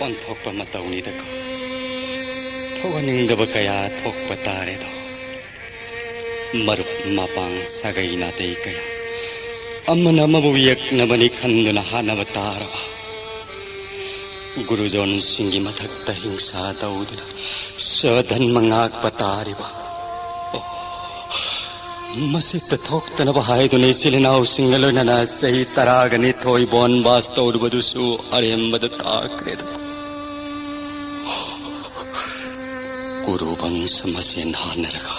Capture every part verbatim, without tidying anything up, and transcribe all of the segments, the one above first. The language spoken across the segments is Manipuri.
ꯑꯣꯟꯊꯣꯛꯄ ꯃꯇꯧꯅꯤꯗꯀꯣ꯫ ꯊꯣꯛꯍꯟꯅꯤꯡꯗꯕ ꯀꯌꯥ ꯊꯣꯛꯄ ꯇꯥꯔꯦꯗꯣ꯫ ꯃꯔꯨꯞ ꯃꯄꯥꯡ ꯁꯥꯒꯩ ꯅꯥꯇꯩ ꯀꯌꯥ, ꯑꯃꯅ ꯑꯃꯕꯨ ꯌꯦꯛꯅꯕꯅꯤ ꯈꯟꯗꯨꯅ ꯍꯥꯠꯅꯕ ꯇꯥꯔꯕ꯫ ꯒꯨꯔꯨꯖꯣꯟꯁꯤꯡꯒꯤ ꯃꯊꯛꯇ ꯍꯤꯡꯁꯥ ꯇꯧꯗꯨꯅ ꯁꯗꯟ ꯃꯉꯥꯛꯄ ꯇꯥꯔꯤꯕ꯫ ꯑꯣ, ꯃꯁꯤꯇ ꯊꯣꯛꯇꯅꯕ ꯍꯥꯏꯗꯨꯅ ꯏꯆꯤꯜ ꯏꯅꯥꯎꯁꯤꯡꯒ ꯂꯣꯏꯅꯅ ꯆꯍꯤ ꯇꯔꯥꯒ ꯅꯤꯊꯣꯏ ꯕꯣꯟꯕꯥꯁ ꯇꯧꯔꯨꯕꯗꯨꯁꯨ ꯑꯔꯦꯝꯕꯗ ꯇꯥꯈ꯭ꯔꯦꯗ꯫ ꯀꯨꯔꯨ ꯕꯪꯁ ꯃꯁꯦꯟ ꯍꯥꯟꯅꯔꯒ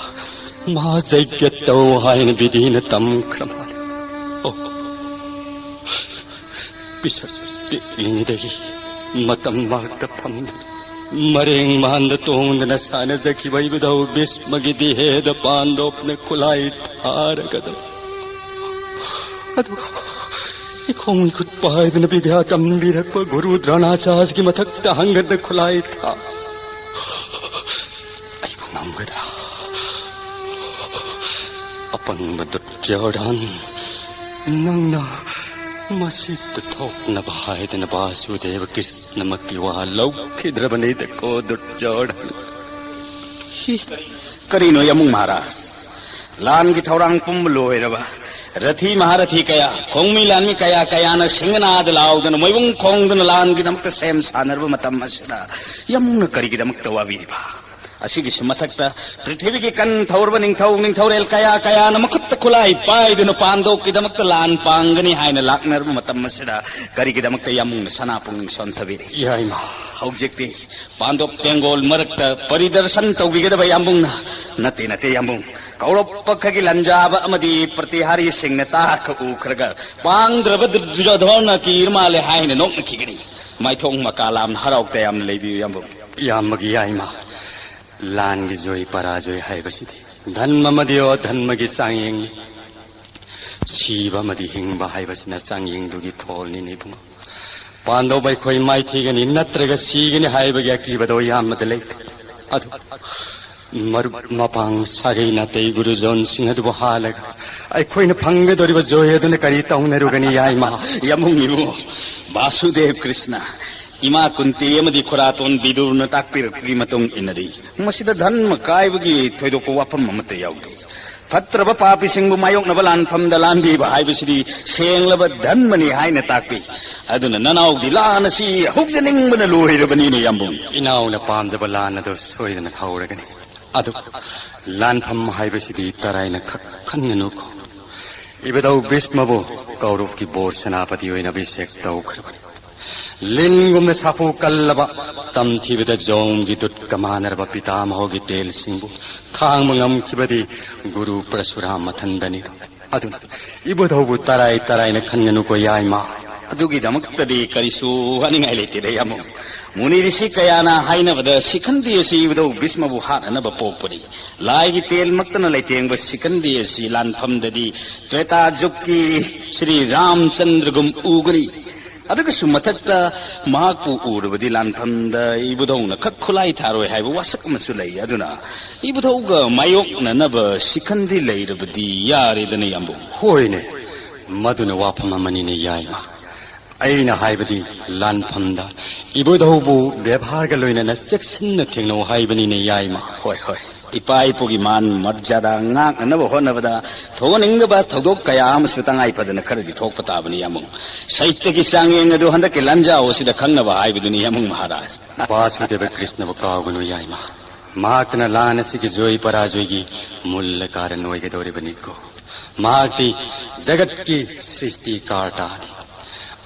ꯃꯍꯥꯖꯩꯒ꯭ꯌ ꯇꯧ ꯍꯥꯏꯅ ꯕꯤꯙꯤꯅ ꯇꯝꯈ꯭ꯔ ꯃꯥꯜꯂꯦ꯫ ꯑꯣ, ꯄꯤꯁꯛ ꯄꯤꯛꯂꯤꯉꯩꯗꯒꯤ ꯃꯇꯝ ꯃꯍꯥꯛꯇ ꯐꯝꯗꯨꯅ ꯃꯔꯦꯡ ꯃꯍꯥꯟꯗ ꯇꯣꯡꯗꯨꯅ ꯁꯥꯟꯅꯖꯈꯤꯕ ꯏꯕꯨꯙꯧ ꯚꯤꯁꯃꯒꯤ ꯗꯤꯍꯦꯗ ꯄꯥꯟꯗꯣꯞꯅ ꯈꯨꯠꯂꯥꯏ ꯊꯥꯔꯒꯗꯕ꯫ ꯑꯗꯨꯒ ꯏꯈꯣꯡ ꯏꯈꯨꯠ ꯄꯥꯏꯗꯨꯅ ꯕꯤꯗ꯭ꯌꯥ ꯇꯝꯕꯤꯔꯛꯄ ꯒꯨꯔꯨ ꯗ꯭ꯔꯣꯅꯥꯆꯥꯔꯒꯤ ꯃꯊꯛꯇ ꯍꯪꯒꯠꯅ ꯈꯨꯠꯂꯥꯏ ꯊꯥ ꯑꯩꯕꯨ ꯉꯝꯒꯗ꯭ꯔꯥ? ꯑꯄꯪꯕ ꯗꯨꯔꯖꯣꯙꯟ, ꯅꯪꯅ ꯃꯁꯤꯗ ꯊꯣꯛꯅꯕ ꯍꯥꯏꯗꯅ ꯕꯥꯁꯨꯗꯦꯕ ꯀ꯭ꯔꯤꯁꯅꯃꯛꯀꯤ ꯋꯥ ꯂꯧꯈꯤꯗ꯭ꯔꯕꯅꯤꯗꯀꯣ ꯗꯨꯔꯖꯣꯙꯟ꯫ ꯍꯤ, ꯀꯔꯤꯅꯣ ꯌꯥꯝꯕꯨꯡ ꯃꯍꯥꯔꯥꯖ? ꯂꯥꯟꯒꯤ ꯊꯧꯔꯥꯡ ꯄꯨꯝꯕ ꯂꯣꯏꯔꯕ, ꯔꯊꯤ ꯃꯍꯥꯔꯊꯤ ꯀꯌꯥ, ꯈꯣꯡꯃꯤ ꯂꯥꯟꯃꯤ ꯀꯌꯥ ꯀꯌꯥꯅ ꯁꯤꯡꯒꯅꯥꯗ ꯂꯥꯎꯗꯨꯅ ꯃꯣꯏꯕꯨꯡ ꯈꯣꯡꯗꯨꯅ ꯂꯥꯟꯒꯤꯗꯃꯛꯇ ꯁꯦꯝ ꯁꯥꯟꯅꯔꯕ ꯃꯇꯝ ꯑꯁꯤꯗ ꯌꯥꯝꯕꯨꯡꯅ ꯀꯔꯤꯒꯤꯗꯃꯛꯇ ꯋꯥꯕꯤꯔꯤꯕ? ꯑꯁꯤꯒꯤꯁꯨ ꯃꯊꯛꯇ ꯄ꯭ꯔꯤꯊꯤꯕꯤꯒꯤ ꯀꯟ ꯊꯧꯔꯕ ꯅꯤꯡꯊꯧ ꯅꯤꯡꯊꯧꯔꯦꯜ ꯀꯌꯥ ꯀꯌꯥꯅ ꯃꯈꯨꯠꯇ ꯈꯨꯠꯂꯥꯏ ꯄꯥꯏꯗꯨꯅ ꯄꯥꯟꯗꯣꯞꯀꯤꯗꯃꯛꯇ ꯂꯥꯟ ꯄꯥꯡꯒꯅꯤ ꯍꯥꯏꯅ ꯂꯥꯛꯅꯔꯕ ꯃꯇꯝ ꯑꯁꯤꯗ ꯀꯔꯤꯒꯤꯗꯃꯛꯇ ꯌꯥꯝꯕꯨꯡꯅ ꯁꯅꯥ ꯄꯨꯡ ꯁꯣꯟꯊꯕꯤꯔꯤ? ꯏꯌꯥ ꯏꯃꯥ, ꯍꯧꯖꯤꯛꯇꯤ ꯄꯥꯟꯗꯣꯞ ꯇꯦꯡꯒꯣꯜ ꯃꯔꯛꯇ ꯄꯔꯤꯗꯔꯁꯟ ꯇꯧꯕꯤꯒꯗꯕ ꯌꯥꯝꯕꯨꯡꯅ ꯅꯠꯇꯦ, ꯅꯠꯇꯦ ꯌꯥꯝꯕꯨꯡ꯫ ꯀꯧꯔꯕ ꯄꯈꯒꯤ ꯂꯥꯟꯖꯥꯕ ꯑꯃꯗꯤ ꯄ꯭ꯔꯇꯤꯍꯥꯔꯤꯁꯤꯡꯅ ꯇꯥꯈ ꯎꯈ꯭ꯔꯒ ꯄꯥꯡꯗ꯭ꯔꯕ ꯗꯨꯔꯖꯣꯙꯣꯟꯅ ꯀꯤꯔ ꯃꯥꯜꯂꯦ ꯍꯥꯏꯅ ꯅꯣꯛꯅꯈꯤꯒꯅꯤ꯫ ꯃꯥꯏꯊꯣꯡ ꯃꯀꯥ ꯂꯥꯝꯅ ꯍꯔꯥꯎ ꯇꯌꯥꯝꯅ ꯂꯩꯕꯤꯌꯨ ꯌꯥꯝꯕꯨꯡ꯫ ꯏꯌꯥꯝꯕꯒꯤ ꯌꯥꯏꯃ, ꯂꯥꯟꯒꯤ ꯖꯣꯏ ꯄꯔꯥꯖꯣꯏ ꯍꯥꯏꯕꯁꯤꯗꯤ ꯙꯟꯃ ꯑꯃꯗꯤ ꯑꯣ ꯙꯟꯃꯒꯤ ꯆꯥꯡꯌꯦꯡꯅꯤ꯫ ꯁꯤꯕ ꯑꯃꯗꯤ ꯍꯤꯡꯕ ꯍꯥꯏꯕꯁꯤꯅ ꯆꯥꯡꯌꯦꯡꯗꯨꯒꯤ ꯐꯣꯜꯅꯤꯅꯦ ꯏꯕꯨꯡꯉꯣ꯫ ꯄꯥꯟꯗꯧꯕ ꯑꯩꯈꯣꯏ ꯃꯥꯏꯊꯤꯒꯅꯤ ꯅꯠꯇ꯭ꯔꯒ ꯁꯤꯒꯅꯤ ꯍꯥꯏꯕꯒꯤ ꯑꯀꯤꯕꯗꯣ ꯌꯥꯝꯅꯗ ꯂꯩꯇꯦ꯫ ꯑꯗꯨ ꯃꯔꯨꯞ ꯃꯄꯥꯡ ꯁꯥꯒꯩ ꯅꯥꯇꯩ ꯒꯨꯔꯨꯖꯣꯟꯁꯤꯡ ꯑꯗꯨꯕꯨ ꯍꯥꯜꯂꯒ ꯑꯩꯈꯣꯏꯅ ꯐꯪꯒꯗꯧꯔꯤꯕ ꯖꯣꯏ ꯑꯗꯨꯅ ꯀꯔꯤ ꯇꯧꯅꯔꯨꯒꯅꯤ ꯌꯥꯏꯃ? ꯌꯥꯝꯕꯨꯡ ꯏꯕꯨꯡꯉꯣ, ꯕꯥꯁꯨꯗꯦꯕ ꯀ꯭ꯔꯤꯁꯅ ꯏꯃꯥ ꯀꯨꯟꯇꯤ ꯑꯃꯗꯤ ꯈꯨꯔꯥꯇꯣꯟ ꯕꯤꯗꯨꯔꯅ ꯇꯥꯛꯄꯤꯔꯛꯄꯒꯤ ꯃꯇꯨꯡ ꯏꯟꯅꯗꯤ, ꯃꯁꯤꯗ ꯙꯔꯃ ꯀꯥꯏꯕꯒꯤ ꯊꯣꯏꯗꯣꯛꯄ ꯋꯥꯐꯝ ꯑꯃꯠꯇ ꯌꯥꯎꯗꯦ꯫ ꯐꯠꯇ꯭ꯔꯕ ꯄꯥꯄꯤꯁꯤꯡꯕꯨ ꯃꯥꯌꯣꯛꯅꯕ ꯂꯥꯟꯐꯝꯗ ꯂꯥꯟꯕꯤꯕ ꯍꯥꯏꯕꯁꯤꯗꯤ ꯁꯦꯡꯂꯕ ꯙꯔꯃꯅꯤ ꯍꯥꯏꯅ ꯇꯥꯛꯄꯤ꯫ ꯑꯗꯨꯅ ꯅꯅꯥꯎꯗꯤ ꯂꯥꯟ ꯑꯁꯤ ꯍꯧꯖꯅꯤꯡꯕꯅ ꯂꯣꯏꯔꯕꯅꯤꯅꯦ, ꯌꯥꯝꯕꯨꯡ꯫ ꯏꯅꯥꯎꯅ ꯄꯥꯝꯖꯕ ꯂꯥꯟ ꯑꯗꯨ ꯁꯣꯏꯗꯅ ꯍꯧꯔꯒꯅꯤ꯫ ꯑꯗꯨ ꯂꯥꯟꯐꯝ ꯍꯥꯏꯕꯁꯤꯗꯤ ꯇꯔꯥꯏꯅ ꯈꯛ ꯈꯟꯒꯅꯨꯀꯣ꯫ ꯏꯕꯨꯙꯧ ꯚꯤꯁꯃꯕꯨ ꯀꯧꯔꯕꯒꯤ ꯕꯣꯔ ꯁꯦꯅꯥꯄꯇꯤ ꯑꯣꯏꯅ ꯑꯚꯤꯁꯦꯛ ꯇꯧꯈ꯭ꯔꯕꯅꯤ꯫ ꯂꯤꯟꯒꯨꯝꯅ ꯁꯥꯐꯨ ꯀꯜꯂꯕ, ꯇꯝꯊꯤꯕꯗ ꯖꯣꯝꯒꯤ ꯗꯨꯠꯀ ꯃꯥꯟꯅꯔꯕ ꯄꯤꯇꯥꯃꯍꯒꯤ ꯇꯦꯜꯁꯤꯡꯕꯨ ꯈꯥꯡꯕ ꯉꯝꯈꯤꯕꯗꯤ ꯒꯨꯔꯨ ꯄ꯭ꯔꯁꯨꯔꯥꯝ ꯃꯊꯟꯗꯅꯤꯗꯣ꯫ ꯑꯗꯨꯅ ꯏꯕꯨꯙꯧꯕꯨ ꯇꯔꯥꯏ ꯇꯔꯥꯏꯅ ꯈꯟꯒꯅꯨꯀꯣ, ꯌꯥꯏꯃ꯫ ꯑꯗꯨꯒꯤꯗꯃꯛꯇꯗꯤ ꯀꯔꯤꯁꯨ ꯋꯥꯅꯤꯡꯉꯥꯏ ꯂꯩꯇꯦꯗ, ꯌꯥꯝꯕꯨꯡ꯫ ꯃꯨꯅꯤ ꯔꯤꯁꯤ ꯀꯌꯥꯅ ꯍꯥꯏꯅꯕꯗ ꯁꯤꯈꯟꯗꯤ ꯑꯁꯤ ꯏꯕꯨꯙꯧ ꯚꯤꯁꯃꯕꯨ ꯍꯥꯠꯅꯅꯕ ꯄꯣꯛꯄꯅꯤ꯫ ꯂꯥꯏꯒꯤ ꯇꯦꯜꯃꯛꯇꯅ ꯂꯩꯇꯦꯡꯕ ꯁꯤꯈꯟꯗꯤ ꯑꯁꯤ ꯂꯥꯟꯐꯝꯗꯗꯤ ꯇ꯭ꯔꯦꯇꯥ ꯖꯨꯒꯀꯤ ꯁ꯭ꯔꯤ ꯔꯥꯝꯆꯟꯗ꯭ꯔꯒꯨꯝ ꯎꯒꯅꯤ꯫ ꯑꯗꯨꯒꯁꯨ ꯃꯊꯛꯇ ꯃꯍꯥꯛꯄꯨ ꯎꯔꯕꯗꯤ ꯂꯥꯟꯐꯝꯗ ꯏꯕꯨꯙꯧꯅ ꯈꯛ ꯈꯨꯠꯂꯥꯏ ꯊꯥꯔꯣꯏ ꯍꯥꯏꯕ ꯋꯥꯁꯛ ꯑꯃꯁꯨ ꯂꯩ꯫ ꯑꯗꯨꯅ ꯏꯕꯨꯙꯧꯒ ꯃꯥꯌꯣꯛꯅꯅꯕ ꯁꯤꯈꯟꯗꯤ ꯂꯩꯔꯕꯗꯤ ꯌꯥꯔꯦꯗꯅ, ꯌꯥꯝꯕꯨꯡ꯫ ꯍꯣꯏꯅꯦ, ꯃꯗꯨꯅ ꯋꯥꯐꯝ ꯑꯃꯅꯤꯅꯦ, ꯌꯥꯏꯃ꯫ ꯑꯩꯅ ꯍꯥꯏꯕꯗꯤ ꯂꯥꯟꯐꯝꯗ ꯏꯕꯨꯙꯧꯕꯨ ꯕꯦꯕꯥꯔꯒ ꯂꯣꯏꯅꯅ ꯆꯦꯛꯁꯤꯟꯅ ꯊꯦꯡꯅꯧ ꯍꯥꯏꯕꯅꯤꯅꯦ, ꯌꯥꯏꯃ꯫ ꯍꯣꯏ, ꯍꯣꯏ꯫ ꯏꯄꯥ ꯏꯄꯨꯒꯤ ꯃꯥꯟ ꯃꯔꯖꯥꯗꯥ ꯉꯥꯛꯅꯅꯕ ꯍꯣꯠꯅꯕꯗ ꯊꯣꯛꯍꯟꯅꯤꯡꯗꯕ ꯊꯧꯗꯣꯛ ꯀꯌꯥ ꯑꯃꯁꯨ ꯇꯉꯥꯏ ꯐꯗꯅ ꯈꯔꯗꯤ ꯊꯣꯛꯄ ꯇꯥꯕꯅꯤ, ꯌꯥꯝꯕꯨꯡ꯫ ꯁꯥꯍꯤꯇ꯭ꯌꯒꯤ ꯆꯥꯡꯌꯦꯡ ꯑꯗꯨ ꯍꯟꯗꯛꯀꯤ ꯂꯥꯟꯖꯥꯎ ꯑꯁꯤꯗ ꯈꯪꯅꯕ ꯍꯥꯏꯕꯗꯨꯅꯤ, ꯌꯥꯝꯕꯨꯡ ꯃꯍꯥꯔꯥꯖ꯫ ꯕꯥꯁꯨꯗꯦꯕ ꯀ꯭ꯔꯤꯁꯅꯕꯨ ꯀꯥꯎꯒꯅꯨ, ꯌꯥꯏꯃ꯫ ꯃꯍꯥꯛꯇꯅ ꯂꯥꯟ ꯑꯁꯤꯒꯤ ꯖꯣꯏ ꯄꯔꯥꯖꯣꯏꯒꯤ ꯃꯨꯜꯂ ꯀꯥꯔꯟ ꯑꯣꯏꯒꯗꯧꯔꯤꯕꯅꯤꯀꯣ꯫ ꯃꯍꯥꯛꯇꯤ ꯖꯒꯠꯀꯤ ꯁ꯭ꯔꯤꯁꯇꯤ ꯀꯥꯔꯇꯥꯅꯤ꯫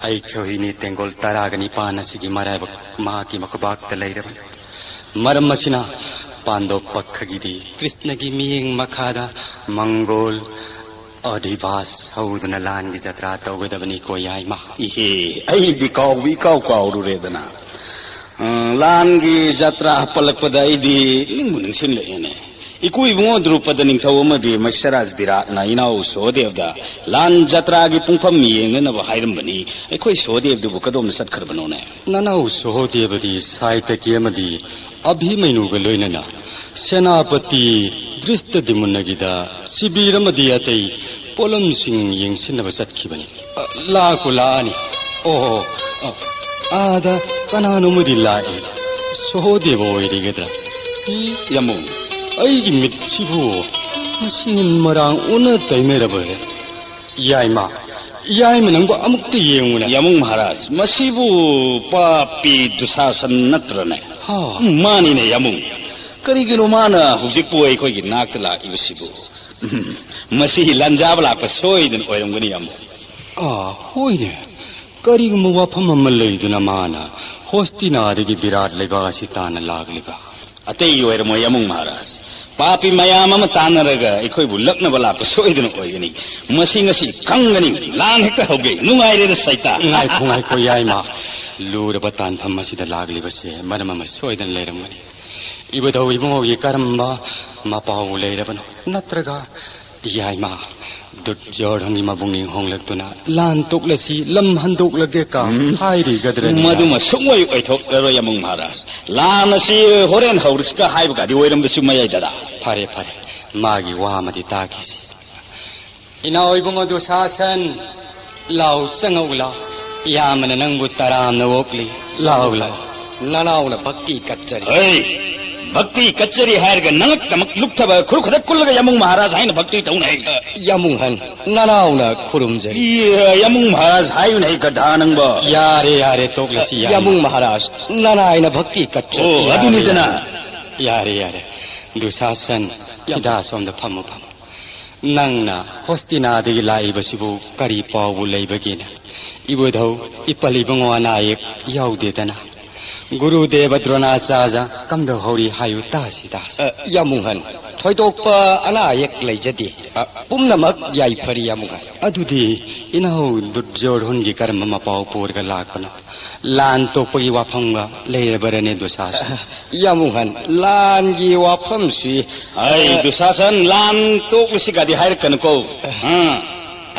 ꯑꯩꯈꯣꯏꯅꯤ ꯇꯦꯡꯒꯣꯜ ꯇꯔꯥꯒ ꯅꯤꯄꯥꯟ ꯑꯁꯤꯒꯤ ꯃꯔꯥꯏꯕꯛ ꯃꯍꯥꯛꯀꯤ ꯃꯈꯨꯕꯥꯛꯇ ꯂꯩꯔꯕꯅꯤ꯫ ꯃꯔꯝ ꯑꯁꯤꯅ ꯄꯥꯟꯗꯣꯞ ꯄꯛꯈꯒꯤꯗꯤ ꯀ꯭ꯔꯤꯁꯅꯒꯤ ꯃꯤꯠꯌꯦꯡ ꯃꯈꯥꯗ ꯃꯪꯒꯣꯜ ꯑꯣꯙꯤꯕꯥꯁ ꯍꯧꯗꯨꯅ ꯂꯥꯟꯒꯤ ꯖꯇ꯭ꯔꯥ ꯇꯧꯒꯗꯕꯅꯤꯀꯣ, ꯌꯥꯏꯃ꯫ ꯏꯍꯦ, ꯑꯩꯗꯤ ꯀꯥꯎꯕ ꯏꯀꯥꯎ ꯀꯥꯎꯔꯨꯔꯦꯗꯅ꯫ ꯑ, ꯂꯥꯟꯒꯤ ꯖꯇ꯭ꯔꯥ ꯄꯜꯂꯛꯄꯗ ꯑꯩꯗꯤ ꯅꯤꯡꯕꯨ ꯅꯤꯡꯁꯤꯡꯂꯛꯑꯦꯅꯦ꯫ ꯏꯀꯨ ꯏꯕꯨꯡꯉꯣ ꯗ꯭ꯔꯨꯄꯗ ꯅꯤꯡꯊꯧ ꯑꯃꯗꯤ ꯃꯩꯁꯔꯥꯖ ꯕꯤꯔꯥꯠꯅ ꯏꯅꯥꯎ ꯁꯣꯍꯗꯦꯕꯗ ꯂꯥꯟ ꯖꯇ꯭ꯔꯥꯒꯤ ꯄꯨꯡꯐꯝ ꯌꯦꯡꯅꯅꯕ ꯍꯥꯏꯔꯝꯕꯅꯤ꯫ ꯑꯩꯈꯣꯏ ꯁꯣꯍꯗꯦꯕꯗꯨꯕꯨ ꯀꯗꯣꯝꯗ ꯆꯠꯈ꯭ꯔꯕꯅꯣꯅꯦ? ꯅꯅꯥꯎ ꯁꯣꯍꯗꯦꯕꯗꯤ ꯁꯥꯏꯇꯀꯤ ꯑꯃꯗꯤ ꯑꯚꯤꯃꯩꯅꯨꯒ ꯂꯣꯏꯅꯅ ꯁꯦꯅꯥꯄꯇꯤ ꯗ꯭ꯔꯤꯁꯇꯗꯤꯃꯨꯟꯅꯒꯤꯗ ꯁꯤꯕꯤꯔ ꯑꯃꯗꯤ ꯑꯇꯩ ꯄꯣꯠꯂꯝꯁꯤꯡ ꯌꯦꯡꯁꯤꯟꯅꯕ ꯆꯠꯈꯤꯕꯅꯤ꯫ ꯑ, ꯂꯥꯛꯄꯨ ꯂꯥꯛꯑꯅꯤ꯫ ꯑꯣ, ꯑ, ꯑꯥꯗ ꯀꯅꯥꯅꯣꯝꯃꯗꯤ ꯂꯥꯛꯏ꯫ ꯁꯍꯣꯗꯦꯕ ꯑꯣꯏꯔꯤꯒꯗ꯭ꯔꯥ? ꯏ, ꯌꯥꯃꯨꯡ꯫ ꯑꯩꯒꯤ ꯃꯤꯠꯁꯤꯕꯨ ꯃꯁꯤ ꯃꯔꯥꯡ ꯑꯣꯟꯅ ꯇꯩꯅꯔꯕꯔꯦ꯫ ꯌꯥꯏꯃ, ꯌꯥꯏꯃ ꯅꯪꯕꯨ ꯑꯃꯨꯛꯇ ꯌꯦꯡꯉꯨꯅꯦ꯫ ꯌꯥꯃꯨꯡ ꯃꯍꯥꯔꯥꯖ, ꯃꯁꯤꯕꯨ ꯄꯥꯄꯤ ꯗꯨꯁꯥꯁꯟ ꯅꯠꯇ꯭ꯔꯅꯦ? ꯍꯥ꯫ ꯎꯝ, ꯃꯥꯅꯤꯅꯦ ꯌꯥꯃꯨꯡ꯫ ꯀꯔꯤꯒꯤꯅꯣ ꯃꯥꯅ ꯍꯧꯖꯤꯛꯄꯨ ꯑꯩꯈꯣꯏꯒꯤ ꯅꯥꯛꯇ ꯂꯥꯛꯏꯕꯁꯤꯕꯨ? ꯎꯝ, ꯃꯁꯤ ꯂꯥꯟꯖꯥꯕ ꯂꯥꯛꯄ ꯁꯣꯏꯗꯅ ꯑꯣꯏꯔꯝꯒꯅꯤ ꯌꯥꯃꯨꯡ꯫ ꯑꯥ, ꯍꯣꯏꯅꯦ꯫ ꯀꯔꯤꯒꯨꯝꯕ ꯋꯥꯐꯝ ꯑꯃ ꯂꯩꯗꯨꯅ ꯃꯥꯅ ꯍꯣꯁꯇꯤꯅꯥꯗꯒꯤ ꯕꯤꯔꯥꯠ ꯂꯩꯕꯥꯛ ꯑꯁꯤ ꯇꯥꯟꯅ ꯂꯥꯛꯂꯤꯕ? ꯑꯇꯩꯒꯤ ꯑꯣꯏꯔꯝꯃꯣꯏ ꯌꯥꯃꯨꯡ ꯃꯍꯥꯔꯥꯖ꯫ ꯄꯥꯄꯤ ꯃꯌꯥꯝ ꯑꯃ ꯇꯥꯟꯅꯔꯒ ꯑꯩꯈꯣꯏꯕꯨ ꯂꯛꯅꯕ ꯂꯥꯛꯄ ꯁꯣꯏꯗꯅ ꯑꯣꯏꯒꯅꯤ꯫ ꯃꯁꯤ ꯉꯁꯤ ꯈꯪꯒꯅꯤ꯫ ꯂꯥꯟ ꯍꯦꯛꯇ ꯍꯧꯒꯦ꯫ ꯅꯨꯡꯉꯥꯏꯔꯦꯗ ꯁꯩꯇꯥ꯫ ꯉꯥꯏꯈꯣ, ꯉꯥꯏꯈꯣ, ꯌꯥꯏꯃ꯫ ꯂꯨꯔꯕ ꯇꯥꯟꯐꯝ ꯑꯁꯤꯗ ꯂꯥꯛꯂꯤꯕꯁꯦ ꯃꯔꯝ ꯑꯃ ꯁꯣꯏꯗꯅ ꯂꯩꯔꯝꯒꯅꯤ꯫ ꯏꯕꯨꯙꯧ ꯏꯕꯨꯡꯉꯣꯒꯤ ꯀꯔꯝꯕ ꯃꯄꯥꯎ ꯂꯩꯔꯕꯅꯣ? ꯅꯠꯇ꯭ꯔꯒ ꯌꯥꯏꯃ, ꯗꯨꯔꯖꯣꯙꯟꯒꯤ ꯃꯕꯨꯛꯅꯤꯡ ꯍꯣꯡꯂꯛꯇꯨꯅ ꯂꯥꯟ ꯇꯣꯛꯂꯁꯤ, ꯂꯝ ꯍꯟꯗꯣꯛꯂꯒꯦ ꯀ ꯎꯝ꯫ ꯍꯥꯏꯔꯤꯒꯗ꯭ꯔꯅꯦ? ꯃꯗꯨꯃ ꯁꯨꯡꯑꯣꯏ ꯑꯣꯏꯊꯣꯛꯂꯔꯣꯏ ꯌꯥꯃꯨꯡ ꯃꯍꯥꯔꯥꯖ꯫ ꯂꯥꯟ ꯑꯁꯤ ꯍꯣꯔꯦꯟ ꯍꯧꯔꯁꯤꯀ ꯍꯥꯏꯕꯒꯗꯤ ꯑꯣꯏꯔꯝꯕꯁꯨ ꯃꯌꯥꯏꯗꯔ꯫ ꯐꯔꯦ, ꯐꯔꯦ, ꯃꯥꯒꯤ ꯋꯥ ꯑꯃꯗꯤ ꯇꯥꯈꯤꯁꯤ꯫ ꯏꯅꯥꯎ ꯏꯕꯨꯡ ꯑꯗꯨ ꯁꯥꯁꯟ, ꯂꯥꯎ, ꯆꯪꯉꯛꯎ ꯂꯥꯎ꯫ ꯏꯌꯥꯝꯕꯅ ꯅꯪꯕꯨ ꯇꯔꯥꯝꯅ ꯑꯣꯛꯂꯤ꯫ ꯂꯥꯎ, ꯂꯥꯎ꯫ ꯅꯅꯥꯎꯅ ꯚꯛꯇꯤ ꯀꯠꯆꯔꯤ꯫ ꯍꯩ! ꯚꯛꯇꯤ ꯀꯠꯆꯔꯤ ꯍꯥꯏꯔꯒ ꯅꯉꯛꯇꯃꯛ ꯂꯨꯞꯊꯕ ꯈꯨꯔꯨ ꯈꯨꯗꯛ ꯀꯨꯜꯂꯒ ꯌꯥꯃꯨꯡ ꯃꯍꯥꯔꯥꯖ ꯍꯥꯏꯅ ꯚꯛꯇꯤ ꯇꯧꯅ ꯍꯩ꯫ ꯌꯥꯃꯨꯡꯍꯟ, ꯅꯅꯥꯎꯅ ꯈꯨꯔꯨꯝꯖꯔꯤ꯫ ꯏ, ꯌꯥꯃꯨꯡ ꯃꯍꯥꯔꯥꯖ ꯍꯥꯏꯌꯨꯅ ꯍꯩ ꯒꯙꯥ ꯅꯪꯕꯣ꯫ ꯌꯥꯔꯦ, ꯌꯥꯔꯦ, ꯇꯣꯛꯂꯁꯤ, ꯌꯥꯔꯦ꯫ ꯌꯥꯃꯨꯡ ꯃꯍꯥꯔꯥꯖ, ꯅꯅꯥꯏꯅ ꯚꯛꯇꯤ ꯀꯠꯆꯔꯤ꯫ ꯑꯣ, ꯌꯥꯔꯦ, ꯑꯗꯨꯅꯤꯗꯅ꯫ ꯌꯥꯔꯦ, ꯌꯥꯔꯦ꯫ ꯗꯨꯁꯥꯁꯟ, ꯌꯥꯝ ꯁꯤꯗ ꯑꯁꯣꯝꯗ ꯐꯝꯃꯨ, ꯐꯝꯃꯨ꯫ ꯅꯪꯅ ꯍꯣꯁꯇꯤꯅꯥꯗꯒꯤ ꯂꯥꯛꯏꯕꯁꯤꯕꯨ ꯀꯔꯤ ꯄꯥꯎꯕꯨ ꯂꯩꯕꯒꯦꯅ? ꯏꯕꯨꯙꯧ, ꯏꯄꯜ ꯏꯕꯨꯡꯉꯣ ꯑꯅꯥ ꯑꯌꯦꯛ ꯌꯥꯎꯗꯦꯗꯅ? ꯒꯨꯔꯨꯗꯦꯕ ꯗ꯭ꯔꯣꯅꯥꯆꯥꯔꯖ ꯀꯝꯗꯧꯍꯧꯔꯤ ꯍꯥꯏꯌꯨ ꯇꯥꯁꯤ, ꯇꯥꯁꯤ꯫ ꯑ, ꯌꯥꯃꯨꯡꯍꯟ, ꯊꯣꯏꯗꯣꯛꯄ ꯑꯅꯥ ꯑꯌꯦꯛ ꯂꯩꯖꯗꯦ꯫ ꯑ, ꯄꯨꯝꯅꯃꯛ ꯌꯥꯏꯐꯔꯤ, ꯌꯥꯃꯨꯡꯍꯟ꯫ ꯑꯗꯨꯗꯤ ꯏꯅꯥꯎ ꯗꯨꯔꯖꯣꯙꯟꯒꯤ ꯀꯔꯝꯕ ꯃꯄꯥꯎ ꯄꯨꯔꯒ ꯂꯥꯛꯄꯅꯣ? ꯂꯥꯟ ꯇꯣꯛꯄꯒꯤ ꯋꯥꯐꯝꯒ ꯂꯩꯔꯕꯔꯅꯦ, ꯗꯨꯁꯥꯁꯟ? ꯌꯥꯃꯨꯡꯍꯟ, ꯂꯥꯟꯒꯤ ꯋꯥꯐꯝꯁꯤ, ꯑꯩ ꯑ, ꯗꯨꯁꯥꯁꯟ, ꯂꯥꯟ ꯇꯣꯛꯂꯁꯤꯒꯗꯤ ꯍꯥꯏꯔꯛꯀꯅꯨꯀꯣ꯫ ꯑ,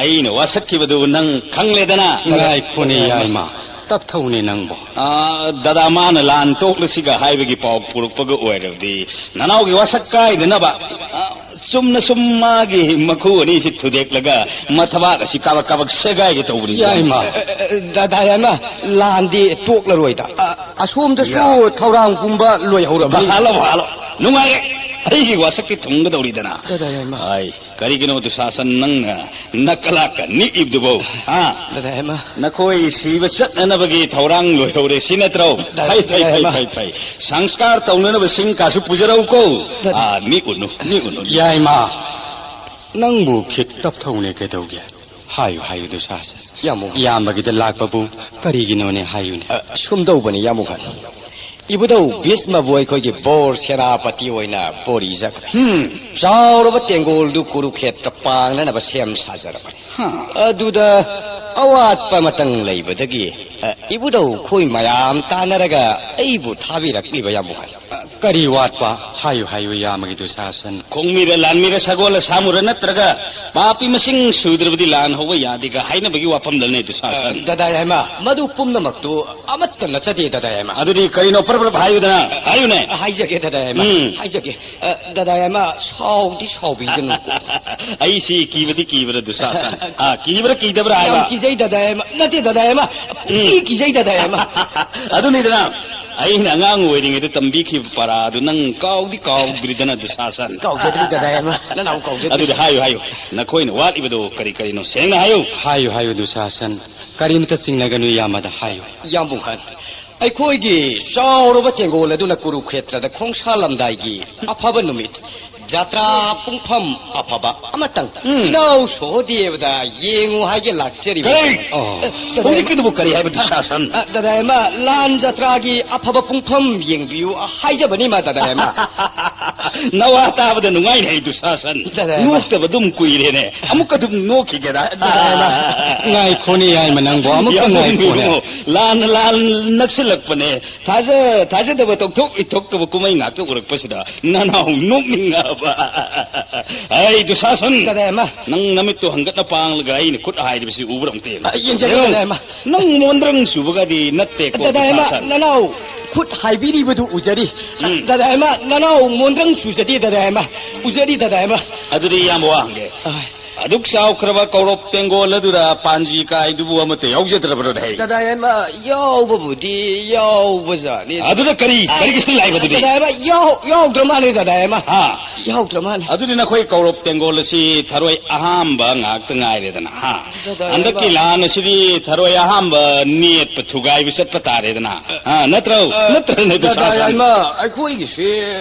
ꯑꯩꯅ ꯋꯥꯁꯛꯈꯤꯕꯗꯨ ꯅꯪ ꯈꯪꯂꯦꯗꯅ꯫ ꯉꯥꯏꯈꯣꯅꯦ, ꯌꯥꯏꯃ, ꯇꯞꯊꯧꯅꯦ ꯅꯪꯕꯣ꯫ ꯑ, ꯗꯗꯥ, ꯃꯥꯅ ꯂꯥꯟ ꯇꯣꯛꯂꯁꯤꯒ ꯍꯥꯏꯕꯒꯤ ꯄꯥꯎ ꯄꯨꯔꯛꯄꯒ ꯑꯣꯏꯔꯕꯗꯤ ꯅꯅꯥꯎꯒꯤ ꯋꯥꯁꯛ ꯀꯥꯏꯗꯅꯕ, ꯑ, ꯆꯨꯝꯅ ꯁꯨꯝ ꯃꯥꯒꯤ ꯃꯈꯨ ꯑꯅꯤꯁꯤ ꯊꯨꯗꯦꯛꯂꯒ ꯃꯊꯕꯥꯛ ꯑꯁꯤ ꯀꯥꯕꯛ ꯀꯥꯕꯛ ꯁꯦꯒꯥꯏꯒꯦ ꯇꯧꯕꯅꯤ꯫ ꯌꯥꯏꯃ, ꯑ, ꯑ, ꯗꯗꯥ, ꯌꯥꯏꯃ, ꯂꯥꯟꯗꯤ ꯇꯣꯛꯂꯔꯣꯏꯗ꯫ ꯑ, ꯑꯁꯣꯝꯗꯁꯨ ꯌꯥ꯫ ꯊꯧꯔꯥꯡ ꯄꯨꯝꯕ ꯂꯣꯏꯍꯧꯔꯕꯅꯤ꯫ Hello, hello. ꯅꯨꯡꯉꯥꯏꯔꯦ꯫ ꯑꯩꯒꯤ ꯋꯥꯁꯛꯇꯤ ꯊꯨꯡꯒꯗꯧꯔꯤꯗꯅ꯫ ꯗꯥꯗꯥ ꯌꯥꯏꯃ꯫ ꯑꯩ, ꯀꯔꯤꯒꯤꯅꯣ ꯗꯨꯁꯥꯁꯟ ꯅꯪꯅ ꯅꯀꯂꯥꯛꯀ ꯅꯤꯛꯏꯕꯗꯨꯕꯣ? ꯍꯥ? ꯗꯥꯗꯥ ꯌꯥꯏꯃ꯫ ꯅꯈꯣꯏ ꯁꯤꯕ ꯆꯠꯅꯅꯕꯒꯤ ꯊꯧꯔꯥꯡ ꯂꯣꯏꯍꯧꯔꯦ, ꯁꯤ ꯅꯠꯇ꯭ꯔꯣ? ꯗꯥ-, ꯐꯩ, ꯐꯩ, ꯗꯥꯗꯥ ꯐꯩ, ꯌꯥꯏꯃ꯫ ꯐꯩ, ꯐꯩ꯫ ꯁꯪꯁꯀꯥꯔ ꯇꯧꯅꯅꯕꯁꯤꯡ ꯀꯥꯁꯨ ꯄꯨꯖꯔꯧꯀꯣ꯫ ꯗꯥꯗꯥ- ꯑꯥ, ꯅꯤꯛꯎꯅꯨ, ꯅꯤꯛꯎꯅꯨ꯫ ꯌꯥꯏꯃ, ꯅꯪꯕꯨ ꯈꯤꯠ ꯇꯞꯊꯧꯅꯦ ꯀꯩꯗꯧꯒꯦ? ꯍꯥꯏꯌꯨ, ꯍꯥꯏꯌꯨ, ꯗꯨꯁꯥꯁꯟ꯫ ꯌꯥꯝꯕꯨꯡ꯫ ꯏꯌꯥꯝꯕꯒꯤꯗ ꯂꯥꯛꯄꯕꯨ ꯀꯔꯤꯒꯤꯅꯣꯅꯦ ꯍꯥꯏꯌꯨꯅꯦ꯫ ꯑ, ꯁꯨꯝꯗꯧꯕꯅꯤ, ꯌꯥꯝꯕꯨꯡ ꯈꯥꯟ꯫ ꯏꯕꯨꯙꯧ ꯚꯤꯁꯃꯕꯨ ꯑꯩꯈꯣꯏꯒꯤ ꯕꯣꯔ ꯁꯦꯅꯥꯄꯇꯤ ꯑꯣꯏꯅ ꯕꯣꯔꯤꯖꯈ꯭ꯔꯦ꯫ ꯍꯝ꯫ ꯆꯥꯎꯔꯕ ꯇꯦꯡꯒꯣꯜꯗꯨ ꯀꯨꯔꯨꯈꯦꯇ꯭ꯔ ꯄꯥꯡꯅꯅꯕ ꯁꯦꯝ ꯁꯥꯖꯔꯕꯅꯤ꯫ ꯍꯥ꯫ ꯑꯗꯨꯗ ꯑꯋꯥꯠꯄ ꯑꯃꯇꯪ ꯂꯩꯕꯗꯒꯤ, ꯑ, ꯏꯕꯨꯙꯧ ꯈꯣꯏ ꯃꯌꯥꯝ ꯇꯥꯟꯅꯔꯒ ꯑꯩꯕꯨ ꯊꯥꯕꯤꯔꯛꯂꯤꯕ, ꯌꯥꯝꯕꯨꯡ ꯈꯥꯟ꯫ ꯀꯔꯤ ꯋꯥꯠꯄ? ꯍꯥꯏꯌꯨ, ꯍꯥꯏꯌꯨ, ꯌꯥꯝꯕꯒꯤ ꯗꯨꯁꯥꯁꯟ꯫ ꯈꯣꯡꯃꯤꯔ, ꯂꯥꯟꯃꯤꯔ, ꯁꯒꯣꯜꯂ, ꯁꯥꯃꯨꯔ ꯅꯠꯇ꯭ꯔꯒ ꯄꯥꯄꯤ ꯃꯁꯤꯡ ꯁꯨꯗ꯭ꯔꯕꯗꯤ ꯂꯥꯟ ꯍꯧꯕ ꯌꯥꯗꯦꯒ ꯍꯥꯏꯅꯕꯒꯤ ꯋꯥꯐꯝꯗꯅꯦ, ꯗꯨꯁꯥꯁꯟ꯫ ꯑ, ꯗꯥꯗꯥ ꯌꯥꯏꯃ, ꯃꯗꯨ ꯄꯨꯝꯅꯃꯛꯇꯨ ꯑꯃꯠꯇ ꯅꯠꯆꯗꯦ, ꯗꯥꯗꯥ ꯌꯥꯏꯃ꯫ ꯑꯗꯨꯗꯤ ꯀꯔꯤꯅꯣ? ꯄꯔꯞ ꯄꯔꯞ ꯍꯥꯏꯌꯨꯗꯅ, ꯍꯥꯏꯌꯨꯅꯦ꯫ ꯑ, ꯍꯥꯏꯖꯒꯦ, ꯗꯥꯗꯥ ꯌꯥꯏꯃ, ꯎꯝ꯫ ꯍꯥꯏꯖꯒꯦ꯫ ꯑ, ꯗꯥꯗꯥ ꯌꯥꯏꯃ, ꯁꯥꯎꯗꯤ ꯁꯥꯎꯕꯤꯒꯅꯨꯀꯣ꯫ ꯑꯩꯁꯤ ꯀꯤꯕꯗꯤ ꯀꯤꯕ꯭ꯔꯥ, ꯗꯨꯁꯥꯁꯟ? ꯑ, ꯀꯤꯕ꯭ꯔꯥ ꯀꯤꯗꯕ꯭ꯔꯥ ꯍꯥꯏꯕ? ꯌꯥꯝ ꯀꯤꯖꯩ, ꯗꯥꯗꯥ ꯌꯥꯏꯃ꯫ ꯅꯠꯇꯦ, ꯗꯥꯗꯥ ꯌꯥꯏꯃ, ꯄꯨꯡꯀꯤ ꯎꯝ꯫ ꯀꯤꯖꯩ, ꯗꯥꯗꯥ ꯌꯥꯏꯃ꯫ ꯑꯗꯨꯅꯤꯗꯅ, ꯑꯩꯅ ꯑꯉꯥꯡ ꯑꯣꯏꯔꯤꯉꯩꯗ ꯇꯝꯕꯤꯈꯤꯕ ꯄꯔꯥꯗꯨ ꯅꯪ ꯀꯥꯎꯗꯤ ꯀꯥꯎꯗ꯭ꯔꯤꯗꯅ, ꯗꯨꯁꯥꯁꯟ? ꯀꯥꯎꯖꯗ꯭ꯔꯤ, ꯗꯥꯗꯥ ꯌꯥꯏꯃ, ꯅꯅꯥꯎ ꯀꯥꯎꯖꯗ꯭ꯔꯤ꯫ ꯑꯗꯨꯗꯤ ꯍꯥꯏꯌꯨ, ꯍꯥꯏꯌꯨ, ꯅꯈꯣꯏꯅ ꯋꯥꯠꯂꯤꯕꯗꯨ ꯀꯔꯤ ꯀꯔꯤꯅꯣ? ꯁꯦꯡꯅ ꯍꯥꯏꯌꯨ꯫ ꯍꯥꯏꯌꯨ, ꯍꯥꯏꯌꯨ, ꯗꯨꯁꯥꯁꯟ, ꯀꯔꯤꯃꯇ ꯆꯤꯡꯅꯒꯅꯨ ꯏꯌꯥꯝꯕꯗ ꯍꯥꯏꯌꯨ꯫ ꯌꯥꯝꯕꯨꯡ ꯈꯥꯟ, ꯑꯩꯈꯣꯏꯒꯤ ꯆꯥꯎꯔꯕ ꯇꯦꯡꯒꯣꯜ ꯑꯗꯨꯅ ꯀꯨꯔꯨꯈꯦꯇ꯭ꯔꯗ ꯈꯣꯡꯁꯥꯜꯂꯝꯗꯥꯏꯒꯤ ꯑꯐꯕ ꯅꯨꯃꯤꯠ, ꯖꯇ꯭ꯔꯥ ꯄꯨꯡꯐꯝ ꯑꯐꯕ ꯑꯃꯇꯪ ꯎꯝ꯫ ꯏꯅꯥꯎ ꯁꯣꯍꯗꯦꯕꯗ ꯌꯦꯡꯉꯨ ꯍꯥꯏꯒꯦ ꯂꯥꯛꯆꯔꯤꯕꯅꯤ꯫ ꯀꯔꯤ? ꯑꯣ꯫ ꯑ, ꯗꯥꯗꯥ ꯍꯧꯖꯤꯛꯀꯤꯗꯨꯕꯨ ꯀꯔꯤ ꯍꯥꯏꯕ, ꯗꯨꯁꯥꯁꯟ? ꯑ, ꯗꯥꯗꯥ ꯌꯥꯏꯃ, ꯂꯥꯟ ꯖꯇ꯭ꯔꯥꯒꯤ ꯑꯐꯕ ꯄꯨꯡꯐꯝ ꯌꯦꯡꯕꯤꯌꯨ ꯍꯥꯏꯖꯕꯅꯤ ꯃꯥ, ꯗꯥꯗꯥ ꯌꯥꯏꯃ꯫ ꯅꯋꯥ ꯇꯥꯕꯗ ꯅꯨꯡꯉꯥꯏꯅꯦ, ꯗꯨꯁꯥꯁꯟ꯫ ꯗꯥꯗꯥ ꯌꯥꯏꯃ꯫ ꯅꯣꯛꯇꯕ ꯑꯗꯨꯝ ꯀꯨꯏꯔꯦꯅꯦ꯫ ꯑꯃꯨꯛꯀ ꯑꯗꯨꯝ ꯅꯣꯛꯈꯤꯒꯦꯗ꯫ ꯗꯥꯗꯥ ꯌꯥꯏꯃ, ꯉꯥꯏꯈꯣꯅꯦ ꯌꯥꯏꯃ ꯅꯪꯕꯨ, ꯑꯃꯨꯛꯇ ꯌꯥꯝ ꯉꯥꯏꯈꯣꯅꯦ꯫ ꯅꯣꯛꯅꯤꯡꯉꯤꯉꯣ꯫ ꯂꯥꯟꯅ ꯂꯥꯟ ꯅꯛꯁꯤꯜꯂꯛꯄꯅꯦ꯫ ꯊꯥꯖ-, ꯊꯥꯖꯗꯕ ꯇꯧꯊꯣꯛ ꯏꯊꯣꯛꯇꯕ ꯀꯨꯝꯍꯩ ꯉꯥꯛꯇ ꯎꯔꯛꯄꯁꯤꯗ ꯅꯅꯥꯎ ꯅꯣꯛꯅꯤꯡꯉꯕ꯫ ꯑꯩ ꯗꯨꯁꯥꯁꯟ! ꯗꯥꯗꯥ ꯌꯥꯏꯃ꯫ ꯅꯪ ꯅꯃꯤꯠꯇꯣ ꯍꯪꯒꯠꯅ ꯄꯥꯡꯂꯒ ꯑꯩꯅ ꯈꯨꯠ ꯍꯥꯏꯔꯤꯕꯁꯤ ꯎꯕ꯭ꯔꯥ ꯑꯝꯇ ꯌꯦꯡꯉꯨ꯫ ꯑ, ꯌꯦꯡꯖꯔꯦ, ꯌꯦꯡꯉꯨ꯫ ꯗꯥꯗꯥ ꯌꯥꯏꯃ꯫ ꯅꯪ ꯃꯣꯟꯗ꯭ꯔꯪ ꯆꯨꯕꯒꯗꯤ ꯅꯠꯇꯦꯀꯣ, ꯗꯥꯗꯥ ꯌꯥꯏꯃ, ꯗꯨꯁꯥꯁꯟ꯫ ꯅꯅꯥꯎ ꯈꯨꯠ ꯍꯥꯏꯕꯤꯔꯤꯕꯗꯨ ꯎꯖꯔꯤ꯫ ꯎꯝ꯫ ꯗꯥꯗꯥ ꯌꯥꯏꯃ, ꯅꯅꯥꯎ ꯃꯣꯟꯗ꯭ꯔꯪ ꯆꯨꯖꯗꯦ, ꯗꯥꯗꯥ ꯌꯥꯏꯃ꯫ ꯎꯖꯔꯤ, ꯗꯥꯗꯥ ꯌꯥꯏꯃ꯫ ꯑꯗꯨꯗꯤ ꯏꯌꯥꯝꯕ ꯋꯥ ꯍꯪꯒꯦ꯫ ꯑ꯫ ꯑꯗꯨꯛ ꯆꯥꯎꯈ꯭ꯔꯕ ꯀꯧꯔꯞ ꯇꯦꯡꯒꯣꯜ ꯑꯗꯨꯗ ꯄꯥꯟꯖꯤ ꯀꯥꯏꯗꯨꯕꯨ ꯑꯃꯠꯇ ꯌꯥꯎꯖꯗ꯭ꯔꯕ꯭ꯔꯣꯅꯦ? ꯗꯗꯥ ꯌꯥꯏꯃ, ꯌꯥꯎꯕꯕꯨꯗꯤ ꯌꯥꯎꯕꯖꯥꯠꯅꯤ꯫ ꯑꯗꯨꯅ ꯀꯔꯤ? ꯀꯔꯤꯒꯤ ꯁꯤꯜ ꯂꯥꯛꯏꯕ ꯑꯗꯨꯗꯤ? ꯗꯗꯥ ꯌꯥꯏꯃ, ꯌꯥꯎ-, ꯌꯥꯎꯗ꯭ꯔ ꯃꯥꯜꯂꯦ, ꯗꯗꯥ ꯌꯥꯏꯃ꯫ ꯍꯥ? ꯌꯥꯎꯗ꯭ꯔ ꯃꯥꯜꯂꯦ꯫ ꯑꯗꯨꯗꯤ ꯅꯈꯣꯏ ꯀꯧꯔꯞ ꯇꯦꯡꯒꯣꯜ ꯑꯁꯤ ꯊꯔꯣꯏ ꯑꯍꯥꯝꯕ ꯉꯥꯛꯇ ꯉꯥꯏꯔꯦꯗꯅ, ꯍꯥ? ꯗꯗꯥ ꯍꯟꯗꯛꯀꯤ ꯌꯥꯏꯃ꯫ ꯂꯥꯟ ꯑꯁꯤꯗꯤ ꯊꯔꯣꯏ ꯑꯍꯥꯝꯕ ꯅꯦꯠꯄ ꯊꯨꯒꯥꯏꯕ ꯆꯠꯄ ꯇꯥꯔꯦꯗꯅ꯫ ꯑ, ꯅꯠꯇ꯭ꯔꯣ? ꯑ, ꯅꯠꯇ꯭ꯔꯅꯦ, ꯗꯗꯥ ꯗꯨꯁꯥꯁꯟ? ꯌꯥꯏꯃ, ꯑꯩꯈꯣꯏꯒꯤꯁꯦ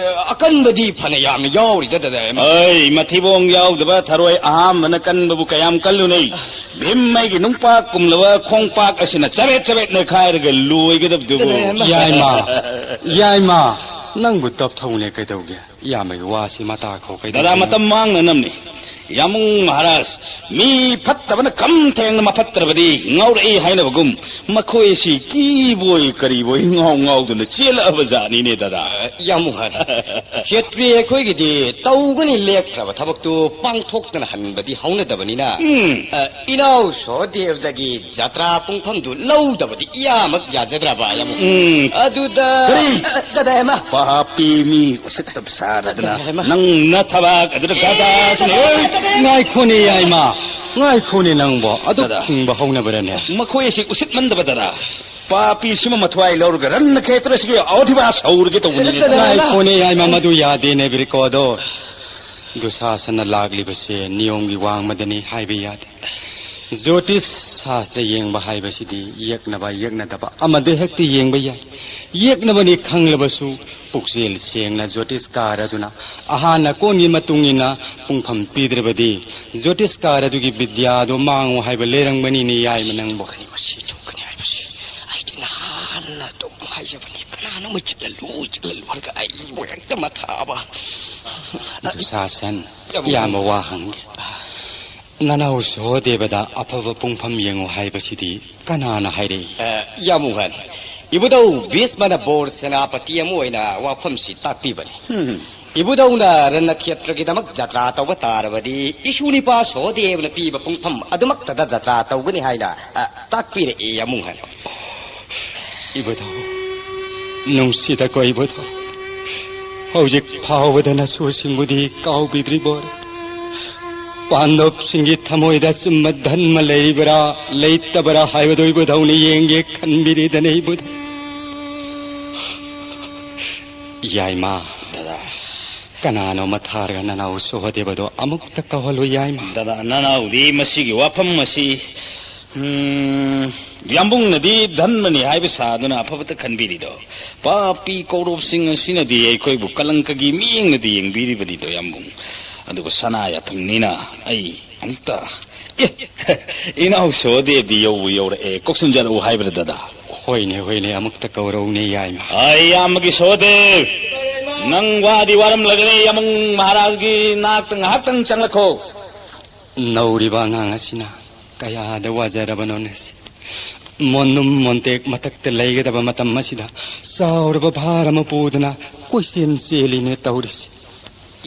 ꯑꯀꯟꯕꯗꯤ ꯐꯅ ꯌꯥꯝꯅ ꯌꯥꯎꯔꯤꯗ, ꯗꯗꯥ ꯌꯥꯏꯃ꯫ ꯑꯩ, ꯃꯊꯤꯕꯣꯡ ꯌꯥꯎꯗꯕ ꯊꯔꯣꯏ ꯑꯍꯥꯝꯕꯅ ꯀꯟꯕꯕꯨ ꯀꯌꯥꯝ ꯀꯜꯂꯨꯅꯤ? ꯚꯤꯝ ꯑꯩꯒꯤ ꯅꯨꯡꯄꯥꯛ ꯀꯨꯝꯂꯕ ꯈꯣꯡꯄꯥꯛ ꯑꯁꯤꯅ ꯆꯕꯦꯠ ꯆꯕꯦꯠ ꯅꯦꯈꯥꯏꯔꯒ ꯂꯣꯏꯒꯗꯕꯗꯨꯕꯨ꯫ ꯗꯗꯥ ꯌꯥꯏꯃ꯫ ꯌꯥꯏꯃ, ꯌꯥꯏꯃ, ꯅꯪꯕꯨ ꯇꯞ ꯊꯧꯅꯦ ꯀꯩꯗꯧꯒꯦ? ꯏꯌꯥꯝꯕꯒꯤ ꯋꯥꯁꯤ ꯃꯇꯥ ꯈꯣ ꯀꯩꯗꯧꯒꯦ? ꯗꯗꯥ, ꯃꯇꯝ ꯃꯥꯡꯅꯅꯕꯅꯤ꯫ ꯌꯥꯃꯨꯡ ꯃꯍꯥꯔꯥꯖ, ꯃꯤ ꯐꯠꯇꯕꯅ ꯈꯝ ꯊꯦꯡꯅ ꯃꯐꯠꯇ꯭ꯔꯕꯗꯤ ꯉꯥꯎꯔꯛꯏ ꯍꯥꯏꯅꯕꯒꯨꯝ, ꯃꯈꯣꯏ ꯑꯁꯤ ꯀꯤꯕꯣꯏ ꯀꯔꯤꯕꯣꯏ ꯉꯥꯎ ꯉꯥꯎꯗꯨꯅ ꯆꯦꯜꯂꯛꯑꯕ ꯖꯥꯠꯅꯤꯅꯦ, ꯗꯗꯥ꯫ ꯑ, ꯌꯥꯝ ꯍꯥꯏ꯫ ꯈꯦꯇ꯭ꯔꯤ ꯑꯩꯈꯣꯏꯒꯤꯗꯤ ꯇꯧꯒꯅꯤ ꯂꯦꯞꯈ꯭ꯔꯕ ꯊꯕꯛꯇꯨ ꯄꯥꯡꯊꯣꯛꯇꯅ ꯍꯟꯕꯗꯤ ꯍꯧꯅꯗꯕꯅꯤꯅ, ꯎꯝ꯫ ꯑ, ꯏꯅꯥꯎ ꯁꯣꯍꯗꯦꯕꯗꯒꯤ ꯖꯇ꯭ꯔꯥ ꯄꯨꯡꯐꯝꯗꯨ ꯂꯧꯗꯕꯗꯤ ꯏꯌꯥꯃꯛ ꯌꯥꯖꯗ꯭ꯔꯕ, ꯌꯥꯝ꯫ ꯎꯝ꯫ ꯑꯗꯨꯗ ꯀꯔꯤ? ꯑ, ꯗꯗꯥ ꯍꯦꯃ꯫ ꯄꯥꯄꯤ ꯃꯤ ꯎꯁꯤꯠꯇꯕ ꯁꯥꯔꯗꯅ ꯗꯗꯥ ꯍꯦꯃ꯫ ꯅꯪ ꯅꯊꯕꯥꯛ ꯑꯗꯨꯗ ꯒꯗꯥꯁꯤꯅꯦ꯫ ꯗꯗꯥ ꯍꯦꯃ꯫ ꯉꯥꯏꯈꯣꯅꯦ ꯌꯥꯏꯃ, ꯉꯥꯏꯈꯣꯅꯦ ꯅꯪꯕꯣ, ꯑꯗꯨ ꯗꯗꯥ꯫ ꯈꯪꯕ ꯍꯧꯅꯕꯔꯅꯦ? ꯃꯈꯣꯏ ꯑꯁꯤ ꯎꯁꯤꯠꯃꯟꯗꯕ ꯗꯗꯥ꯫ ꯄꯥꯄꯤꯁꯤꯃ ꯃꯊ꯭ꯋꯥꯏ ꯂꯧꯔꯒ ꯔꯟꯅ ꯈꯦꯇ꯭ꯔꯁꯤꯒꯤ ꯑꯣꯙꯤꯕꯥꯁ ꯍꯧꯔꯒꯦ ꯇꯧꯕꯅꯤꯅꯦ꯫ ꯉꯥꯏꯈꯣꯅꯦ ꯌꯥꯏꯃ, ꯃꯗꯨ ꯌꯥꯗꯦꯅꯦ ꯕ꯭ꯔꯤꯀꯣꯗꯣ꯫ ꯗꯨꯁꯥꯁꯅ ꯂꯥꯛꯂꯤꯕꯁꯦ ꯅꯤꯌꯣꯝꯒꯤ ꯋꯥꯡꯃꯗꯅꯤ ꯍꯥꯏꯕ ꯌꯥꯗꯦ꯫ ꯖꯣꯇꯤꯁ ꯁꯥꯁꯇ꯭ꯔ ꯌꯦꯡꯕ ꯍꯥꯏꯕꯁꯤꯗꯤ ꯌꯦꯛꯅꯕ ꯌꯦꯛꯅꯗꯕ ꯑꯃꯗ ꯍꯦꯛꯇ ꯌꯦꯡꯕ ꯌꯥꯏ꯫ ꯌꯦꯛꯅꯕꯅꯤ ꯈꯪꯂꯕꯁꯨ ꯄꯨꯛꯆꯦꯜ ꯁꯦꯡꯅ ꯖꯣꯇꯤꯁ ꯀꯥꯔ ꯑꯗꯨꯅ ꯑꯍꯥꯟ ꯑꯀꯣꯟꯒꯤ ꯃꯇꯨꯡ ꯏꯟꯅ ꯄꯨꯡꯐꯝ ꯄꯤꯗ꯭ꯔꯕꯗꯤ ꯖꯣꯇꯤꯁ ꯀꯥꯔ ꯑꯗꯨꯒꯤ ꯕꯤꯗ꯭ꯌꯥꯗꯣ ꯃꯥꯡꯉꯨ ꯍꯥꯏꯕ ꯂꯩꯔꯝꯒꯅꯤꯅꯦ ꯌꯥꯏꯃ ꯅꯪꯕꯨ꯫ ꯀꯔꯤ ꯃꯁꯤ ꯊꯣꯛꯀꯅꯤ ꯍꯥꯏꯕꯁꯤ ꯑꯩꯗꯤ ꯅꯍꯥꯟꯅ ꯑꯗꯨꯝ ꯍꯥꯏꯖꯕꯅꯤ꯫ ꯀꯅꯥꯅꯣꯝꯃ ꯆꯠꯍꯜꯂꯨ, ꯆꯠꯍꯜꯂꯨ ꯍꯥꯏꯔꯒ ꯑꯩꯕꯨ ꯍꯦꯛꯇ ꯃꯊꯥꯕ꯫ ꯗꯨꯁꯥꯁꯟ, ꯌꯥꯝ ꯏꯌꯥꯝꯕ ꯋꯥ ꯍꯪꯒꯦ꯫ ꯅꯅꯥꯎ ꯁꯍꯣꯗꯦꯕꯗ ꯑꯐꯕ ꯄꯨꯡꯐꯝ ꯌꯦꯡꯉꯨ ꯍꯥꯏꯕꯁꯤꯗꯤ ꯀꯅꯥꯅ ꯍꯥꯏꯔꯛꯏ? ꯑ, ꯌꯥꯝ ꯍꯥꯏ꯫ ꯏꯕꯨꯙꯧ ꯚꯤꯁꯃꯅ ꯕꯣꯔ ꯁꯦꯅꯥꯄꯇꯤ ꯑꯃ ꯑꯣꯏꯅ ꯋꯥꯐꯝꯁꯤ ꯇꯥꯛꯄꯤꯕꯅꯤ꯫ ꯍꯝ꯫ ꯏꯕꯨꯙꯧꯅ ꯔꯟꯅꯈꯦꯇ꯭ꯔꯒꯤꯗꯃꯛ ꯖꯇ꯭ꯔꯥ ꯇꯧꯕ ꯇꯥꯔꯕꯗꯤ ꯏꯁꯨ ꯅꯤꯄꯥ ꯁꯍꯣꯗꯦꯕꯅ ꯄꯤꯕ ꯄꯨꯡꯐꯝ ꯑꯗꯨꯃꯛꯇꯗ ꯖꯇ꯭ꯔꯥ ꯇꯧꯒꯅꯤ ꯍꯥꯏꯅ, ꯑ, ꯇꯥꯛꯄꯤꯔꯛꯏ ꯌꯥꯝ ꯍꯥꯏ꯫ ꯏꯕꯨꯙꯧ, ꯅꯨꯡꯁꯤꯗꯀꯣ ꯏꯕꯨꯙꯧ, ꯍꯧꯖꯤꯛ ꯐꯥꯎꯕꯗ ꯅꯁꯨꯁꯤꯡꯕꯨꯗꯤ ꯀꯥꯎꯕꯤꯗ꯭ꯔꯤꯕꯣ? ꯄꯥꯟꯗꯕꯁꯤꯡꯒꯤ ꯊꯃꯣꯏꯗ ꯑꯆꯨꯝꯕ ꯙꯟꯃ ꯂꯩꯔꯤꯕ꯭ꯔꯥ, ꯂꯩꯇꯕ꯭ꯔꯥ ꯍꯥꯏꯕꯗꯨ ꯏꯕꯨꯙꯧꯅ ꯌꯦꯡꯒꯦ ꯈꯟꯕꯤꯔꯤꯗꯅ ꯏꯕꯨꯙꯧ꯫ ꯌꯥꯏꯃ, ꯗꯗꯥ꯫ ꯀꯅꯥꯅꯣ ꯃꯊꯥꯔꯒ ꯅꯅꯥꯎ ꯁꯣꯍꯗꯦꯕꯗꯣ ꯑꯃꯨꯛꯇ ꯀꯧꯍꯜꯂꯨ ꯌꯥꯏꯃ꯫ ꯗꯗꯥ, ꯅꯅꯥꯎꯗꯤ ꯃꯁꯤꯒꯤ ꯋꯥꯐꯝ ꯑꯁꯤ, ꯎꯝ, ꯌꯥꯝꯕꯨꯡꯅꯗꯤ ꯙꯟꯃꯅꯤ ꯍꯥꯏꯕ ꯁꯥꯗꯨꯅ ꯑꯐꯕꯇ ꯈꯟꯕꯤꯔꯤꯗꯣ꯫ ꯄꯥꯄꯤ ꯀꯧꯔꯣꯞꯁꯤꯡ ꯑꯁꯤꯅꯗꯤ ꯑꯩꯈꯣꯏꯕꯨ ꯀꯂꯪꯀꯒꯤ ꯃꯤꯠꯌꯦꯡꯅꯗꯤ ꯌꯦꯡꯕꯤꯔꯤꯕꯅꯤꯗꯣ ꯌꯥꯝꯕꯨꯡ꯫ ꯑꯗꯨꯒ ꯁꯅꯥ ꯌꯥꯊꯪꯅꯤꯅ ꯑꯩ ꯑꯃꯨꯛꯇ, ꯑꯦ, ꯏꯅꯥꯎ ꯁꯣꯍꯗꯦꯕꯗꯤ ꯌꯧꯕꯨ ꯌꯧꯔꯛꯑꯦ, ꯀꯧꯁꯤꯟꯖꯔꯛꯎ ꯍꯥꯏꯕ꯭ꯔꯥ ꯗꯗꯥ? ꯍꯣꯏꯅꯦ, ꯍꯣꯏꯅꯦ, ꯑꯃꯨꯛꯇ ꯀꯧꯔꯧꯅꯦ ꯌꯥꯏꯃ꯫ ꯑꯩ ꯏꯌꯥꯝꯕꯒꯤ ꯁꯣꯍꯗꯦꯕ, ꯅꯪ ꯋꯥꯗꯤ ꯋꯥꯔꯝꯂꯒꯅꯤ, ꯌꯥꯝꯕꯨꯡ ꯃꯍꯥꯔꯥꯖꯒꯤ ꯅꯥꯛꯇ ꯉꯥꯏꯍꯥꯛꯇꯪ ꯆꯪꯂꯛꯈꯣ꯫ ꯅꯧꯔꯤꯕ ꯑꯉꯥꯡ ꯑꯁꯤꯅ ꯀꯌꯥꯗ ꯋꯥꯖꯔꯕꯅꯣꯅꯦ ꯁꯤ꯫ ꯃꯣꯟꯅꯨꯝ ꯃꯣꯟꯇꯦꯛ ꯃꯊꯛꯇ ꯂꯩꯒꯗꯕ ꯃꯇꯝ ꯑꯁꯤꯗ ꯆꯥꯎꯔꯕ ꯚꯥꯔ ꯑꯃ ꯄꯨꯗꯨꯅ ꯀꯣꯏꯆꯦꯟ ꯆꯦꯜꯂꯤꯅꯦ ꯇꯧꯔꯤꯁꯤ꯫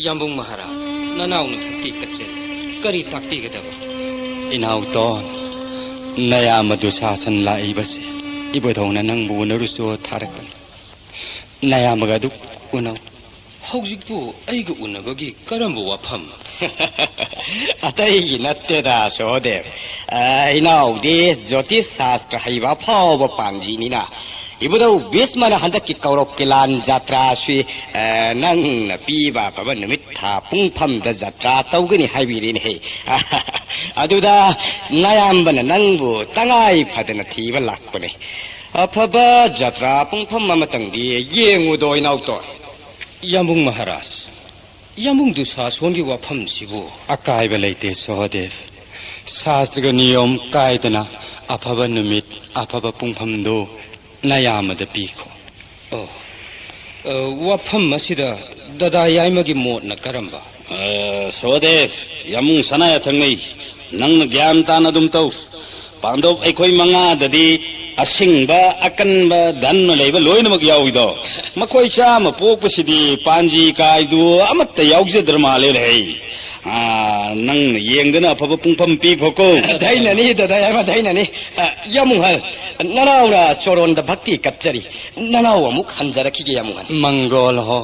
ꯌꯥꯝꯕꯨꯡ ꯃꯍꯥꯔꯥꯖ, ꯅꯅꯥꯎꯅ ꯚꯛꯇꯤ ꯀꯠꯆꯔꯤ꯫ ꯀꯔꯤ ꯇꯥꯛꯄꯤꯒꯗꯕ? ꯏꯅꯥꯎꯇꯣꯟ, ꯅꯌꯥꯝꯕ ꯗꯨꯁꯥꯁꯟ ꯂꯥꯛꯏꯕꯁꯦ ꯏꯕꯨꯙꯧꯅ ꯅꯪꯕꯨ ꯎꯅꯔꯨꯆꯣ ꯊꯥꯔꯛꯄꯅꯤ꯫ ꯅꯌꯥꯝꯕꯒ ꯑꯗꯨ ꯎꯅꯧ꯫ ꯍꯧꯖꯤꯛꯄꯨ ꯑꯩꯒ ꯎꯅꯕꯒꯤ ꯀꯔꯝꯕ ꯋꯥꯐꯝ? ꯑꯇꯩꯒꯤ ꯅꯠꯇꯦꯗ, ꯁꯣꯍꯗꯦꯕ꯫ ꯑ, ꯏꯅꯥꯎꯗꯤ ꯖꯣꯇꯤꯁ ꯁꯥꯁꯇ꯭ꯔ ꯍꯩꯕ ꯑꯐꯥꯎꯕ ꯄꯥꯟꯖꯤꯅꯤꯅ꯫ ꯏꯕꯨꯙꯧ ꯚꯤꯁꯃꯅ ꯍꯟꯗꯛꯀꯤ ꯀꯧꯔꯣꯛꯀꯤ ꯂꯥꯟ ꯖꯇ꯭ꯔꯥꯁꯤ, ꯑ, ꯅꯪꯅ ꯄꯤꯕ ꯑꯐꯕ ꯅꯨꯃꯤꯠ ꯊꯥ ꯄꯨꯡꯐꯝꯗ ꯖꯇ꯭ꯔꯥ ꯇꯧꯒꯅꯤ ꯍꯥꯏꯕꯤꯔꯤꯅꯦꯍꯦ꯫ ꯑꯗꯨꯗ ꯅꯌꯥꯝꯕꯅ ꯅꯪꯕꯨ ꯇꯉꯥꯏ ꯐꯗꯅ ꯊꯤꯕ ꯂꯥꯛꯄꯅꯦ꯫ ꯑꯐꯕ ꯖꯇ꯭ꯔꯥ ꯄꯨꯡꯐꯝ ꯑꯃꯇꯪꯗꯤ ꯌꯦꯡꯉꯨꯗꯣ, ꯏꯅꯥꯎꯇꯣꯟ꯫ ꯌꯥꯝꯕꯨꯡ ꯃꯍꯥꯔꯥꯖ, ꯌꯥꯝꯕꯨꯡ ꯗꯨꯁꯥꯁꯣꯟꯒꯤ ꯋꯥꯐꯝꯁꯤꯕꯨ? ꯑꯀꯥꯏꯕ ꯂꯩꯇꯦ ꯁꯣꯍꯗꯦꯕ꯫ ꯁꯥꯁꯇ꯭ꯔꯒ ꯅꯤꯌꯣꯝ ꯀꯥꯏꯗꯅ ꯑꯐꯕ ꯅꯨꯃꯤꯠ, ꯑꯐꯕ ꯄꯨꯡꯐꯝꯗꯨ ꯅꯌꯥꯝꯕꯗ ꯄꯤꯈꯣ꯫ ꯑꯣ, ꯑ, ꯋꯥꯐꯝ ꯑꯁꯤꯗ ꯗꯗꯥ ꯌꯥꯏꯃꯒꯤ ꯃꯣꯠꯅ ꯀꯔꯝꯕ? ꯑ, ꯁꯣꯍꯗꯦꯕ, ꯌꯥꯝꯕꯨꯡ ꯁꯅꯥ ꯌꯥꯊꯪꯅꯩ, ꯅꯪꯅ ꯒ꯭ꯌꯥꯟ ꯇꯥꯅ ꯑꯗꯨꯝ ꯇꯧ꯫ ꯄꯥꯟꯗꯣꯞ ꯑꯩꯈꯣꯏ ꯃꯉꯥꯗꯗꯤ ꯑꯁꯤꯡꯕ, ꯑꯀꯟꯕ, ꯙꯟꯃ ꯂꯩꯕ ꯂꯣꯏꯅꯃꯛ ꯌꯥꯎꯏꯗꯣ꯫ ꯃꯈꯣꯏ ꯆꯥꯝꯃ ꯄꯣꯛꯄꯁꯤꯗꯤ ꯄꯥꯟꯖꯤ ꯀꯥꯏꯗꯨ ꯑꯃꯠꯇ ꯌꯥꯎꯖꯗ꯭ꯔ ꯃꯥꯜꯂꯦ ꯂꯩ꯫ ꯑꯥ, ꯅꯪꯅ ꯌꯦꯡꯗꯅ ꯑꯐꯕ ꯄꯨꯡꯐꯝ ꯄꯤꯈꯣꯀꯣ꯫ ꯙꯩꯅꯅꯤ, ꯗꯗꯥ ꯌꯥꯏꯃ, ꯙꯩꯅꯅꯤ꯫ ꯑ, ꯌꯥꯝꯕꯨꯡꯍꯜ, ꯅꯅꯥꯎꯅ ꯆꯣꯔꯣꯟꯗ ꯚꯛꯇꯤ ꯀꯠꯆꯔꯤ꯫ ꯅꯅꯥꯎ ꯑꯃꯨꯛ ꯍꯟꯖꯔꯛꯈꯤꯒꯦ, ꯌꯥꯝꯕꯨꯡꯍꯜ꯫ ꯃꯪꯒꯣꯜ ꯍꯣ,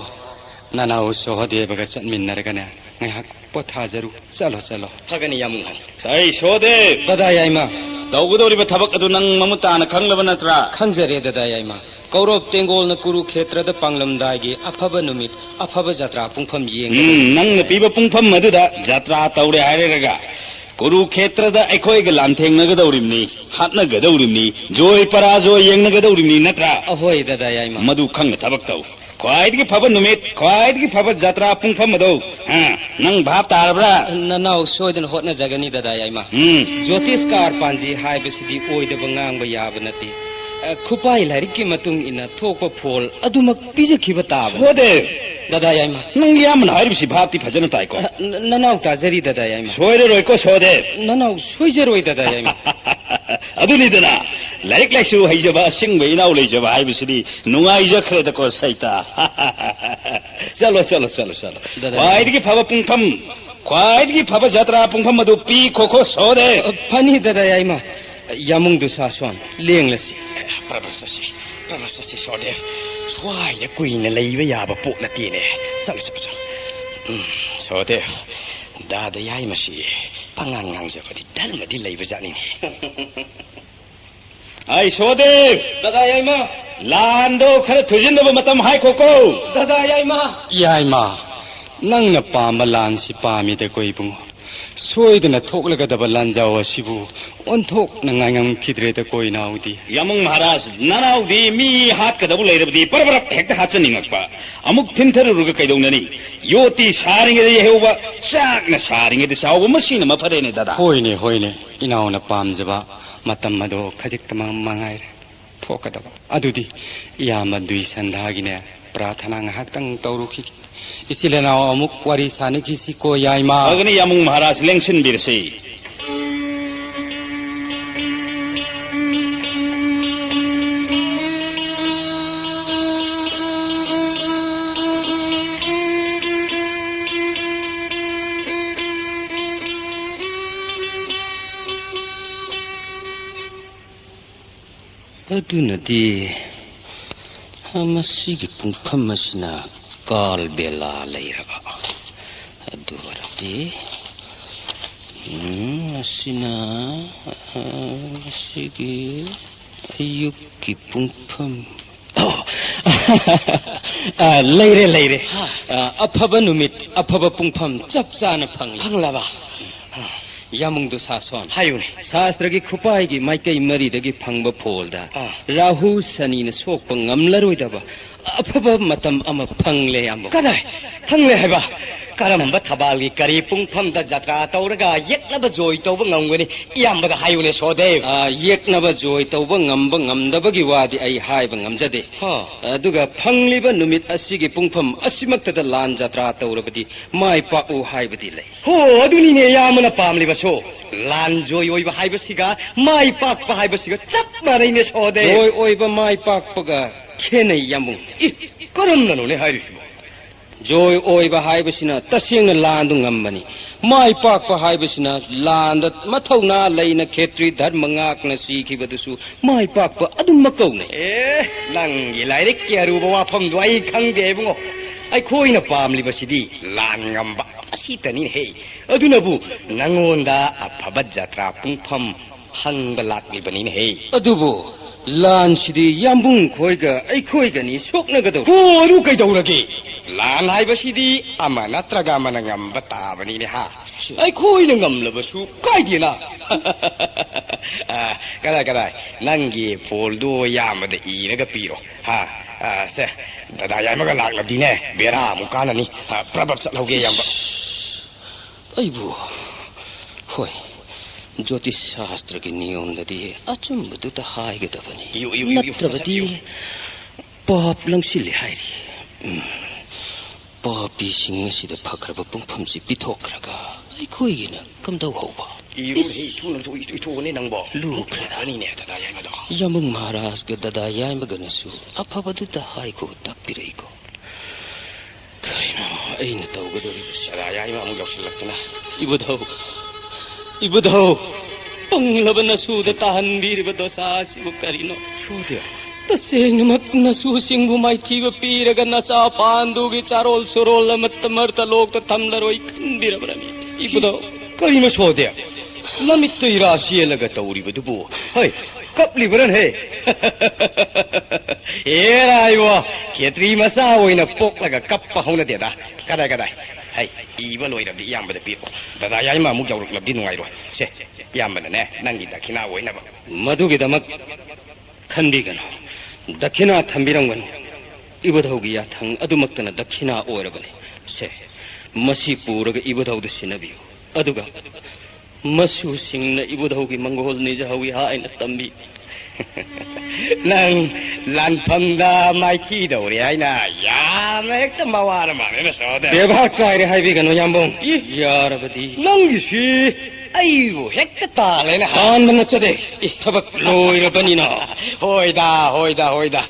ꯅꯅꯥꯎ ꯁꯣꯍꯗꯦꯕꯒ ꯆꯠꯃꯤꯟꯅꯔꯒꯅꯦ, ꯉꯥꯏꯍꯥꯛ ꯄꯣꯊꯥꯖꯔꯨ꯫ ꯆꯠꯂꯣ, ꯆꯠꯂꯣ꯫ ꯐꯒꯅꯤ, ꯌꯥꯝ ꯅꯨꯡꯉꯥꯏ꯫ ꯑꯩ ꯁꯣꯗꯦꯕ! ꯗꯗꯥ ꯌꯥꯏꯃ꯫ ꯇꯧꯒꯗꯧꯔꯤꯕ ꯊꯕꯛ ꯑꯗꯨ ꯅꯪ ꯃꯃꯨꯠ ꯇꯥꯅ ꯈꯪꯂꯕ ꯅꯠꯇ꯭ꯔꯥ? ꯈꯪꯖꯔꯦ, ꯗꯗꯥ ꯌꯥꯏꯃ꯫ ꯀꯧꯔꯕ ꯇꯦꯡꯒꯣꯜꯅ ꯀꯨꯔꯨꯈꯦꯇ꯭ꯔꯗ ꯄꯥꯡꯂꯝꯗꯥꯏꯒꯤ ꯑꯐꯕ ꯅꯨꯃꯤꯠ, ꯑꯐꯕ ꯖꯇ꯭ꯔꯥ ꯄꯨꯡꯐꯝ ꯌꯦꯡꯕ꯫ ꯎꯝ, ꯅꯪꯅ ꯄꯤꯕ ꯄꯨꯡꯐꯝ ꯑꯗꯨꯗ ꯖꯇ꯭ꯔꯥ ꯇꯧꯔꯦ ꯍꯥꯏꯔꯒ, ꯀꯨꯔꯨꯈꯦꯇ꯭ꯔꯗ ꯑꯩꯈꯣꯏꯒ ꯂꯥꯟꯊꯦꯡꯅꯒꯗꯧꯔꯤꯕꯅꯤ, ꯍꯥꯠꯅꯒꯗꯧꯔꯤꯕꯅꯤ, ꯖꯣꯏ ꯄꯔꯥꯖꯣꯏ ꯌꯦꯡꯅꯒꯗꯧꯔꯤꯕꯅꯤ ꯅꯠꯇ꯭ꯔꯥ? ꯑꯍꯣꯏ, ꯗꯗꯥ ꯌꯥꯏꯃ꯫ ꯃꯗꯨ ꯈꯪꯅ ꯊꯕꯛ ꯇꯧ꯫ ꯈ꯭ꯋꯥꯏꯗꯒꯤ ꯐꯕ ꯅꯨꯃꯤꯠ, ꯈ꯭ꯋꯥꯏꯗꯒꯤ ꯐꯕ ꯖꯇ꯭ꯔꯥ ꯄꯨꯡꯐꯝ ꯑꯗꯨ, ꯍꯥ, ꯅꯪ ꯚꯥꯞ ꯇꯥꯔꯕ꯭ꯔꯥ? ꯅꯅꯥꯎ ꯁꯣꯏꯗꯅ ꯍꯣꯠꯅꯖꯒꯅꯤ, ꯗꯗꯥ ꯌꯥꯏꯃ꯫ ꯎꯝ꯫ ꯖꯣꯇꯤꯁꯀꯥꯔ ꯄꯥꯟꯖꯤ ꯍꯥꯏꯕꯁꯤꯗꯤ ꯑꯣꯏꯗꯕ ꯉꯥꯡꯕ ꯌꯥꯕ ꯅꯠꯇꯦ꯫ ꯑ, ꯈꯨꯄꯥꯏ ꯂꯥꯏꯔꯤꯛꯀꯤ ꯃꯇꯨꯡ ꯏꯟꯅ ꯊꯣꯛꯄ ꯐꯣꯜ ꯑꯗꯨꯃꯛ ꯄꯤꯖꯈꯤꯕ ꯇꯥꯕꯅꯤ꯫ ꯁꯣꯗꯦꯕ! ꯗꯗꯥ ꯌꯥꯏꯃ꯫ ꯅꯪ ꯏꯌꯥꯝꯕꯅ ꯍꯥꯏꯔꯤꯕꯁꯤ ꯚꯥꯞꯇꯤ ꯐꯖꯅ ꯇꯥꯏꯀꯣ? ꯑ, ꯅ-, ꯅꯅꯥꯎ ꯇꯥꯖꯔꯤ, ꯗꯗꯥ ꯌꯥꯏꯃ꯫ ꯁꯣꯏꯔꯔꯣꯏꯀꯣ, ꯁꯣꯗꯦꯕ! ꯅꯅꯥꯎ ꯁꯣꯏꯖꯔꯣꯏ, ꯗꯗꯥ ꯌꯥꯏꯃ꯫ ꯑꯗꯨꯅꯤꯗꯅ, ꯂꯥꯏꯔꯤꯛ ꯂꯥꯏꯁꯨ ꯍꯩꯖꯕ ꯑꯁꯦꯡꯕ ꯏꯅꯥꯎ ꯂꯩꯖꯕ ꯍꯥꯏꯕꯁꯤꯗꯤ ꯅꯨꯡꯉꯥꯏꯖꯈ꯭ꯔꯦꯗꯀꯣ, ꯁꯩꯇꯥ꯫ ꯆꯠꯂꯣ, ꯆꯠꯂꯣ, ꯆꯠꯂꯣ, ꯆꯠꯂꯣ꯫ ꯗꯗꯥ꯫ ꯈ꯭ꯋꯥꯏꯗꯒꯤ ꯐꯕ ꯄꯨꯡꯐꯝ, ꯈ꯭ꯋꯥꯏꯗꯒꯤ ꯐꯕ ꯖꯇ꯭ꯔꯥ ꯄꯨꯡꯐꯝ ꯑꯗꯨ ꯄꯤꯈꯣꯀꯣ, ꯁꯣꯗꯦꯕ꯫ ꯑ, ꯐꯅꯤ, ꯗꯗꯥ ꯌꯥꯏꯃ꯫ ꯌꯥꯃꯨꯡꯗꯨ ꯁꯥꯁꯣꯟ, ꯂꯦꯡꯂꯁꯤ꯫ ꯄ꯭ꯔꯚꯨ ꯆꯠꯁꯤ, ꯄ꯭ꯔꯚꯨ ꯆꯠꯁꯤ, ꯁꯣꯗꯦꯕ꯫ ꯁ꯭ꯋꯥꯏꯗ ꯀꯨꯏꯅ ꯂꯩꯕ ꯌꯥꯕ ꯄꯣꯠ ꯅꯠꯇꯦꯅꯦ꯫ ꯆꯠꯂꯨ, ꯆꯠꯂꯨ, ꯆꯠꯂꯨ꯫ ꯎꯝ, ꯁꯣꯗꯦꯕ, ꯗꯥꯗꯥ ꯌꯥꯏꯃꯁꯤ ꯄꯉꯥꯡ ꯉꯥꯡꯖꯕꯗꯤ ꯙꯔꯃꯗꯤ ꯂꯩꯕ ꯖꯥꯠꯅꯤꯅꯦ꯫ ꯑꯩ ꯁꯣꯗꯦꯕ! ꯗꯗꯥ ꯌꯥꯏꯃ! ꯂꯥꯟꯗꯣ ꯈꯔ ꯊꯨꯖꯤꯟꯅꯕ ꯃꯇꯝ ꯍꯥꯏꯈꯣꯀꯣ! ꯗꯗꯥ ꯌꯥꯏꯃ! ꯌꯥꯏꯃ, ꯅꯪꯅ ꯄꯥꯝꯕ ꯂꯥꯟꯁꯤ ꯄꯥꯝꯃꯤꯗꯀꯣ ꯏꯕꯨꯡꯉꯣ꯫ ꯁꯣꯏꯗꯅ ꯊꯣꯛꯂꯒꯗꯕ ꯂꯥꯟꯖꯥꯎ ꯑꯁꯤꯕꯨ ꯑꯣꯟꯊꯣꯛꯅ ꯉꯥꯏꯉꯝꯈꯤꯗ꯭ꯔꯦꯗꯀꯣ ꯏꯅꯥꯎꯗꯤ꯫ ꯌꯥꯃꯨꯡ ꯃꯍꯥꯔꯥꯖ, ꯅꯅꯥꯎꯗꯤ ꯃꯤ ꯍꯥꯠꯀꯗꯕ ꯂꯩꯔꯕꯗꯤ ꯄꯔꯞ ꯄꯔꯞ ꯍꯦꯛꯇ ꯍꯥꯠꯆꯅꯤꯡꯉꯛꯄ꯫ ꯑꯃꯨꯛ ꯊꯤꯟꯊꯔꯨꯔꯒ ꯀꯩꯗꯧꯅꯅꯤ? ꯌꯣꯠꯇꯤ ꯁꯥꯔꯤꯉꯩꯗ ꯌꯩꯍꯧꯕ, ꯆꯥꯛꯅ ꯁꯥꯔꯤꯉꯩꯗ ꯆꯥꯍꯧꯕ, ꯃꯁꯤꯅ ꯃꯐꯔꯦꯅꯦ ꯗꯗꯥ꯫ ꯍꯣꯏꯅꯦ, ꯍꯣꯏꯅꯦ, ꯏꯅꯥꯎꯅ ꯄꯥꯝꯖꯕ ꯃꯇꯝ ꯑꯗꯣ ꯈꯖꯤꯛꯇꯃꯛ ꯃꯉꯥꯏꯔꯦ ꯊꯣꯛꯀꯗꯕ꯫ ꯑꯗꯨꯗꯤ ꯏꯌꯥꯝꯕ ꯗꯨꯏꯁꯟꯙꯥꯒꯤꯅꯦ ꯄ꯭ꯔꯥꯊꯅꯥ ꯉꯥꯏꯍꯥꯛꯇꯪ ꯇꯧꯔꯨꯈꯤꯒꯦ꯫ ꯏꯆꯤꯜ ꯏꯅꯥꯎ ꯑꯃꯨꯛ ꯋꯥꯔꯤ ꯁꯥꯅꯈꯤꯁꯤꯀꯣ ꯌꯥꯏꯃ꯫ ꯐꯒꯅꯤ ꯌꯥꯃꯨꯡ ꯃꯍꯥꯔꯥꯖ, ꯂꯦꯡꯁꯤꯟꯕꯤꯔꯁꯤ꯫ ꯑꯗꯨꯅꯗꯤ, ꯃꯁꯤꯒꯤ ꯄꯨꯡꯐꯝ ꯑꯁꯤꯅ ꯀꯥꯜ ꯕꯦꯂꯥ ꯂꯩꯔꯕ꯫ ꯑꯗꯨ ꯇꯦ꯫ ꯎꯝ, ꯃꯁꯤꯅ, ꯑ, ꯉꯁꯤꯒꯤ ꯑꯌꯨꯛꯀꯤ ꯄꯨꯡꯐꯝ꯫ ꯑꯣ꯫ ꯑ, ꯂꯩꯔꯦ, ꯂꯩꯔꯦ꯫ ꯍꯥ꯫ ꯑ, ꯑꯐꯕ ꯅꯨꯃꯤꯠ, ꯑꯐꯕ ꯄꯨꯡꯐꯝ ꯆꯞ ꯆꯥꯅ ꯐꯪꯂꯦ꯫ ꯐꯪꯂꯕ? ꯌꯥꯝꯕꯨꯡ ꯗꯨꯁꯥꯁꯣꯟ꯫ ꯍꯥꯏꯌꯨꯅꯦ꯫ ꯁꯥꯁꯇ꯭ꯔꯒꯤ ꯈꯨꯄꯥꯏꯒꯤ ꯃꯥꯏꯀꯩ ꯃꯔꯤꯗꯒꯤ ꯐꯪꯕ ꯐꯣꯜꯗ ꯑꯥ꯫ ꯔꯥꯍꯨ ꯁꯅꯤꯅ ꯁꯣꯛꯄ ꯉꯝꯂꯔꯣꯏꯗꯕ ꯑꯐꯕ ꯃꯇꯝ ꯑꯃ ꯐꯪꯂꯦ, ꯌꯥꯝꯕꯨꯡ꯫ ꯀꯗꯥꯏ? ꯐꯪꯂꯦ ꯍꯥꯏꯕ? ꯀꯔꯝꯕ ꯊꯕꯥꯜꯒꯤ ꯀꯔꯤ ꯄꯨꯡꯐꯝꯗ ꯖꯇ꯭ꯔꯥ ꯇꯧꯔꯒ ꯌꯦꯛꯅꯕ ꯖꯣꯏ ꯇꯧꯕ ꯉꯝꯒꯅꯤ? ꯏꯌꯥꯝꯕꯗ ꯍꯥꯏꯌꯨꯅꯦ, ꯁꯣꯗꯦꯕ꯫ ꯑꯥ, ꯌꯦꯛꯅꯕ ꯖꯣꯏ ꯇꯧꯕ ꯉꯝꯕ ꯉꯝꯗꯕꯒꯤ ꯋꯥꯗꯤ ꯑꯩ ꯍꯥꯏꯕ ꯉꯝꯖꯗꯦ꯫ ꯍꯥ꯫ ꯑꯗꯨꯒ ꯐꯪꯂꯤꯕ ꯅꯨꯃꯤꯠ ꯑꯁꯤꯒꯤ ꯄꯨꯡꯐꯝ ꯑꯁꯤꯃꯛꯇꯗ ꯂꯥꯟ ꯖꯇ꯭ꯔꯥ ꯇꯧꯔꯕꯗꯤ ꯃꯥꯏ ꯄꯥꯛꯎ ꯍꯥꯏꯕꯗꯤ ꯂꯩ꯫ ꯍꯣ, ꯑꯗꯨꯅꯤꯅꯦ ꯏꯌꯥꯝꯕꯅ ꯄꯥꯝꯂꯤꯕꯁꯨ꯫ ꯂꯥꯟ ꯖꯣꯏ ꯑꯣꯏꯕ ꯍꯥꯏꯕꯁꯤꯒ ꯃꯥꯏ ꯄꯥꯛꯄ ꯍꯥꯏꯕꯁꯤꯒ ꯆꯞ ꯃꯥꯟꯅꯩꯅꯦ, ꯁꯣꯗꯦꯕ꯫ ꯖꯣꯏ ꯑꯣꯏꯕ ꯃꯥꯏ ꯄꯥꯛꯄꯒ ꯈꯦꯠꯅꯩ, ꯌꯥꯝꯕꯨꯡ꯫ ꯏ, ꯀꯔꯝꯅꯅꯣꯅꯦ ꯍꯥꯏꯔꯤꯁꯤꯕꯣ? ꯖꯣꯏ ꯑꯣꯏꯕ ꯍꯥꯏꯕꯁꯤꯅ ꯇꯁꯦꯡꯅ ꯂꯥꯟꯗꯨ ꯉꯝꯕꯅꯤ꯫ ꯃꯥꯏ ꯄꯥꯛꯄ ꯍꯥꯏꯕꯁꯤꯅ ꯂꯥꯟꯗ ꯃꯊꯧꯅꯥ ꯂꯩꯅ ꯈꯦꯇ꯭ꯔꯤ ꯙꯔꯃ ꯉꯥꯛꯅ ꯁꯤꯈꯤꯕꯗꯨꯁꯨ ꯃꯥꯏ ꯄꯥꯛꯄ ꯑꯗꯨꯃꯛ ꯀꯧꯅꯩ꯫ ꯑꯦ, ꯅꯪꯒꯤ ꯂꯥꯏꯔꯤꯛꯀꯤ ꯑꯔꯨꯕ ꯋꯥꯐꯝꯗꯣ ꯑꯩ ꯈꯪꯗꯦ, ꯏꯕꯨꯡꯉꯣ꯫ ꯑꯩꯈꯣꯏꯅ ꯄꯥꯝꯂꯤꯕꯁꯤꯗꯤ ꯂꯥꯟ ꯉꯝꯕ ꯑꯁꯤꯇꯅꯤꯅꯦꯍꯦ꯫ ꯑꯗꯨꯅꯕꯨ ꯅꯪꯉꯣꯟꯗ ꯑꯐꯕ ꯖꯇ꯭ꯔꯥ ꯄꯨꯡꯐꯝ ꯍꯪꯕ ꯂꯥꯛꯂꯤꯕꯅꯤꯅꯦꯍꯦ꯫ ꯑꯗꯨꯕꯨ ꯂꯥꯟꯁꯤꯗꯤ ꯌꯥꯝꯕꯨꯡ ꯈꯣꯏꯒ ꯑꯩꯈꯣꯏꯒꯅꯤ ꯁꯣꯛꯅꯒꯗꯧꯔꯤ꯫ ꯍꯣ, ꯑꯗꯨ ꯀꯩꯗꯧꯔꯒꯦ? ꯂꯥꯟ ꯍꯥꯏꯕꯁꯤꯗꯤ ꯑꯃ ꯅꯠꯇ꯭ꯔꯒ ꯑꯃꯅ ꯉꯝꯕ ꯇꯥꯕꯅꯤꯅꯦ, ꯍꯥ? ꯑꯩꯈꯣꯏꯅ ꯉꯝꯂꯕꯁꯨ ꯀꯥꯏꯗꯦꯅ꯫ ꯑ, ꯀꯗꯥꯏ, ꯀꯗꯥꯏ? ꯅꯪꯒꯤ ꯐꯣꯜꯗꯣ ꯌꯥꯝꯕꯗ ꯏꯔꯒ ꯄꯤꯔꯣ꯫ ꯍꯥ? ꯑ, ꯁꯦ, ꯗꯗꯥ ꯌꯥꯏꯃꯒ ꯂꯥꯛꯂꯗꯤꯅꯦ, ꯕꯦꯔꯥ ꯑꯃꯨꯛ ꯀꯥꯟꯅꯅꯤ꯫ ꯑ, ꯄ꯭ꯔꯕꯞ ꯆꯠꯍꯧꯒꯦ, ꯏꯌꯥꯝꯕ꯫ ꯑꯩꯕꯨ, ꯍꯣꯏ, ꯖꯣꯇꯤꯁ ꯁꯥꯁꯇ꯭ꯔꯒꯤ ꯅꯤꯌꯣꯝꯗꯗꯤ ꯑꯆꯨꯝꯕꯗꯨꯗ ꯍꯥꯏꯒꯗꯕꯅꯤ꯫ ꯏꯌꯨ, ꯏꯌꯨ, ꯏꯌꯨ, ꯏꯌꯨ, ꯅꯠꯇ꯭ꯔꯕꯗꯤ ꯃꯁꯛ ꯏꯌꯨ꯫ ꯄꯥꯞ ꯂꯪꯁꯤꯜꯂꯦ ꯍꯥꯏꯔꯤ꯫ ꯎꯝ, ꯄꯥꯄꯤꯁꯤꯡ ꯑꯁꯤꯗ ꯐꯈ꯭ꯔꯕ ꯄꯨꯡꯐꯝꯁꯤ ꯄꯤꯊꯣꯛꯈ꯭ꯔꯒ ꯑꯩꯈꯣꯏꯒꯤꯅ ꯀꯝꯗꯧꯍꯧꯕ? ꯏꯔꯨꯅꯦ, ꯏꯁ! ꯏꯊꯨꯅ ꯂꯧꯊꯣꯛ-, ꯏꯊꯨ-, ꯏꯊꯨꯑꯣꯅꯦ ꯅꯪꯕꯣ꯫ ꯂꯨꯈ꯭ꯔꯦꯗ꯫ ꯂꯨꯈ꯭ꯔꯅꯤꯅꯦ, ꯗꯗꯥ ꯌꯥꯏꯃꯗꯣ꯫ ꯌꯥꯝꯕꯨꯡ ꯃꯍꯥꯔꯥꯖꯒ ꯗꯗꯥ ꯌꯥꯏꯃꯒꯅꯁꯨ ꯑꯐꯕꯗꯨꯗ ꯍꯥꯏꯈꯣ ꯇꯥꯛꯄꯤꯔꯛꯏꯀꯣ꯫ ꯀꯔꯤꯅꯣ ꯑꯩꯅ ꯇꯧꯒꯗꯧꯔꯤꯕꯁꯤ? ꯗꯗꯥ ꯌꯥꯏꯃ ꯑꯃꯨꯛ ꯌꯧꯁꯤꯜꯂꯛꯇꯅ꯫ ꯏꯕꯨꯙꯧ, ꯏꯕꯨꯙꯧ, ꯄꯪꯂꯕ ꯅꯁꯨꯗ ꯇꯥꯍꯟꯕꯤꯔꯤꯕ ꯗꯣꯁꯥ ꯑꯁꯤꯕꯨ ꯀꯔꯤꯅꯣ? ꯁꯣꯗꯦ, ꯇꯁꯦꯡꯅꯃꯛ ꯅꯁꯨꯁꯤꯡꯕꯨ ꯃꯥꯏꯊꯤꯕ ꯄꯤꯔꯒ ꯅꯆꯥ ꯄꯥꯟꯗꯨꯒꯤ ꯆꯥꯔꯣꯜ ꯁꯨꯔꯣꯜ ꯑꯃꯠꯇ ꯃꯔꯛꯇ ꯂꯣꯛꯇ ꯊꯝꯂꯔꯣꯏ ꯈꯟꯕꯤꯔꯕ꯭ꯔꯅꯤ? ꯏꯕꯨꯙꯧ꯫ ꯀꯔꯤꯅꯣ ꯁꯣꯗꯦ? ꯂꯃꯤꯠꯇ ꯏꯔꯥ ꯆꯦꯜꯂꯒ ꯇꯧꯔꯤꯕꯗꯨꯕꯨ? ꯍꯩ, ꯀꯞꯂꯤꯕ꯭ꯔꯅꯦ? ꯍꯦꯔꯥ ꯏꯕꯣ, ꯈꯦꯇ꯭ꯔꯤ ꯃꯆꯥ ꯑꯣꯏꯅ ꯄꯣꯛꯂꯒ ꯀꯞꯄ ꯍꯧꯅꯗꯦꯗ꯫ ꯀꯗꯥꯏ, ꯀꯗꯥꯏ? ꯍꯩ, ꯏꯕ ꯂꯣꯏꯔꯕꯗꯤ ꯏꯌꯥꯝꯕꯗ ꯄꯤꯔꯛꯑꯣ꯫ ꯗꯗꯥ ꯌꯥꯏꯃ ꯑꯃꯨꯛ ꯌꯧꯔꯛꯂꯕꯗꯤ ꯅꯨꯡꯉꯥꯏꯔꯣꯏ꯫ ꯁꯦ, ꯏꯌꯥꯝꯕꯅꯅꯦ, ꯅꯪꯒꯤ ꯗꯈꯤꯅꯥ ꯑꯣꯏꯅꯕ꯫ ꯃꯗꯨꯒꯤꯗꯃꯛ ꯈꯟꯕꯤꯒꯅꯨ꯫ ꯗꯈꯤꯅꯥ ꯊꯝꯕꯤꯔꯝꯒꯅꯨ꯫ ꯏꯕꯨꯙꯧꯒꯤ ꯌꯥꯊꯪ ꯑꯗꯨꯃꯛꯇꯅ ꯗꯈꯤꯅꯥ ꯑꯣꯏꯔꯕꯅꯤ꯫ ꯁꯦ, ꯃꯁꯤ ꯄꯨꯔꯒ ꯏꯕꯨꯙꯧꯗ ꯁꯤꯟꯅꯕꯤꯌꯨ꯫ ꯑꯗꯨꯒ ꯃꯁꯨꯁꯤꯡꯅ ꯏꯕꯨꯙꯧꯒꯤ ꯃꯪꯒꯣꯜ ꯅꯤꯖꯍꯧꯏ ꯍꯥꯏꯅ ꯇꯝꯕꯤ꯫ ꯅꯪ ꯂꯥꯟꯐꯝꯗ ꯃꯥꯏꯊꯤꯗꯧꯔꯦ ꯍꯥꯏꯅ ꯌꯥꯝꯅ ꯍꯦꯛꯇ ꯃꯋꯥꯅ ꯃꯥꯟꯅꯦꯅ ꯁꯣꯗꯦ꯫ ꯕꯦꯕꯥꯔ ꯀꯥꯏꯔꯦ ꯍꯥꯏꯕꯤꯒꯅꯨ, ꯌꯥꯝꯕꯨꯡ꯫ ꯏ? ꯌꯥꯔꯕꯗꯤ꯫ ꯅꯪꯒꯤꯁꯤ ꯑꯩꯕꯨ ꯍꯦꯛꯇ ꯇꯥꯜꯂꯦꯅ ꯍꯥ? ꯇꯥꯟꯕ ꯅꯠꯆꯗꯦ꯫ ꯏ, ꯊꯕꯛ ꯂꯣꯏꯔꯕꯅꯤꯅ꯫ ꯍꯣꯏꯗ, ꯍꯣꯏꯗ, ꯍꯣꯏꯗ꯫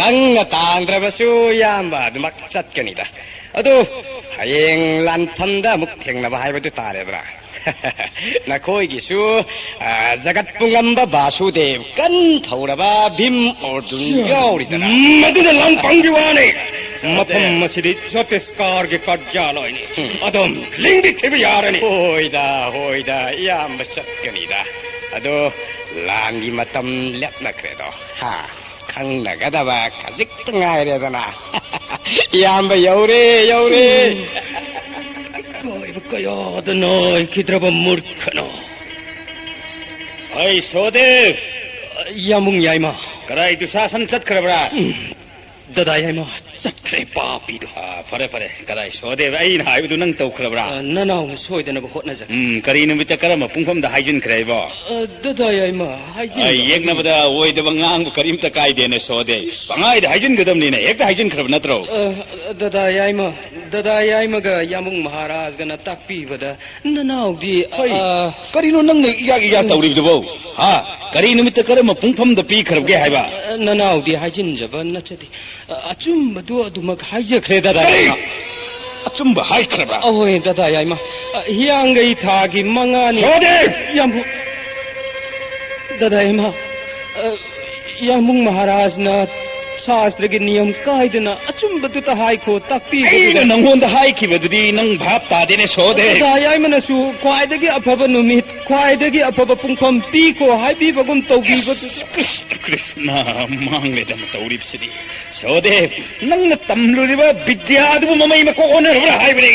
ꯅꯪꯅ ꯇꯥꯟꯗ꯭ꯔꯕꯁꯨ ꯏꯌꯥꯝꯕ ꯑꯗꯨꯃꯛ ꯆꯠꯀꯅꯤꯗ꯫ ꯑꯗꯨ ꯍꯌꯦꯡ ꯂꯥꯟꯐꯝꯗ ꯑꯃꯨꯛ ꯊꯦꯡꯅꯕ ꯍꯥꯏꯕꯗꯨ ꯇꯥꯔꯦꯗꯅ꯫ ꯅꯈꯣꯏꯒꯤꯁꯨ, ꯑ, ꯖꯒꯠ ꯄꯨꯝꯉꯝꯕ ꯕꯥꯁꯨꯗꯦꯕ, ꯀꯟ ꯊꯧꯔꯕ ꯚꯤꯝ ꯑꯣꯔꯖꯨꯟ ꯌꯥꯎꯔꯤꯗꯅ꯫ ꯃꯗꯨꯅ ꯂꯥꯟꯐꯝꯒꯤ ꯋꯥꯅꯤ꯫ ꯁꯣꯗꯦ꯫ ꯃꯐꯝ ꯑꯁꯤꯗꯤ ꯖꯣꯇꯤꯁꯀꯥꯔꯒꯤ ꯀꯥꯔꯖꯥꯂꯣꯏꯅꯤ꯫ ꯎꯝ꯫ ꯑꯗꯨꯝ ꯂꯤꯡꯕꯤꯊꯤꯕ ꯌꯥꯔꯅꯤ꯫ ꯍꯣꯏꯗ, ꯍꯣꯏꯗ, ꯏꯌꯥꯝꯕ ꯆꯠꯀꯅꯤꯗ꯫ ꯑꯗꯣ ꯂꯥꯟꯒꯤ ꯃꯇꯝ ꯂꯦꯞꯅꯈ꯭ꯔꯦꯗꯣ꯫ ꯍꯥ? ꯈꯪꯅꯒꯗꯕ ꯈꯖꯤꯛꯇ ꯉꯥꯏꯔꯦꯗꯅ꯫ ꯏꯌꯥꯝꯕ ꯌꯧꯔꯦ, ꯌꯧꯔꯦ꯫ ꯏꯀꯥꯏꯕ ꯀꯌꯥꯗ ꯅꯥꯏꯈꯤꯗ꯭ꯔꯕ ꯃꯨꯔꯈꯅꯣ꯫ ꯑꯩ ꯁꯣꯗꯦꯕ꯫ ꯌꯥꯝꯕꯨꯡ ꯌꯥꯏꯃ꯫ ꯀꯗꯥꯏ ꯗꯨꯁꯥꯁꯟ ꯆꯠꯈ꯭ꯔꯕ꯭ꯔꯥ? ꯎꯝ, ꯗꯗꯥ ꯌꯥꯏꯃ ꯆꯠꯈ꯭ꯔꯦ ꯄꯥꯄꯤꯗꯣ꯫ ꯑꯥ, ꯐꯔꯦ, ꯐꯔꯦ꯫ ꯀꯗꯥꯏ ꯁꯣꯗꯦꯕ? ꯑꯩꯅ ꯍꯥꯏꯕꯗꯨ ꯅꯪ ꯇꯧꯈ꯭ꯔꯕ꯭ꯔꯥ? ꯑ, ꯅꯅꯥꯎꯅ ꯁꯣꯏꯗꯅꯕ ꯍꯣꯠꯅꯖꯒꯦ꯫ ꯎꯝ, ꯀꯔꯤ ꯅꯨꯃꯤꯠꯇ ꯀꯔꯝꯕ ꯄꯨꯡꯐꯝꯗ ꯍꯥꯏꯖꯤꯟꯈ꯭ꯔꯦ ꯍꯥꯏꯕꯣ? ꯑ, ꯗꯗꯥ ꯌꯥꯏꯃ, ꯍꯥꯏꯖꯤꯟꯕ ꯑ, ꯌꯦꯛꯅꯕꯗ ꯑꯣꯏꯗꯕ ꯉꯥꯡꯕ ꯀꯔꯤꯝꯇ ꯀꯥꯏꯗꯦꯅꯦ ꯁꯣꯗꯦ꯫ ꯄꯪꯍꯥꯏꯗ ꯍꯥꯏꯖꯤꯟꯒꯗꯕꯅꯤꯅꯦ꯫ ꯍꯦꯛꯇ ꯍꯥꯏꯖꯤꯟꯈ꯭ꯔꯕ ꯅꯠꯇ꯭ꯔꯣ? ꯑ, ꯗꯗꯥ ꯌꯥꯏꯃ, ꯗꯗꯥ ꯌꯥꯏꯃꯒ ꯌꯥꯝꯕꯨꯡ ꯃꯍꯥꯔꯥꯖꯒꯅ ꯇꯥꯛꯄꯤꯕꯗ ꯅꯅꯥꯎꯗꯤ, ꯍꯩ, ꯑ, ꯀꯔꯤꯅꯣ ꯅꯪꯅ ꯏꯌꯥꯛ ꯏꯌꯥꯛ ꯇꯧꯔꯤꯕꯗꯨꯕꯣ? ꯍꯥ? ꯀꯔꯤ ꯅꯨꯃꯤꯠꯇ ꯀꯔꯝꯕ ꯄꯨꯡꯐꯝꯗ ꯄꯤꯈ꯭ꯔꯕꯒꯦ ꯍꯥꯏꯕ? ꯑ, ꯅꯅꯥꯎꯗꯤ ꯍꯥꯏꯖꯤꯟꯖꯕ ꯅꯠꯆꯗꯦ꯫ ꯑ, ꯑꯆꯨꯝꯕꯗꯨ ꯑꯗꯨꯃꯛ ꯍꯥꯏꯖꯈ꯭ꯔꯦ, ꯗꯗꯥ ꯀꯔꯤ? ꯌꯥꯏꯃ꯫ ꯑꯆꯨꯝꯕ ꯍꯥꯏꯈ꯭ꯔꯕ꯭ꯔꯥ? ꯑꯍꯣꯏ, ꯗꯗꯥ ꯌꯥꯏꯃ꯫ ꯑ, ꯍꯤꯌꯥꯡꯒꯩ ꯊꯥꯒꯤ ꯃꯉꯥꯅꯤ꯫ ꯁꯣꯗꯦ! ꯌꯥꯝꯕꯨ-, ꯗꯗꯥ ꯌꯥꯏꯃ, ꯑ, ꯌꯥꯝꯕꯨꯡ ꯃꯍꯥꯔꯥꯖꯅ ꯁꯥꯁꯇ꯭ꯔꯒꯤ ꯅꯤꯌꯝ ꯀꯥꯏꯗꯅ ꯑꯆꯨꯝꯕꯗꯨꯇ ꯍꯥꯏꯈꯣ, ꯇꯥꯛꯄꯤꯈꯣ꯫ ꯑꯩꯅ ꯅꯪꯉꯣꯟꯗ ꯍꯥꯏꯈꯤꯕꯗꯨꯗꯤ ꯅꯪ ꯚꯥꯞ ꯇꯥꯗꯦꯅꯦ, ꯁꯣꯗꯦ꯫ ꯗꯗꯥ ꯌꯥꯏꯃꯅꯁꯨ ꯈ꯭ꯋꯥꯏꯗꯒꯤ ꯑꯐꯕ ꯅꯨꯃꯤꯠ, ꯈ꯭ꯋꯥꯏꯗꯒꯤ ꯑꯐꯕ ꯄꯨꯡꯐꯝ ꯄꯤꯈꯣ ꯍꯥꯏꯕꯤꯕꯒꯨꯝ ꯇꯧꯕꯤꯕꯗꯨꯗ꯫ ꯀ꯭ꯔꯤꯁꯅ, ꯀ꯭ꯔꯤꯁꯅ, ꯃꯥꯡꯂꯦꯗꯅ ꯇꯧꯔꯤꯕꯁꯤꯗꯤ꯫ ꯁꯣꯗꯦ, ꯅꯪꯅ ꯇꯝꯂꯨꯔꯤꯕ ꯕꯤꯗ꯭ꯌꯥꯗꯨꯕꯨ ꯃꯃꯩ ꯃꯀꯣꯛ ꯑꯣꯟꯅꯔꯕ꯭ꯔꯥ ꯍꯥꯏꯕꯅꯤ꯫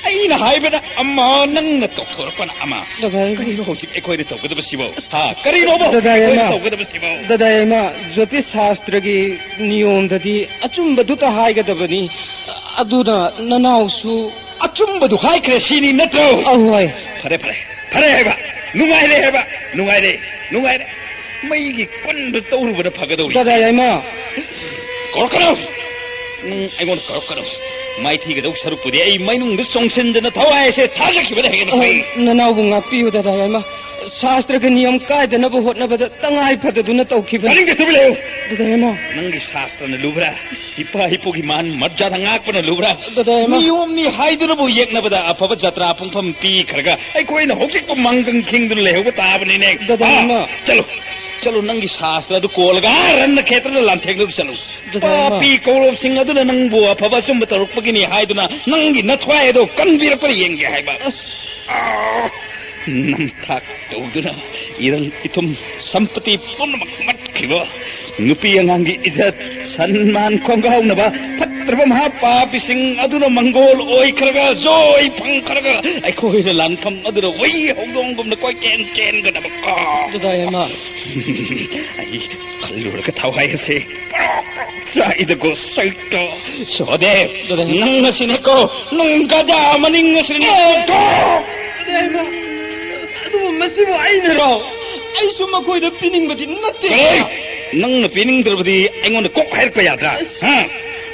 ꯑꯩꯅ ꯍꯥꯏꯕꯅ ꯑꯃ, ꯅꯪꯅ ꯇꯧꯊꯣꯔꯛꯄꯅ ꯑꯃ꯫ ꯗꯗꯥ ꯌꯥꯏꯃ꯫ ꯀꯔꯤꯅꯣ ꯍꯧꯖꯤꯛ ꯑꯩꯈꯣꯏꯅ ꯇꯧꯒꯗꯕꯁꯤꯕꯣ? ꯍꯥ, ꯀꯔꯤꯅꯣꯕ ꯍꯧꯖꯤꯛ ꯗꯗꯥ ꯑꯩꯈꯣꯏꯅ ꯌꯥꯏꯃ꯫ ꯇꯧꯒꯗꯕꯁꯤꯕꯣ? ꯗꯗꯥ ꯌꯥꯏꯃ, ꯖ꯭ꯌꯣꯇꯤꯁ ꯁꯥꯁꯇ꯭ꯔꯒꯤ ꯅꯤꯌꯣꯝꯗꯗꯤ ꯑꯆꯨꯝꯕꯗꯨꯇ ꯍꯥꯏꯒꯗꯕꯅꯤ꯫ ꯑꯗꯨꯅ ꯅꯅꯥꯎꯁꯨ ꯑꯆꯨꯝꯕꯗꯨ ꯍꯥꯏꯈ꯭ꯔꯦ ꯁꯤꯅꯤ ꯅꯠꯇ꯭ꯔꯣ? ꯑꯧ, ꯍꯣꯏ꯫ ꯐꯔꯦ, ꯐꯔꯦ꯫ ꯐꯔꯦ ꯍꯥꯏꯕ꯫ ꯅꯨꯡꯉꯥꯏꯔꯦ ꯍꯥꯏꯕ꯫ ꯅꯨꯡꯉꯥꯏꯔꯦ꯫ ꯅꯨꯡꯉꯥꯏꯔꯦ꯫ ꯃꯩꯒꯤ ꯀꯨꯟꯗꯨ ꯇꯧꯔꯨꯕꯅ ꯐꯒꯗꯧꯔꯤ꯫ ꯗꯗꯥ ꯌꯥꯏꯃ꯫ ꯀꯧꯔꯛꯀꯅꯨ꯫ ꯎꯝ, ꯑꯩꯉꯣꯟꯗ ꯀꯧꯔꯛꯀꯅꯨ꯫ ꯃꯥꯏꯊꯤꯒꯗꯧ ꯁꯔꯨꯛꯄꯨꯗꯤ ꯑꯩ ꯃꯩꯅꯨꯡꯗ ꯆꯣꯡꯁꯤꯟꯗꯅ ꯊꯋꯥꯏꯁꯦ ꯊꯥꯖꯈꯤꯕꯅ ꯍꯦꯟꯅ ꯐꯩ꯫ ꯑ, ꯅꯅꯥꯎꯕꯨ ꯉꯥꯛꯄꯤꯌꯨ, ꯗꯗꯥ ꯌꯥꯏꯃ꯫ ꯁꯥꯁꯇ꯭ꯔꯒꯤ ꯅꯤꯌꯝ ꯀꯥꯏꯗꯅꯕ ꯍꯣꯠꯅꯕꯗ ꯇꯉꯥꯏ ꯐꯗꯗꯨꯅ ꯇꯧꯈꯤꯕꯅꯤ꯫ ꯇꯥꯅꯤꯡꯗꯦ, ꯇꯨꯃꯤꯟ ꯂꯩꯌꯨ꯫ ꯗꯗꯥ ꯌꯥꯏꯃ꯫ ꯅꯪꯒꯤ ꯁꯥꯁꯇ꯭ꯔꯅ ꯂꯨꯕ꯭ꯔꯥ? ꯏꯄꯥ ꯏꯄꯨꯒꯤ ꯃꯥꯟ ꯃꯔꯖꯥꯗ ꯉꯥꯛꯄꯅ ꯂꯨꯕ꯭ꯔꯥ? ꯗꯗꯥ ꯌꯥꯏꯃ꯫ ꯅꯤꯌꯣꯝꯅꯤ ꯍꯥꯏꯗꯨꯅꯕꯨ ꯌꯦꯛꯅꯕꯗ ꯑꯐꯕ ꯖꯇ꯭ꯔꯥ ꯄꯨꯡꯐꯝ ꯄꯤꯈ꯭ꯔꯒ ꯑꯩꯈꯣꯏꯅ ꯍꯧꯖꯤꯛꯄꯨ ꯃꯪꯒꯪ ꯈꯤꯡꯗꯨꯅ ꯂꯩꯍꯧꯕ ꯇꯥꯕꯅꯤꯅꯦ꯫ ꯗꯗꯥ ꯍꯥ? ꯌꯥꯏꯃ꯫ ꯆꯠꯂꯨ, ꯆꯠꯂꯨ, ꯅꯪꯒꯤ ꯁꯥꯁꯇ꯭ꯔ ꯑꯗꯨ ꯀꯣꯜꯂꯒ ꯑꯥ ꯔꯟꯅ ꯈꯦꯇ꯭ꯔꯗ ꯂꯥꯟꯊꯦꯡꯅꯕ ꯆꯠꯂꯨ꯫ ꯗꯗꯥ ꯌꯥꯏꯃ꯫ ꯄꯥꯄꯤ ꯀꯧꯔꯕꯁꯤꯡ ꯑꯗꯨꯅ ꯅꯪꯕꯨ ꯑꯐꯕ ꯑꯆꯨꯝꯕ ꯇꯧꯔꯛꯄꯒꯤꯅꯤ ꯍꯥꯏꯗꯨꯅ ꯅꯪꯒꯤ ꯅꯊ꯭ꯋꯥꯏ ꯑꯗꯣ ꯀꯟꯕꯤꯔꯛꯄ꯭ꯔꯥ ꯌꯦꯡꯒꯦ ꯍꯥꯏꯕ꯫ ꯑꯁ꯫ ꯑꯥ, ꯅꯝꯊꯥꯛ ꯇꯧꯗꯨꯅ ꯏꯔꯜ ꯏꯊꯨꯝ ꯁꯝꯄꯇꯤ ꯄꯨꯝꯅꯃꯛ ꯃꯠꯈꯤꯕ, ꯅꯨꯄꯤ ꯑꯉꯥꯡꯒꯤ ꯏꯖꯠ, ꯁꯟꯃꯥꯟ ꯈꯣꯡꯒꯥꯎꯅꯕ ꯐꯠꯇ꯭ꯔꯕ ꯃꯍꯥꯄꯥꯄꯤꯁꯤꯡ ꯑꯗꯨꯅ ꯃꯪꯒꯣꯜ ꯑꯣꯏꯈ꯭ꯔꯒ, ꯖꯣꯏ ꯐꯪꯈ꯭ꯔꯒ, ꯑꯩꯈꯣꯏꯅ ꯂꯥꯟꯐꯝ ꯑꯗꯨꯗ ꯍꯨꯏ ꯍꯧꯗꯣꯡꯒꯨꯝꯅ ꯀꯣꯏꯆꯦꯟ ꯆꯦꯟꯒꯗꯕ ꯀꯣ꯫ ꯗꯗꯥ ꯌꯥꯏꯃ꯫ ꯑꯩ ꯈꯜꯂꯨꯔꯒ ꯊꯋꯥꯏ ꯑꯁꯦ ꯄ꯭ꯔꯣꯛ ꯄ꯭ꯔꯣꯛ ꯆꯥꯛꯏꯗꯀꯣ, ꯁꯩꯇꯣ꯫ ꯁꯣꯗꯦ, ꯗꯗꯥ ꯌꯥꯏꯃ꯫ ꯅꯪ ꯑꯁꯤꯅꯦꯀꯣ, ꯅꯪ ꯒꯗꯥ ꯃꯅꯤꯡ ꯑꯁꯤꯅꯦꯀꯣ꯫ ꯗꯗꯥ ꯌꯥꯏꯃ, ꯑꯗꯨꯕꯨ ꯃꯁꯤꯕꯨ ꯑꯩꯅꯔꯣ? ꯑꯩꯁꯨ ꯃꯈꯣꯏꯗ ꯄꯤꯅꯤꯡꯕꯗꯤ ꯅꯠꯇꯦ꯫ ꯀꯔꯤ? ꯅꯪꯅ ꯄꯤꯅꯤꯡꯗ꯭ꯔꯕꯗꯤ ꯑꯩꯉꯣꯟꯗ ꯀꯣꯛ ꯍꯥꯏꯔꯛꯄ ꯌꯥꯗ꯭ꯔꯥ? ꯑꯁ꯫ ꯍꯥ?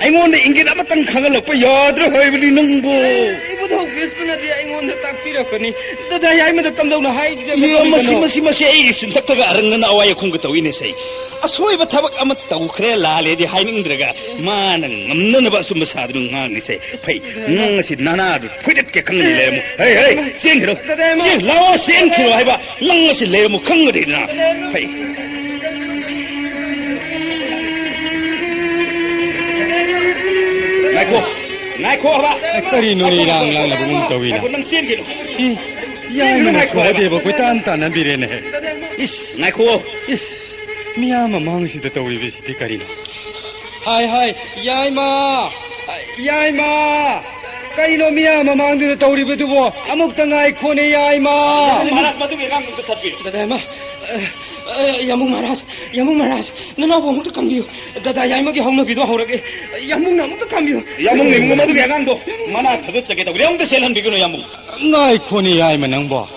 ꯑꯩꯉꯣꯟꯗ ꯏꯪꯒꯤꯠ ꯑꯃꯇꯪ ꯈꯪꯍꯜꯂꯛꯄ ꯌꯥꯗ꯭ꯔꯥ ꯍꯥꯏꯕꯅꯤ ꯅꯪꯕꯨ? ꯑꯦ, ꯏꯕꯨꯙꯧ ꯀ꯭ꯔꯤꯁꯅꯗꯤ ꯑꯩꯉꯣꯟꯗ ꯇꯥꯛꯄꯤꯔꯛꯀꯅꯤ꯫ ꯗꯗꯥ ꯌꯥꯏꯃꯗ ꯀꯝꯗꯧꯅ ꯍꯥꯏꯖꯒꯗꯧꯔꯤꯕꯅꯣ? ꯏꯌꯥ, ꯃꯁꯤ, ꯃꯁꯤ, ꯃꯁꯤ ꯑꯩꯒꯤ ꯆꯤꯟꯊꯛꯇꯒ ꯑꯔꯪꯅꯅ ꯑꯋꯥꯏ ꯑꯈꯨꯝꯒ ꯇꯧꯏꯅꯦ ꯁꯦ꯫ ꯑꯁꯣꯏꯕ ꯊꯕꯛ ꯑꯃ ꯇꯧꯈ꯭ꯔꯦ, ꯂꯥꯜꯂꯦꯗꯤ ꯍꯥꯏꯅꯤꯡꯗ꯭ꯔꯒ, ꯃꯥꯅ ꯉꯝꯅꯅꯕ ꯑꯆꯨꯝꯕ ꯁꯥꯗꯨꯅ ꯉꯥꯡꯉꯤꯁꯦ꯫ ꯐꯩ, ꯅꯪ ꯑꯁꯤ ꯅꯅꯥꯗꯨ ꯐꯣꯏꯗꯠꯀꯦ ꯈꯪꯒꯅꯤ ꯂꯩꯔꯝꯃꯨ꯫ ꯍꯩ, ꯍꯩ, ꯆꯦꯟꯈꯤꯔꯣ꯫ ꯗꯗꯥ ꯌꯥꯏꯃ꯫ ꯆꯦꯟ, ꯂꯥꯛꯑꯣ, ꯆꯦꯟꯈꯤꯔꯣ ꯍꯥꯏꯕ꯫ ꯅꯪ ꯑꯁꯤ ꯂꯩꯔꯝꯃꯨ ꯈꯪꯒꯅꯤꯗꯅ꯫ ꯐꯩ꯫ ꯀꯔꯤꯅꯣꯅꯦ, ꯏꯔꯥꯡ ꯂꯥꯡꯅꯕꯒꯨꯝ ꯇꯧꯏꯅ? ꯉꯥꯏꯈꯣ, ꯅꯪ ꯆꯦꯟꯈꯤꯅꯨ꯫ ꯏ, ꯌꯥꯏꯃꯅ ꯉꯥꯏꯈꯣ ꯍꯥꯏꯕ꯫ ꯁꯣꯍꯗꯦꯕ ꯀꯣꯏꯇꯥꯟ ꯇꯥꯟꯅꯕꯤꯔꯦꯅꯦ꯫ ꯏꯁ, ꯉꯥꯏꯈꯣ꯫ ꯏꯁ, ꯃꯤꯌꯥꯝ ꯃꯃꯥꯡꯁꯤꯗ ꯇꯧꯔꯤꯕꯁꯤꯗꯤ ꯀꯔꯤꯅꯣ? ꯍꯥꯏ, ꯍꯥꯏ, ꯌꯥꯏꯃ! ꯌꯥꯏꯃ! ꯀꯔꯤꯅꯣ ꯃꯤꯌꯥꯝ ꯃꯃꯥꯡꯗꯨꯗ ꯇꯧꯔꯤꯕꯗꯨꯕꯣ? ꯑꯃꯨꯛꯇ ꯉꯥꯏꯈꯣꯅꯦ, ꯌꯥꯏꯃ! ꯃꯍꯥꯔꯥꯖ, ꯃꯗꯨꯒꯤ ꯑꯉꯥꯡꯗꯨ ꯑꯝꯇ ꯊꯠꯄꯤꯌꯨ꯫ ꯗꯥꯗꯥ ꯌꯥꯏꯃ, ꯑ, ꯑ, ꯌꯥꯝꯕꯨꯡ ꯃꯍꯥꯔꯥꯖ, ꯌꯥꯝꯕꯨꯡ ꯃꯍꯥꯔꯥꯖ, ꯅꯅꯥꯎꯕꯨ ꯑꯃꯨꯛꯇ ꯀꯟꯕꯤꯌꯨ꯫ ꯗꯥꯗꯥ ꯌꯥꯏꯃꯒꯤ ꯍꯧꯅꯕꯤꯗꯣ ꯍꯧꯔꯒꯦ꯫ ꯌꯥꯝꯕꯨꯡꯅ ꯑꯃꯨꯛꯇ ꯀꯟꯕꯤꯌꯨ꯫ ꯌꯥꯝꯕꯨꯡ ꯏꯕꯨꯡꯉꯣ, ꯃꯗꯨꯒꯤ ꯑꯉꯥꯡꯗꯣ ꯃꯅꯥꯛ ꯊꯥꯗꯠꯆꯒꯦ ꯇꯧꯕꯅꯤ꯫ ꯑꯃꯨꯛꯇ ꯆꯦꯜꯍꯟꯕꯤꯒꯅꯨ, ꯌꯥꯝꯕꯨꯡ꯫ ꯉꯥꯏꯈꯣꯅꯦ, ꯌꯥꯏꯃ ꯅꯪꯕꯣ꯫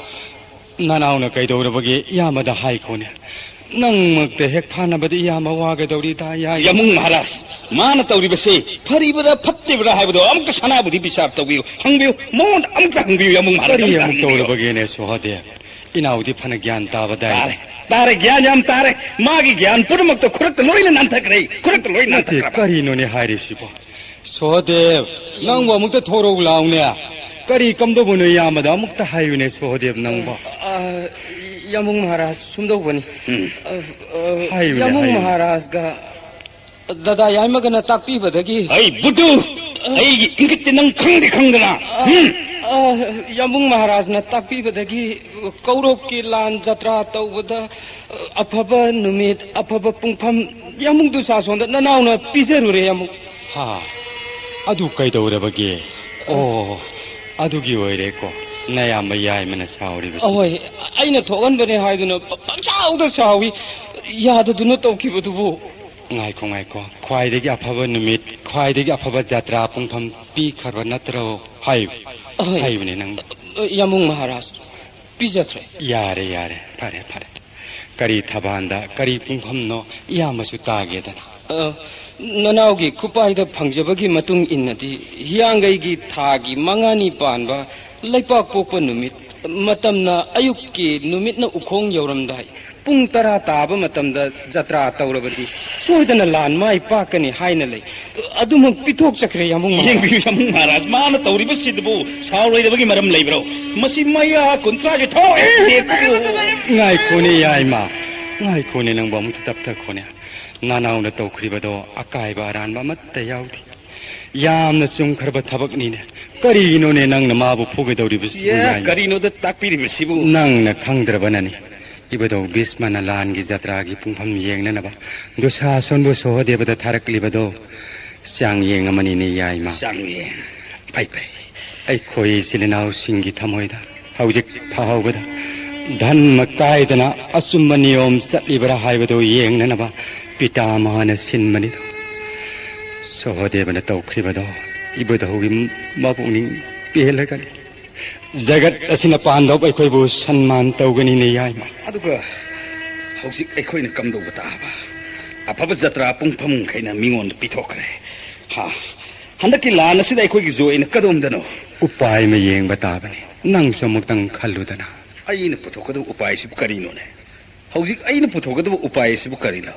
ꯅꯅꯥꯎꯅ ꯀꯩꯗꯧꯔꯕꯒꯦ? ꯏꯌꯥꯝꯕꯗ ꯍꯥꯏꯈꯣꯅꯦ꯫ ꯅꯪꯃꯛꯇ ꯍꯦꯛ ꯐꯥꯅꯕꯗꯤ ꯏꯌꯥꯝꯕ ꯋꯥꯒꯗꯧꯔꯤꯗ, ꯌꯥꯏꯃ꯫ ꯌꯥꯝꯕꯨꯡ ꯃꯍꯥꯔꯥꯖ, ꯃꯥꯅ ꯇꯧꯔꯤꯕꯁꯦ ꯐꯔꯤꯕꯔꯥ ꯐꯠꯇ꯭ꯔꯤꯕꯔꯥ ꯍꯥꯏꯕꯗꯣ ꯑꯃꯨꯛꯇ ꯁꯅꯥꯕꯨꯗꯤ ꯕꯤꯆꯥꯔ ꯇꯧꯕꯤꯌꯨ꯫ ꯍꯪꯕꯤꯌꯨ, ꯃꯉꯣꯟꯗ ꯑꯃꯨꯛꯇ ꯍꯪꯕꯤꯌꯨ, ꯌꯥꯝꯕꯨꯡ ꯃꯍꯥꯔꯥꯖ, ꯀꯔꯤ ꯑꯃꯨꯛꯇ ꯑꯃꯨꯛ ꯍꯪꯕꯤꯌꯨ꯫ ꯇꯧꯔꯕꯒꯦꯅꯦ, ꯁꯣꯍꯗꯦꯕ? ꯏꯅꯥꯎꯗꯤ ꯐꯅ ꯒ꯭ꯌꯥꯟ ꯇꯥꯕꯗꯥꯏ꯫ ꯇꯥꯔꯦ, ꯇꯥꯔꯦ, ꯒ꯭ꯌꯥꯟ ꯌꯥꯝ ꯇꯥꯔꯦ꯫ ꯃꯥꯒꯤ ꯒ꯭ꯌꯥꯟ ꯄꯨꯝꯅꯃꯛꯇꯣ ꯈꯨꯔꯛꯇ ꯂꯣꯏꯅ ꯅꯥꯟꯊꯈ꯭ꯔꯦ, ꯈꯨꯔꯛꯇ ꯂꯣꯏꯅ ꯅꯠꯇꯦ, ꯅꯥꯟꯊꯈ꯭ꯔꯕ꯫ ꯀꯔꯤꯅꯣꯅꯦ ꯍꯥꯏꯔꯤꯁꯤꯕꯣ? ꯁꯣꯍꯗꯦꯕ, ꯅꯪꯕꯨ ꯑꯃꯨꯛꯇ ꯊꯣꯔꯛꯎ ꯂꯥꯎꯅꯦ꯫ ꯀꯔꯤ ꯀꯝꯗꯧꯕꯅꯣ ꯏꯌꯥꯝꯕꯗ ꯑꯃꯨꯛꯇ ꯍꯥꯏꯌꯨꯅꯦ, ꯁꯣꯍꯗꯦꯕ ꯅꯪꯕꯣ꯫ ꯑ, ꯌꯥꯝꯕꯨꯡ ꯃꯍꯥꯔꯥꯖ, ꯁꯨꯝꯗꯧꯕꯅꯤ꯫ ꯎꯝ꯫ ꯑ, ꯑ, ꯍꯥꯏꯌꯨꯅꯦ, ꯌꯥꯝꯕꯨꯡ ꯍꯥꯏꯌꯨꯅꯦ꯫ ꯃꯍꯥꯔꯥꯖꯒ ꯗꯥꯗꯥ ꯌꯥꯏꯃꯒꯅ ꯇꯥꯛꯄꯤꯕꯗꯒꯤ ꯑꯩ ꯕꯨꯗꯨ! ꯑꯩꯒꯤ ꯏꯪꯒꯤꯠꯇꯤ ꯅꯪ ꯈꯪꯗꯤ ꯈꯪꯗꯅ? ꯑ, ꯎꯝ? ꯑ, ꯌꯥꯝꯕꯨꯡ ꯃꯍꯥꯔꯥꯖꯅ ꯇꯥꯛꯄꯤꯕꯗꯒꯤ ꯀꯧꯔꯣꯛꯀꯤ ꯂꯥꯟ ꯖꯇ꯭ꯔꯥ ꯇꯧꯕꯗ ꯑꯐꯕ ꯅꯨꯃꯤꯠ, ꯑꯐꯕ ꯄꯨꯡꯐꯝ ꯌꯥꯝꯕꯨꯡ ꯗꯨꯁꯥꯁꯣꯟꯗ ꯅꯅꯥꯎꯅ ꯄꯤꯖꯔꯨꯔꯦ, ꯌꯥꯝꯕꯨꯡ꯫ ꯍꯥ, ꯑꯗꯨ ꯀꯩꯗꯧꯔꯕꯒꯦ? ꯑꯣ, ꯑꯗꯨꯒꯤ ꯑꯣꯏꯔꯦꯀꯣ ꯅꯌꯥꯝꯕ ꯌꯥꯏꯃꯅ ꯁꯥꯎꯔꯤꯕꯁꯤ꯫ ꯑꯍꯣꯏ, ꯑꯩꯅ ꯊꯣꯛꯍꯟꯕꯅꯦ ꯍꯥꯏꯗꯨꯅ ꯄ-, ꯄꯪꯁꯥꯎꯗ ꯁꯥꯎꯏ꯫ ꯌꯥꯗꯗꯨꯅ ꯇꯧꯈꯤꯕꯗꯨꯕꯨ꯫ ꯉꯥꯏꯈꯣ, ꯉꯥꯏꯈꯣ꯫ ꯈ꯭ꯋꯥꯏꯗꯒꯤ ꯑꯐꯕ ꯅꯨꯃꯤꯠ, ꯈ꯭ꯋꯥꯏꯗꯒꯤ ꯑꯐꯕ ꯖꯇ꯭ꯔꯥ ꯄꯨꯡꯐꯝ ꯄꯤꯈ꯭ꯔꯕ ꯅꯠꯇ꯭ꯔꯣ? ꯍꯥꯏꯌꯨ꯫ ꯑꯍꯣꯏ꯫ ꯍꯥꯏꯌꯨꯅꯦ ꯅꯪ꯫ ꯑ, ꯌꯥꯝꯕꯨꯡ ꯃꯍꯥꯔꯥꯖ, ꯄꯤꯖꯈ꯭ꯔꯦ꯫ ꯌꯥꯔꯦ, ꯌꯥꯔꯦ꯫ ꯐꯔꯦ, ꯐꯔꯦ꯫ ꯀꯔꯤ ꯊꯕꯥꯟꯗ, ꯀꯔꯤ ꯄꯨꯡꯐꯝꯅꯣ, ꯏꯌꯥꯝꯕꯁꯨ ꯇꯥꯒꯦꯗꯅ꯫ ꯑ, ꯅꯅꯥꯎꯒꯤ ꯈꯨꯄꯥꯏꯗ ꯐꯪꯖꯕꯒꯤ ꯃꯇꯨꯡ ꯏꯟꯅꯗꯤ, ꯍꯤꯌꯥꯡꯒꯩꯒꯤ ꯊꯥꯒꯤ ꯃꯉꯥꯅꯤ ꯄꯥꯟꯕ ꯂꯩꯄꯥꯛ ꯄꯣꯛꯄ ꯅꯨꯃꯤꯠ, ꯃꯇꯝꯅ ꯑꯌꯨꯛꯀꯤ ꯅꯨꯃꯤꯠꯅ ꯎꯈꯣꯡ ꯌꯧꯔꯝꯗꯥꯏ, ꯄꯨꯡ ꯇꯔꯥ ꯇꯥꯕ ꯃꯇꯝꯗ ꯖꯇ꯭ꯔꯥ ꯇꯧꯔꯕꯗꯤ ꯁꯣꯏꯗꯅ ꯂꯥꯟ ꯃꯥꯏ ꯄꯥꯛꯀꯅꯤ ꯍꯥꯏꯅ ꯂꯩ꯫ ꯑꯗꯨꯃꯛ ꯄꯤꯊꯣꯛꯆꯈ꯭ꯔꯦ, ꯌꯥꯝꯕꯨꯡ ꯃꯍꯥꯔꯥꯖ꯫ ꯌꯦꯡꯕꯤꯌꯨ, ꯌꯥꯝꯕꯨꯡ ꯃꯍꯥꯔꯥꯖ, ꯃꯥꯅ ꯇꯧꯔꯤꯕꯁꯤꯗꯕꯨ ꯁꯥꯎꯔꯣꯏꯗꯕꯒꯤ ꯃꯔꯝ ꯂꯩꯕ꯭ꯔꯣ? ꯃꯁꯤ ꯃꯌꯥ ꯀꯨꯟꯊ꯭ꯔꯥꯒꯤ ꯊꯣꯛꯑꯦ꯫ ꯉꯥꯏꯈꯣꯅꯦ, ꯌꯥꯏꯃ, ꯉꯥꯏꯈꯣꯅꯦ, ꯅꯪꯕꯨ ꯑꯃꯨꯛꯇ ꯇꯞꯊꯈꯣꯅꯦ꯫ ꯅꯅꯥꯎꯅ ꯇꯧꯈ꯭ꯔꯤꯕꯗꯣ ꯑꯀꯥꯏꯕ ꯑꯔꯥꯟꯕ ꯑꯃꯠꯇ ꯌꯥꯎꯗꯦ꯫ ꯌꯥꯝꯅ ꯆꯨꯝꯈ꯭ꯔꯕ ꯊꯕꯛꯅꯤꯅꯦ꯫ ꯀꯔꯤꯒꯤꯅꯣꯅꯦ ꯅꯪꯅ ꯃꯥꯕꯨ ꯐꯨꯒꯗꯧꯔꯤꯕꯁꯤꯕꯨ, ꯌꯥꯏꯃ? ꯀꯔꯤꯅꯣꯗ ꯇꯥꯛꯄꯤꯔꯤꯕꯁꯤꯕꯨ? ꯅꯪꯅ ꯈꯪꯗ꯭ꯔꯕꯅꯅꯤ꯫ ꯏꯕꯨꯙꯧ ꯚꯤꯁꯃꯅ ꯂꯥꯟꯒꯤ ꯖꯇ꯭ꯔꯥꯒꯤ ꯄꯨꯡꯐꯝ ꯌꯦꯡꯅꯅꯕ ꯗꯨꯁꯥꯁꯣꯟꯕꯨ ꯁꯣꯍꯗꯦꯕꯗ ꯊꯥꯔꯛꯂꯤꯕꯗꯣ ꯆꯥꯡꯌꯦꯡ ꯑꯃꯅꯤꯅꯦ, ꯌꯥꯏꯃ꯫ ꯆꯥꯡꯌꯦꯡ꯫ ꯐꯩ, ꯐꯩ꯫ ꯑꯩꯈꯣꯏ ꯏꯆꯤꯜ ꯏꯅꯥꯎꯁꯤꯡꯒꯤ ꯊꯃꯣꯏꯗ ꯍꯧꯖꯤꯛ ꯐꯥꯎꯕꯗ ꯙꯔꯃ ꯀꯥꯏꯗꯅ ꯑꯆꯨꯝꯕ ꯅꯤꯌꯣꯝ ꯆꯠꯂꯤꯕ꯭ꯔꯥ ꯍꯥꯏꯕꯗꯨ ꯌꯦꯡꯅꯅꯕ ꯄꯤꯇꯥꯃꯍꯅ ꯁꯤꯟꯕꯅꯤꯗꯣ꯫ ꯁꯣꯍꯗꯦꯕꯅ ꯇꯧꯈ꯭ꯔꯤꯕꯗꯣ ꯏꯕꯨꯙꯧꯒꯤ ꯃꯄꯨꯛꯅꯤꯡ ꯄꯦꯜꯂꯒꯅꯤ꯫ ꯖꯒꯠ ꯑꯁꯤꯅ ꯄꯥꯟꯗꯧꯕ ꯑꯩꯈꯣꯏꯕꯨ ꯁꯟꯃꯥꯟ ꯇꯧꯒꯅꯤꯅꯦ, ꯌꯥꯏꯃ꯫ ꯑꯗꯨꯒ ꯍꯧꯖꯤꯛ ꯑꯩꯈꯣꯏꯅ ꯀꯝꯗꯧꯕ ꯇꯥꯕ? ꯑꯐꯕ ꯖꯇ꯭ꯔꯥ ꯄꯨꯡꯐꯝꯈꯩꯅ ꯃꯤꯉꯣꯟꯗ ꯄꯤꯊꯣꯛꯈ꯭ꯔꯦ꯫ ꯍꯥ, ꯍꯟꯗꯛꯀꯤ ꯂꯥꯟ ꯑꯁꯤꯗ ꯑꯩꯈꯣꯏꯒꯤ ꯖꯣꯏꯅ ꯀꯗꯣꯝꯗꯅꯣ? ꯎꯄꯥꯏ ꯑꯃ ꯌꯦꯡꯕ ꯇꯥꯕꯅꯤ꯫ ꯅꯪꯁꯨ ꯑꯃꯨꯛꯇꯪ ꯈꯜꯂꯨꯗꯅ꯫ ꯑꯩꯅ ꯄꯨꯊꯣꯛꯀꯗꯕ ꯎꯄꯥꯏꯁꯤꯕꯨ ꯀꯔꯤꯅꯣꯅꯦ? ꯍꯧꯖꯤꯛ ꯑꯩꯅ ꯄꯨꯊꯣꯛꯀꯗꯕ ꯎꯄꯥꯏꯁꯤꯕꯨ ꯀꯔꯤꯅꯣ?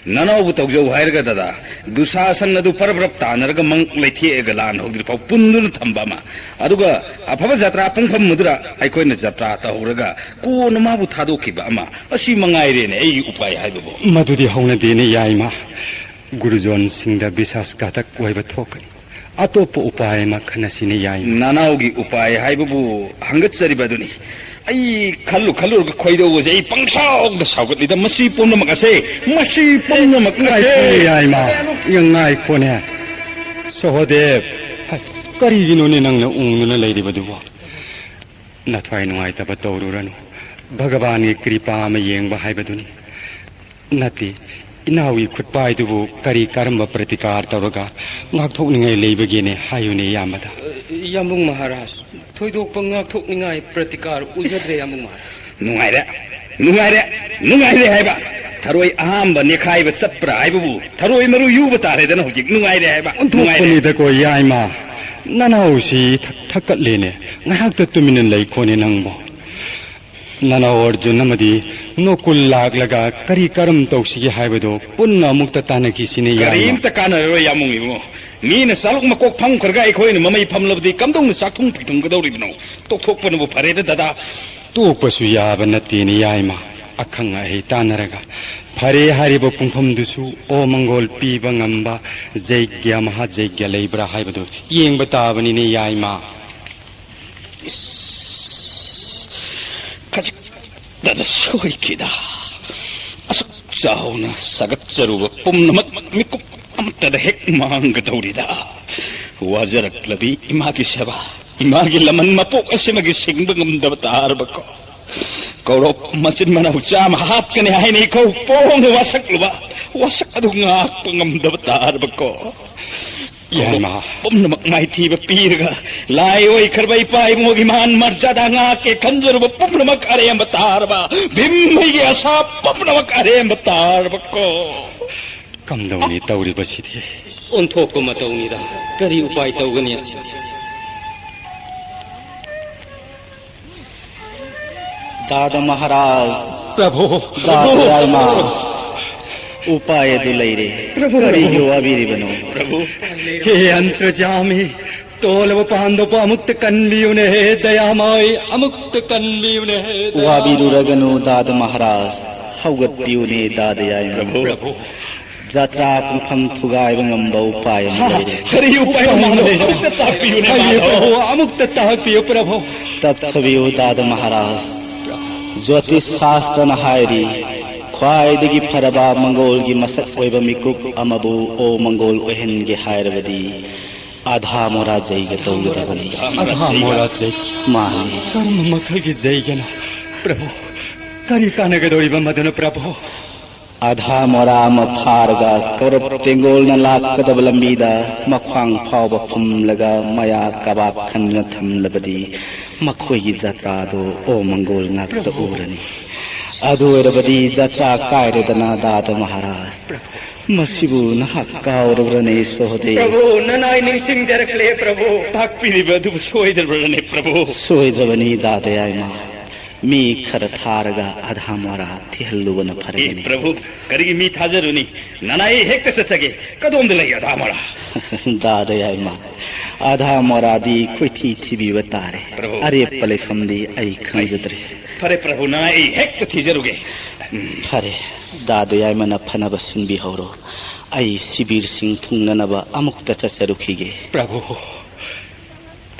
ꯅꯅꯥꯎꯕꯨ ꯇꯧꯖꯧ ꯍꯥꯏꯔꯒ, ꯗꯗꯥ, ꯗꯨꯁꯥꯁꯟ ꯑꯗꯨ ꯄꯔꯞ ꯄꯔꯞ ꯇꯥꯟꯅꯔꯒ ꯃꯉꯛ ꯂꯩꯊꯦꯛꯑꯒ ꯂꯥꯟ ꯍꯧꯗ꯭ꯔꯤꯐꯥꯎ ꯄꯨꯟꯗꯨꯅ ꯊꯝꯕ ꯑꯃ, ꯑꯗꯨꯒ ꯑꯐꯕ ꯖꯇ꯭ꯔꯥ ꯄꯨꯡꯐꯝ ꯑꯗꯨꯗ ꯑꯩꯈꯣꯏꯅ ꯖꯇ꯭ꯔꯥ ꯇꯧꯍꯧꯔꯒ ꯀꯣꯟꯅ ꯃꯥꯕꯨ ꯊꯥꯗꯣꯛꯈꯤꯕ ꯑꯃ, ꯑꯁꯤ ꯃꯉꯥꯏꯔꯦꯅꯦ ꯑꯩꯒꯤ ꯎꯄꯥꯏ ꯍꯥꯏꯕꯕꯨ꯫ ꯃꯗꯨꯗꯤ ꯍꯧꯅꯗꯦꯅꯦ, ꯌꯥꯏꯃ꯫ ꯒꯨꯔꯨꯖꯣꯟꯁꯤꯡꯗ ꯕꯤꯁꯥꯁ ꯘꯥꯇꯛ ꯑꯣꯏꯕ ꯊꯣꯛꯀꯅꯤ꯫ ꯑꯇꯣꯞꯄ ꯎꯄꯥꯏ ꯑꯃ ꯈꯟꯅꯁꯤꯅꯦ, ꯌꯥꯏꯃ꯫ ꯅꯅꯥꯎꯒꯤ ꯎꯄꯥꯏ ꯍꯥꯏꯕꯕꯨ ꯍꯪꯒꯠꯆꯔꯤꯕ ꯑꯗꯨꯅꯤ꯫ ꯑꯩ ꯈꯜꯂꯨ ꯈꯜꯂꯨꯔꯒ ꯈꯣꯏꯗꯧꯕꯁꯦ ꯑꯩ ꯄꯪꯁꯥꯎꯗ ꯁꯥꯎꯒꯠꯂꯤꯗ꯫ ꯃꯁꯤ ꯄꯨꯝꯅꯃꯛ ꯑꯁꯦ, ꯃꯁꯤ ꯄꯨꯝꯅꯃꯛ ꯑꯁꯦ꯫ ꯉꯥꯏꯈꯣꯅꯦ, ꯌꯥꯏꯃ꯫ ꯉꯥꯏꯈꯣꯅꯦ꯫ ꯁꯍꯣꯗꯦꯕ, ꯍꯥꯏ, ꯀꯔꯤꯒꯤꯅꯣꯅꯦ ꯅꯪꯅ ꯎꯪꯗꯨꯅ ꯂꯩꯔꯤꯕꯗꯨꯕꯣ? ꯅꯊ꯭ꯋꯥꯏ ꯅꯨꯡꯉꯥꯏꯇꯕ ꯇꯧꯔꯨꯔꯅꯨ꯫ ꯚꯒꯕꯥꯟꯒꯤ ꯀ꯭ꯔꯤꯄꯥ ꯑꯃ ꯌꯦꯡꯕ ꯍꯥꯏꯕꯗꯨꯅꯤ꯫ ꯅꯠꯇꯦ, ꯏꯅꯥꯎꯒꯤ ꯈꯨꯠꯄꯥꯏꯗꯨꯕꯨ ꯀꯔꯤ ꯀꯔꯝꯕ ꯄ꯭ꯔꯇꯤꯀꯥꯔ ꯇꯧꯔꯒ ꯉꯥꯛꯊꯣꯛꯅꯤꯡꯉꯥꯏ ꯂꯩꯕꯒꯦꯅꯦ? ꯍꯥꯏꯌꯨꯅꯦ, ꯏꯌꯥꯝꯕꯗ꯫ ꯏꯌꯥꯝꯕꯨꯡ ꯃꯍꯥꯔꯥꯖ, ꯊꯣꯏꯗꯣꯛꯄ ꯉꯥꯛꯊꯣꯛꯅꯤꯡꯉꯥꯏ ꯄ꯭ꯔꯇꯤꯀꯥꯔ ꯎꯖꯗ꯭ꯔꯦ, ꯏꯌꯥꯝꯕꯨꯡ ꯃꯍꯥꯔꯥꯖ꯫ ꯅꯨꯡꯉꯥꯏꯔꯦ, ꯅꯨꯡꯉꯥꯏꯔꯦ, ꯅꯨꯡꯉꯥꯏꯔꯦ ꯍꯥꯏꯕ꯫ ꯊꯔꯣꯏ ꯑꯍꯥꯝꯕ ꯅꯦꯈꯥꯏꯕ ꯆꯠꯄ꯭ꯔꯥ ꯍꯥꯏꯕꯕꯨ ꯊꯔꯣꯏ ꯃꯔꯨ ꯌꯨꯕ ꯇꯥꯔꯦꯗꯅ ꯍꯧꯖꯤꯛ꯫ ꯅꯨꯡꯉꯥꯏꯔꯦ ꯍꯥꯏꯕ, ꯅꯨꯡꯉꯥꯏꯔꯦ꯫ ꯑꯣꯟꯊꯣꯛꯄꯅꯤꯗꯀꯣ, ꯌꯥꯏꯃ꯫ ꯅꯅꯥꯎꯁꯤ ꯊꯛ-, ꯊꯛꯀꯠꯂꯦꯅꯦ꯫ ꯉꯥꯏꯍꯥꯛꯇ ꯇꯨꯃꯤꯟꯅ ꯂꯩꯈꯣꯅꯦ ꯅꯪꯕꯣ꯫ ꯅꯅꯥꯎ ꯑꯔꯖꯨꯟ ꯑꯃꯗꯤ ꯅꯣꯀꯨꯜ ꯂꯥꯛꯂꯒ ꯀꯔꯤ ꯀꯔꯝ ꯇꯧꯁꯤꯒꯦ ꯍꯥꯏꯕꯗꯣ ꯄꯨꯟꯅ ꯑꯃꯨꯛꯇ ꯇꯥꯟꯅꯈꯤꯁꯤꯅꯦ, ꯌꯥꯏꯃ꯫ ꯀꯔꯤꯝꯇ ꯀꯥꯟꯅꯔꯔꯣꯏ, ꯌꯥꯝꯕꯨꯡ ꯏꯕꯨꯡꯉꯣ꯫ ꯃꯤꯅ ꯆꯥꯂꯣꯛ ꯃꯀꯣꯛ ꯐꯝꯈ꯭ꯔꯒ ꯑꯩꯈꯣꯏꯅ ꯃꯃꯩ ꯐꯝꯂꯕꯗꯤ ꯀꯝꯗꯧꯅ ꯆꯥꯛ ꯊꯣꯡ ꯄꯤꯊꯨꯡꯒꯗꯧꯔꯤꯕꯅꯣ? ꯇꯣꯛꯊꯣꯛꯄꯅꯕꯨ ꯐꯔꯦꯗ, ꯗꯗꯥ꯫ ꯇꯣꯛꯄꯁꯨ ꯌꯥꯕ ꯅꯠꯇꯦꯅꯦ, ꯌꯥꯏꯃ꯫ ꯑꯈꯪ ꯑꯍꯩ ꯇꯥꯟꯅꯔꯒ ꯐꯔꯦ ꯍꯥꯏꯔꯤꯕ ꯄꯨꯡꯐꯝꯗꯨꯁꯨ ꯑꯣ ꯃꯪꯒꯣꯜ ꯄꯤꯕ ꯉꯝꯕ ꯖꯩꯒ꯭ꯌ ꯃꯍꯥꯖꯩꯒ꯭ꯌ ꯂꯩꯕ꯭ꯔꯥ ꯍꯥꯏꯕꯗꯨ ꯌꯦꯡꯕ ꯇꯥꯕꯅꯤꯅꯦ ꯌꯥꯏꯃ꯫ ꯏꯁ, ꯈꯖꯤꯛꯇꯗ ꯁꯣꯏꯈꯤꯗ꯫ ꯑꯁꯨꯛ ꯆꯥꯎꯅ ꯁꯥꯒꯠꯆꯔꯨꯕ ꯄꯨꯝꯅꯃꯛ ꯃꯤꯀꯨꯞ ꯑꯃꯠꯇꯗ ꯍꯦꯛ ꯃꯥꯡꯒꯗꯧꯔꯤꯗ꯫ ꯋꯥꯖꯔꯛꯂꯕꯤ ꯏꯃꯥꯒꯤ ꯁꯦꯕꯥ, ꯏꯃꯥꯒꯤ ꯂꯃꯟ ꯃꯄꯣꯛ ꯑꯁꯤꯃꯒꯤ ꯁꯤꯡꯕ ꯉꯝꯗꯕ ꯇꯥꯔꯕꯀꯣ꯫ ꯀꯧꯔꯣꯞ ꯃꯆꯤꯟ ꯃꯅꯥꯎ ꯆꯥꯝꯃ ꯍꯥꯠꯀꯅꯤ ꯍꯥꯏꯅ ꯏꯈꯧ ꯄꯣꯡꯅ ꯋꯥꯁꯛꯂꯨꯕ, ꯋꯥꯁꯛ ꯑꯗꯨ ꯉꯥꯛꯄ ꯉꯝꯗꯕ ꯇꯥꯔꯕꯀꯣ꯫ ꯌꯥꯏꯃ꯫ ꯄꯨꯝꯅꯃꯛ ꯃꯥꯏꯊꯤꯕ ꯄꯤꯔꯒ ꯂꯥꯏ ꯑꯣꯏꯈ꯭ꯔꯕ ꯏꯄꯥ ꯏꯕꯨꯡꯉꯣꯒꯤ ꯃꯥꯟ ꯃꯔꯖꯥꯗꯥ ꯉꯥꯛꯀꯦ ꯈꯟꯖꯔꯨꯕ ꯄꯨꯝꯅꯃꯛ ꯑꯔꯦꯝꯕ ꯇꯥꯔꯕ, ꯚꯤꯝꯍꯩꯒꯤ ꯑꯁꯥ ꯄꯨꯝꯅꯃꯛ ꯑꯔꯦꯝꯕ ꯇꯥꯔꯕꯀꯣ꯫ ꯀꯝꯗꯧꯅꯤ ꯇꯧꯔꯤꯕꯁꯤꯗꯤ? ꯑꯣꯟꯊꯣꯛꯄ ꯃꯇꯧꯅꯤꯗ, ꯀꯔꯤ ꯎꯄꯥꯏ ꯇꯧꯒꯅꯤ ꯑꯁꯤ? ꯗꯥꯗ ꯃꯍꯥꯔꯥꯖ, ꯄ꯭ꯔꯚꯨ, ꯗꯥꯗ ꯄ꯭ꯔꯚꯨ꯫ ꯌꯥꯏꯃ, ꯎꯄꯥꯏ ꯑꯗꯨ ꯂꯩꯔꯦ꯫ ꯄ꯭ꯔꯚꯨ, ꯀꯔꯤꯒꯤ ꯄ꯭ꯔꯚꯨ꯫ ꯋꯥꯕꯤꯔꯤꯕꯅꯣ? ꯄ꯭ꯔꯚꯨ꯫ ꯍꯦ ꯑꯟꯇ꯭ꯔꯖꯥꯃꯤ, ꯇꯣꯜꯂꯕ ꯄꯥꯟꯗꯣꯞꯄ ꯑꯃꯨꯛꯇ ꯀꯟꯕꯤꯌꯨꯅꯦ, ꯍꯦ ꯗꯌꯥꯃꯥꯏ, ꯑꯃꯨꯛꯇ ꯀꯟꯕꯤꯌꯨꯅꯦ, ꯍꯦ ꯗꯌꯥꯃꯥꯏ꯫ ꯋꯥꯕꯤꯔꯨꯔꯒꯅꯨ ꯗꯥꯗ ꯃꯍꯥꯔꯥꯖ, ꯍꯧꯒꯠꯄꯤꯌꯨꯅꯦ ꯗꯥꯗ ꯌꯥꯏꯃ꯫ ꯄ꯭ꯔꯚꯨ꯫ ꯄ꯭ꯔꯚꯨ꯫ ꯖꯥꯇ꯭ꯔꯥ ꯄꯨꯡꯐꯝ ꯊꯨꯒꯥꯏꯕ ꯉꯝꯕ ꯎꯄꯥꯏ ꯑꯃ ꯍꯥ, ꯂꯩꯔꯦ꯫ ꯀꯔꯤ ꯎꯄꯥꯏ ꯑꯃ ꯂꯩꯔꯦ? ꯑꯃꯨꯛꯇ ꯇꯥꯛꯄꯤꯌꯨꯅꯦ, ꯍꯥꯏꯌꯨ ꯃꯥꯙꯕ꯫ ꯄ꯭ꯔꯚꯨ, ꯑꯃꯨꯛꯇ ꯇꯥꯛꯄꯤꯌꯨ ꯄ꯭ꯔꯚꯨ꯫ ꯇꯞꯊꯕꯤꯌꯨ ꯗꯥꯗ ꯃꯍꯥꯔꯥꯖ꯫ ꯖꯣꯇꯤꯁ ꯁꯥꯁꯇ꯭ꯔꯅ ꯍꯥꯏꯔꯤ, ꯈ꯭ꯋꯥꯏꯗꯒꯤ ꯐꯔꯕ ꯃꯪꯒꯣꯜꯒꯤ ꯃꯁꯛ ꯑꯣꯏꯕ ꯃꯤꯀꯨꯞ ꯑꯃꯕꯨ ꯑꯣ ꯃꯪꯒꯣꯜ ꯑꯣꯏꯍꯟꯒꯦ ꯍꯥꯏꯔꯕꯗꯤ ꯑꯙꯥ ꯃꯣꯔꯥ ꯖꯩꯒ ꯇꯧꯒꯗꯕꯅꯤ꯫ ꯑꯙꯥ ꯃꯣꯔꯥ ꯖꯩꯒ꯫ ꯃꯥꯅꯤ꯫ ꯀꯔꯝꯕ ꯃꯈꯜꯒꯤ ꯖꯩꯒꯅꯣ ꯄ꯭ꯔꯚꯨ? ꯀꯔꯤ ꯀꯥꯟꯅꯒꯗꯧꯔꯤꯕ ꯃꯗꯨꯅ ꯄ꯭ꯔꯚꯨ? ꯑꯙꯥ ꯃꯣꯔꯥ ꯑꯃ ꯐꯥꯔꯒ ꯀꯧꯔꯕ ꯇꯦꯡꯒꯣꯜꯅ ꯂꯥꯛꯀꯗꯕ ꯂꯝꯕꯤꯗ ꯃꯈ꯭ꯋꯥꯡ ꯐꯥꯎꯕ ꯐꯨꯝꯂꯒ ꯃꯌꯥ ꯀꯕꯥꯛ ꯈꯟꯗꯨꯅ ꯊꯝꯂꯕꯗꯤ ꯃꯈꯣꯏꯒꯤ ꯖꯇ꯭ꯔꯥꯗꯨ ꯑꯣ ꯃꯪꯒꯣꯜ ꯉꯥꯛꯇ ꯎꯔꯅꯤ꯫ ꯑꯗꯨ ꯑꯣꯏꯔꯕꯗꯤ ꯖꯇ꯭ꯔꯥ ꯀꯥꯏꯔꯦꯗꯅ ꯗꯥꯗ ꯃꯍꯥꯔꯥꯖ꯫ ꯃꯁꯤꯕꯨ ꯅꯍꯥꯛ ꯀꯥꯎꯔꯕ꯭ꯔꯅꯦ ꯁꯣꯍꯗꯦꯕ? ꯄ꯭ꯔꯚꯨ, ꯅꯅꯥꯏ ꯅꯤꯡꯁꯤꯡꯖꯔꯛꯂꯦ ꯄ꯭ꯔꯚꯨ꯫ ꯇꯥꯛꯄꯤꯔꯤꯕ ꯑꯗꯨꯕꯨ ꯁꯣꯏꯗ꯭ꯔꯕ꯭ꯔꯅꯦ ꯄ꯭ꯔꯚꯨ? ꯁꯣꯏꯗ꯭ꯔꯕꯅꯤ ꯗꯥꯗ ꯌꯥꯏꯃ꯫ ꯃꯤ ꯈꯔ ꯊꯥꯔꯒ ꯑꯙꯥ ꯃꯣꯔꯥ ꯊꯤꯍꯜꯂꯨꯕꯅ ꯑꯦ ꯐꯔꯒꯅꯤ꯫ ꯄ꯭ꯔꯚꯨ, ꯀꯔꯤꯒꯤ ꯃꯤ ꯊꯥꯖꯔꯨꯅꯤ? ꯅꯅꯥꯏ ꯍꯦꯛꯇ ꯆꯠꯆꯒꯦ꯫ ꯀꯗꯣꯝꯗ ꯂꯩ ꯑꯙꯥ ꯃꯣꯔꯥ? ꯗꯥꯗ ꯌꯥꯏꯃ, ꯑꯙꯥ ꯃꯣꯔꯥꯗꯤ ꯈꯣꯏꯊꯤ ꯊꯤꯕꯤꯕ ꯇꯥꯔꯦ꯫ ꯄ꯭ꯔꯚꯨ꯫ ꯑꯔꯦꯞꯄ ꯂꯩꯐꯝꯗꯤ ꯑꯩ ꯈꯪꯖꯗ꯭ꯔꯦ꯫ ꯐꯔꯦ ꯄ꯭ꯔꯚꯨ, ꯅꯅꯥꯏ ꯑꯩ ꯍꯦꯛꯇ ꯊꯤꯖꯔꯨꯒꯦ꯫ ꯐꯔꯦ, ꯗꯥꯗꯨ ꯌꯥꯏꯃꯅ ꯐꯅꯕ ꯁꯤꯟꯕꯤꯍꯧꯔꯣ꯫ ꯑꯩ ꯁꯤꯕꯤꯔꯁꯤꯡ ꯊꯨꯡꯅꯅꯕ ꯑꯃꯨꯛꯇ ꯆꯠꯆꯔꯨꯈꯤꯒꯦ꯫ ꯄ꯭ꯔꯚꯨ,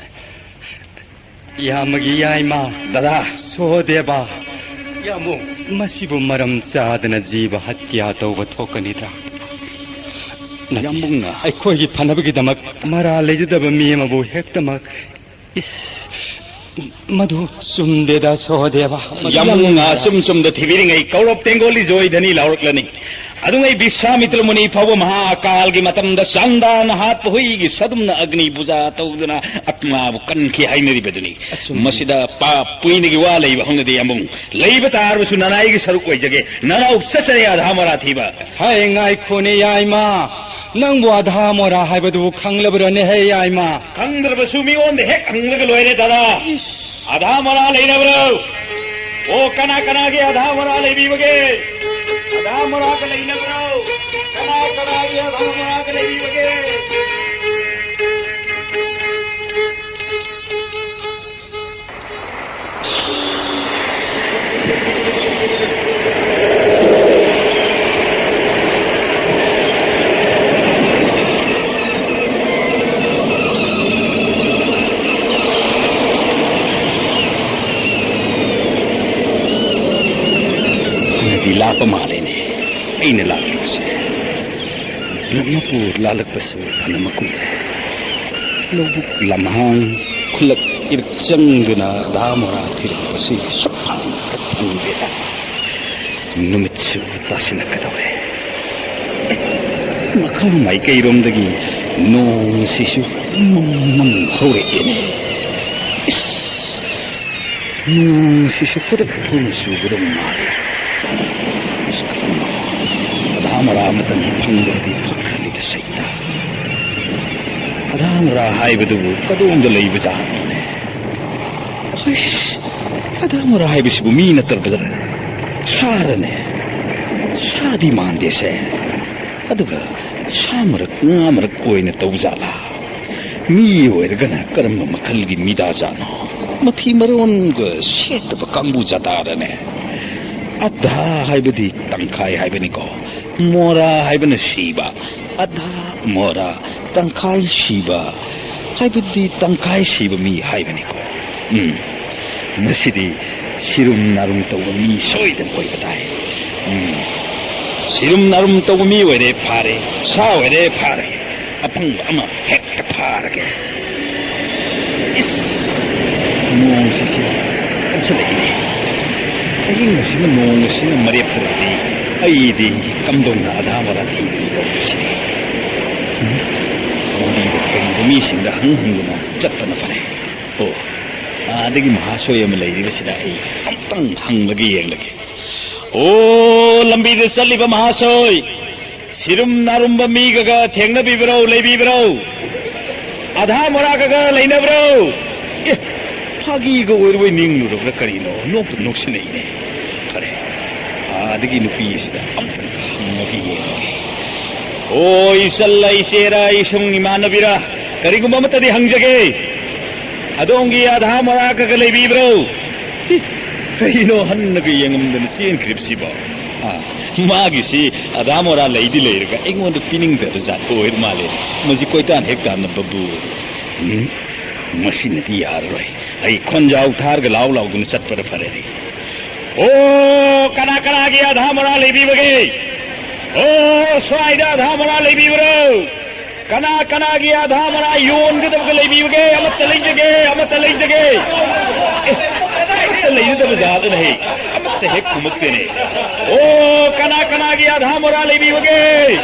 ꯏꯌꯥꯝꯕꯒꯤ ꯌꯥꯏꯃ꯫ ꯗꯗꯥ꯫ ꯁꯣꯍꯗꯦꯕ꯫ ꯌꯥꯝꯕꯨꯡ꯫ ꯃꯁꯤꯕꯨ ꯃꯔꯝ ꯆꯥꯗꯅ ꯖꯤꯕ ꯍꯠꯌꯥ ꯇꯧꯕ ꯊꯣꯛꯀꯅꯤꯗ꯭ꯔꯥ? ꯅꯠꯇꯦ꯫ ꯌꯥꯝꯕꯨꯡꯅ꯫ ꯑꯩꯈꯣꯏꯒꯤ ꯐꯅꯕꯒꯤꯗꯃꯛ ꯃꯔꯥ ꯂꯩꯖꯗꯕ ꯃꯤ ꯑꯃꯕꯨ ꯍꯦꯛꯇꯃꯛ꯫ ꯏꯁ, ꯃꯗꯨ ꯆꯨꯝꯗꯦꯗ, ꯁꯣꯍꯗꯦꯕ꯫ ꯌꯥꯝꯕꯨꯡꯅ ꯑꯆꯨꯝ ꯆꯨꯝꯗ ꯊꯤꯕꯤꯔꯤꯉꯩ ꯀꯧꯔꯕ ꯇꯦꯡꯒꯣꯜ ꯏꯖꯣꯏ ꯙꯅꯤ ꯂꯥꯎꯔꯛꯂꯅꯤ꯫ ꯑꯗꯨꯉꯩ ꯕꯤꯁ꯭ꯋꯥꯃꯤꯇ꯭ꯔ ꯃꯨꯅꯤ ꯐꯥꯎꯕ ꯃꯍꯥ ꯑꯀꯥꯜꯒꯤ ꯃꯇꯝꯗ ꯆꯥꯟꯗꯥꯅ ꯍꯥꯠꯄ ꯍꯨꯏꯒꯤ ꯁꯗꯨꯝꯅ ꯑꯒꯅꯤ ꯄꯨꯖꯥ ꯇꯧꯗꯨꯅ ꯑꯇꯃꯥꯕꯨ ꯀꯟꯈꯤ ꯍꯥꯏꯅꯔꯤꯕꯗꯨꯅꯤ꯫ ꯑꯆꯨꯝꯕꯅꯤ꯫ ꯃꯁꯤꯗ ꯄꯥꯞ ꯄꯨꯏꯅꯒꯤ ꯋꯥ ꯂꯩꯕ ꯍꯧꯅꯗꯦ, ꯌꯥꯝꯕꯨꯡ꯫ ꯂꯩꯕ ꯇꯥꯔꯕꯁꯨ ꯅꯅꯥꯏꯒꯤ ꯁꯔꯨꯛ ꯑꯣꯏꯖꯒꯦ꯫ ꯅꯅꯥꯎ ꯆꯠꯆꯔꯦ ꯑꯙꯥ ꯃꯣꯔꯥ ꯊꯤꯕ꯫ ꯍꯥꯏ, ꯉꯥꯏꯈꯣꯅꯦ ꯌꯥꯏꯃ, ꯅꯪꯕꯨ ꯑꯙꯥ ꯃꯣꯔꯥ ꯍꯥꯏꯕꯗꯨꯕꯨ ꯈꯪꯂꯕ꯭ꯔꯅꯦ ꯍꯦ ꯌꯥꯏꯃ? ꯈꯪꯗ꯭ꯔꯕꯁꯨ ꯃꯤꯉꯣꯟꯗ ꯍꯦꯛ ꯍꯪꯂꯒ ꯂꯣꯏꯔꯦ ꯗꯗꯥ꯫ ꯏꯁ꯫ ꯑꯙꯥ ꯃꯣꯔꯥ ꯂꯩꯅꯕ꯭ꯔꯣ? ꯑꯣ, ꯀꯅꯥ ꯀꯅꯥꯒꯤ ꯑꯙꯥ ꯃꯣꯔꯥ ꯂꯩꯕꯤꯕꯒꯦ? ꯑꯙꯥ ꯃꯣꯔꯥꯒ ꯂꯩꯅꯕ꯭ꯔꯣ? ꯀꯅꯥ ꯀꯅꯥꯒꯤ ꯑꯙꯥ ꯃꯣꯔꯥꯒ ꯂꯩꯕꯤꯕꯒꯦ? ꯐꯅꯗꯤ ꯂꯥꯞꯄ ꯃꯥꯜꯂꯦꯅꯦ ꯑꯩꯅ ꯂꯥꯛꯂꯤꯕꯁꯦ꯫ ꯕ꯭ꯔꯍꯃꯄꯨꯔ ꯂꯥꯜꯂꯛꯄꯁꯨ ꯐꯅ ꯃꯀꯨꯏꯔꯦ꯫ ꯂꯧꯕꯨꯛ ꯂꯝꯍꯥꯡ, ꯈꯨꯜꯂꯛ ꯏꯔꯛ ꯆꯪꯗꯨꯅ ꯙꯥ ꯃꯣꯔꯥ ꯊꯤꯔꯛꯄꯁꯤ ꯁꯨꯛꯐꯪ ꯐꯪꯗꯦꯗ꯫ ꯅꯨꯃꯤꯠꯁꯨ ꯇꯥꯁꯤꯜꯂꯛꯀꯗꯧꯔꯦ꯫ ꯃꯈꯥ ꯃꯥꯏꯀꯩꯔꯣꯝꯗꯒꯤ ꯅꯣꯡꯁꯤꯁꯨ ꯃꯝ ꯃꯝ ꯍꯧꯔꯛꯑꯦꯅꯦ꯫ ꯏꯁ! ꯅꯣꯡꯁꯤꯁꯨ ꯈꯨꯗꯛ ꯊꯣꯡ ꯆꯨꯒꯗꯕ ꯃꯥꯜꯂꯤ꯫ ꯑꯁ, ꯀꯔꯝꯕ ꯑꯙꯥ ꯃꯣꯔꯥ ꯑꯃꯇꯪ ꯐꯪꯂꯕꯗꯤ ꯐꯈ꯭ꯔꯅꯤꯗ ꯁꯩꯇ꯫ ꯑꯙꯥ ꯃꯣꯔꯥ ꯍꯥꯏꯕꯗꯨꯕꯨ ꯀꯗꯣꯝꯗ ꯂꯩꯕ ꯖꯥꯠꯅꯣꯅꯦ? ꯍꯩꯁ, ꯑꯙꯥ ꯃꯣꯔꯥ ꯍꯥꯏꯕꯁꯤꯕꯨ ꯃꯤ ꯅꯠꯇ꯭ꯔꯕꯖꯥꯠꯂ? ꯁꯥꯔꯅꯦ? ꯁꯥꯗꯤ ꯃꯥꯟꯗꯦꯁꯦ꯫ ꯑꯗꯨꯒ ꯁꯥ ꯃꯔꯛ, ꯉꯥ ꯃꯔꯛ ꯑꯣꯏꯅ ꯇꯧꯖꯥꯠꯂꯥ? ꯃꯤ ꯑꯣꯏꯔꯒꯅ ꯀꯔꯝꯕ ꯃꯈꯜꯒꯤ ꯃꯤꯗꯥꯖꯥꯠꯅꯣ? ꯃꯐꯤ ꯃꯔꯣꯟꯒ ꯁꯦꯠꯇꯕ ꯀꯥꯡꯕꯨ ꯖꯥꯇꯥꯔꯅꯦ? ꯑꯙꯥ ꯍꯥꯏꯕꯗꯤ ꯇꯪꯈꯥꯏ ꯍꯥꯏꯕꯅꯤꯀꯣ꯫ ꯃꯣꯔꯥ ꯍꯥꯏꯕꯅ ꯁꯤꯕ꯫ ꯑꯙꯥ ꯃꯣꯔꯥ, ꯇꯪꯈꯥꯏ ꯁꯤꯕ ꯍꯥꯏꯕꯗꯤ ꯇꯪꯈꯥꯏ ꯁꯤꯕ ꯃꯤ ꯍꯥꯏꯕꯅꯤꯀꯣ꯫ ꯎꯝ, ꯉꯁꯤꯗꯤ ꯁꯤꯔꯨꯝ ꯅꯥꯔꯨꯝ ꯇꯧꯕ ꯃꯤ ꯁꯣꯏꯗꯅ ꯑꯣꯏꯕ ꯇꯥꯏ꯫ ꯎꯝ, ꯁꯤꯔꯨꯝ ꯅꯥꯔꯨꯝ ꯇꯧꯕ ꯃꯤ ꯑꯣꯏꯔꯦ ꯐꯥꯔꯦ, ꯁꯥ ꯑꯣꯏꯔꯦ ꯐꯥꯔꯦ, ꯑꯐꯪꯕ ꯑꯃ ꯍꯦꯛꯇ ꯐꯥꯔꯒꯦ꯫ ꯏꯁ! ꯅꯣꯡꯁꯤꯁꯨ ꯀꯟꯁꯤꯜꯂꯛꯏꯅꯦ꯫ ꯑꯍꯤꯡ ꯑꯁꯤꯅ ꯅꯣꯡ ꯑꯁꯤꯅ ꯃꯔꯦꯞꯇ꯭ꯔꯗꯤ ꯑꯩꯗꯤ ꯀꯝꯗꯧꯅ ꯑꯙꯥ ꯃꯣꯔꯥ ꯊꯤꯒꯅꯤ ꯇꯧꯔꯤꯁꯤꯗꯤ? ꯎꯝ? ꯂꯝꯕꯤꯗ ꯀꯔꯤꯕ ꯃꯤꯁꯤꯡꯗ ꯍꯪ ꯍꯪꯗꯨꯅ ꯆꯠꯄꯅ ꯐꯔꯦ꯫ ꯑꯣ, ꯑꯥꯗꯒꯤ ꯃꯍꯥꯁꯣꯏ ꯑꯃ ꯂꯩꯔꯤꯕꯁꯤꯗ ꯑꯩ ꯑꯝꯇꯪ ꯍꯪꯂꯒ ꯌꯦꯡꯂꯒꯦ꯫ ꯑꯣ, ꯂꯝꯕꯤꯗ ꯆꯠꯂꯤꯕ ꯃꯍꯥꯁꯣꯏ, ꯁꯤꯔꯨꯝ ꯅꯥꯔꯨꯝꯕ ꯃꯤꯒꯒ ꯊꯦꯡꯅꯕꯤꯕ꯭ꯔꯣ, ꯂꯩꯕꯤꯕ꯭ꯔꯣ? ꯑꯙꯥ ꯃꯣꯔꯥꯒꯒ ꯂꯩꯅꯕ꯭ꯔꯣ? ꯑꯦ, ꯐꯥꯒꯤꯒ ꯑꯣꯏꯔꯕꯣꯏ ꯅꯤꯡꯂꯨꯔꯕ꯭ꯔꯥ ꯀꯔꯤꯅꯣ? ꯅꯣꯛꯄꯨ ꯅꯣꯛꯁꯤꯟꯅꯩꯅꯦ꯫ ꯐꯔꯦ, ꯑꯥꯗꯒꯤ ꯅꯨꯄꯤ ꯑꯁꯤꯗ ꯑꯝꯇꯪ ꯍꯪꯉꯒ ꯌꯦꯡꯉꯒꯦ꯫ ꯑꯣ, ꯏꯆꯜꯂ, ꯏꯆꯦꯔ, ꯏꯁꯨꯡ ꯏꯃꯥꯟꯅꯕꯤꯔ, ꯀꯔꯤꯒꯨꯝꯕ ꯑꯃꯠꯇꯗꯤ ꯍꯪꯖꯒꯦ꯫ ꯑꯗꯣꯝꯒꯤ ꯑꯙꯥ ꯃꯣꯔꯥꯒꯒ ꯂꯩꯕꯤꯕ꯭ꯔꯣ? ꯍꯤ, ꯀꯩꯅꯣ ꯍꯟꯅꯒ ꯌꯦꯡꯉꯝꯗꯅ ꯆꯦꯟꯈ꯭ꯔꯤꯕꯁꯤꯕꯣ? ꯑꯥ, ꯃꯥꯒꯤꯁꯤ ꯑꯙꯥ ꯃꯣꯔꯥ ꯂꯩꯗꯤ ꯂꯩꯔꯒ ꯑꯩꯉꯣꯟꯗ ꯄꯤꯅꯤꯡꯗꯕ ꯖꯥꯠ ꯑꯣꯏꯔ ꯃꯥꯜꯂꯦ꯫ ꯃꯁꯤ ꯀꯣꯏꯇꯥꯟ ꯍꯦꯛ ꯇꯥꯟꯅꯕꯕꯨ꯫ ꯎꯝ, ꯃꯁꯤꯅꯗꯤ ꯌꯥꯔꯔꯣꯏ꯫ ꯑꯩ ꯈꯣꯟꯖꯥꯎ ꯊꯥꯔꯒ ꯂꯥꯎ ꯂꯥꯎꯗꯨꯅ ꯆꯠꯄꯅ ꯐꯔꯦ꯫ ꯑꯣ, ꯀꯅꯥ ꯀꯅꯥꯒꯤ ꯑꯙꯥ ꯃꯣꯔꯥ ꯂꯩꯕꯤꯕꯒꯦ? ꯑꯣ, ꯁ꯭ꯋꯥꯏꯗ ꯑꯙꯥ ꯃꯣꯔꯥ ꯂꯩꯕꯤꯕ꯭ꯔꯣ? ꯀꯅꯥ ꯀꯅꯥꯒꯤ ꯑꯙꯥ ꯃꯣꯔꯥ ꯌꯣꯟꯒꯗꯕꯒ ꯂꯩꯕꯤꯕꯒꯦ? ꯑꯃꯠꯇ ꯂꯩꯖꯒꯦ, ꯑꯃꯠꯇ ꯂꯩꯖꯒꯦ꯫ ꯑꯦ, ꯑꯃꯠꯇ ꯂꯩꯖꯗꯕ ꯖꯥꯠꯂꯅꯦ꯫ ꯑꯃꯠꯇ ꯍꯦꯛ ꯈꯨꯝꯃꯛꯇꯦꯅꯦ꯫ ꯑꯣ, ꯀꯅꯥ ꯀꯅꯥꯒꯤ ꯑꯙꯥ ꯃꯣꯔꯥ ꯂꯩꯕꯤꯕꯒꯦ?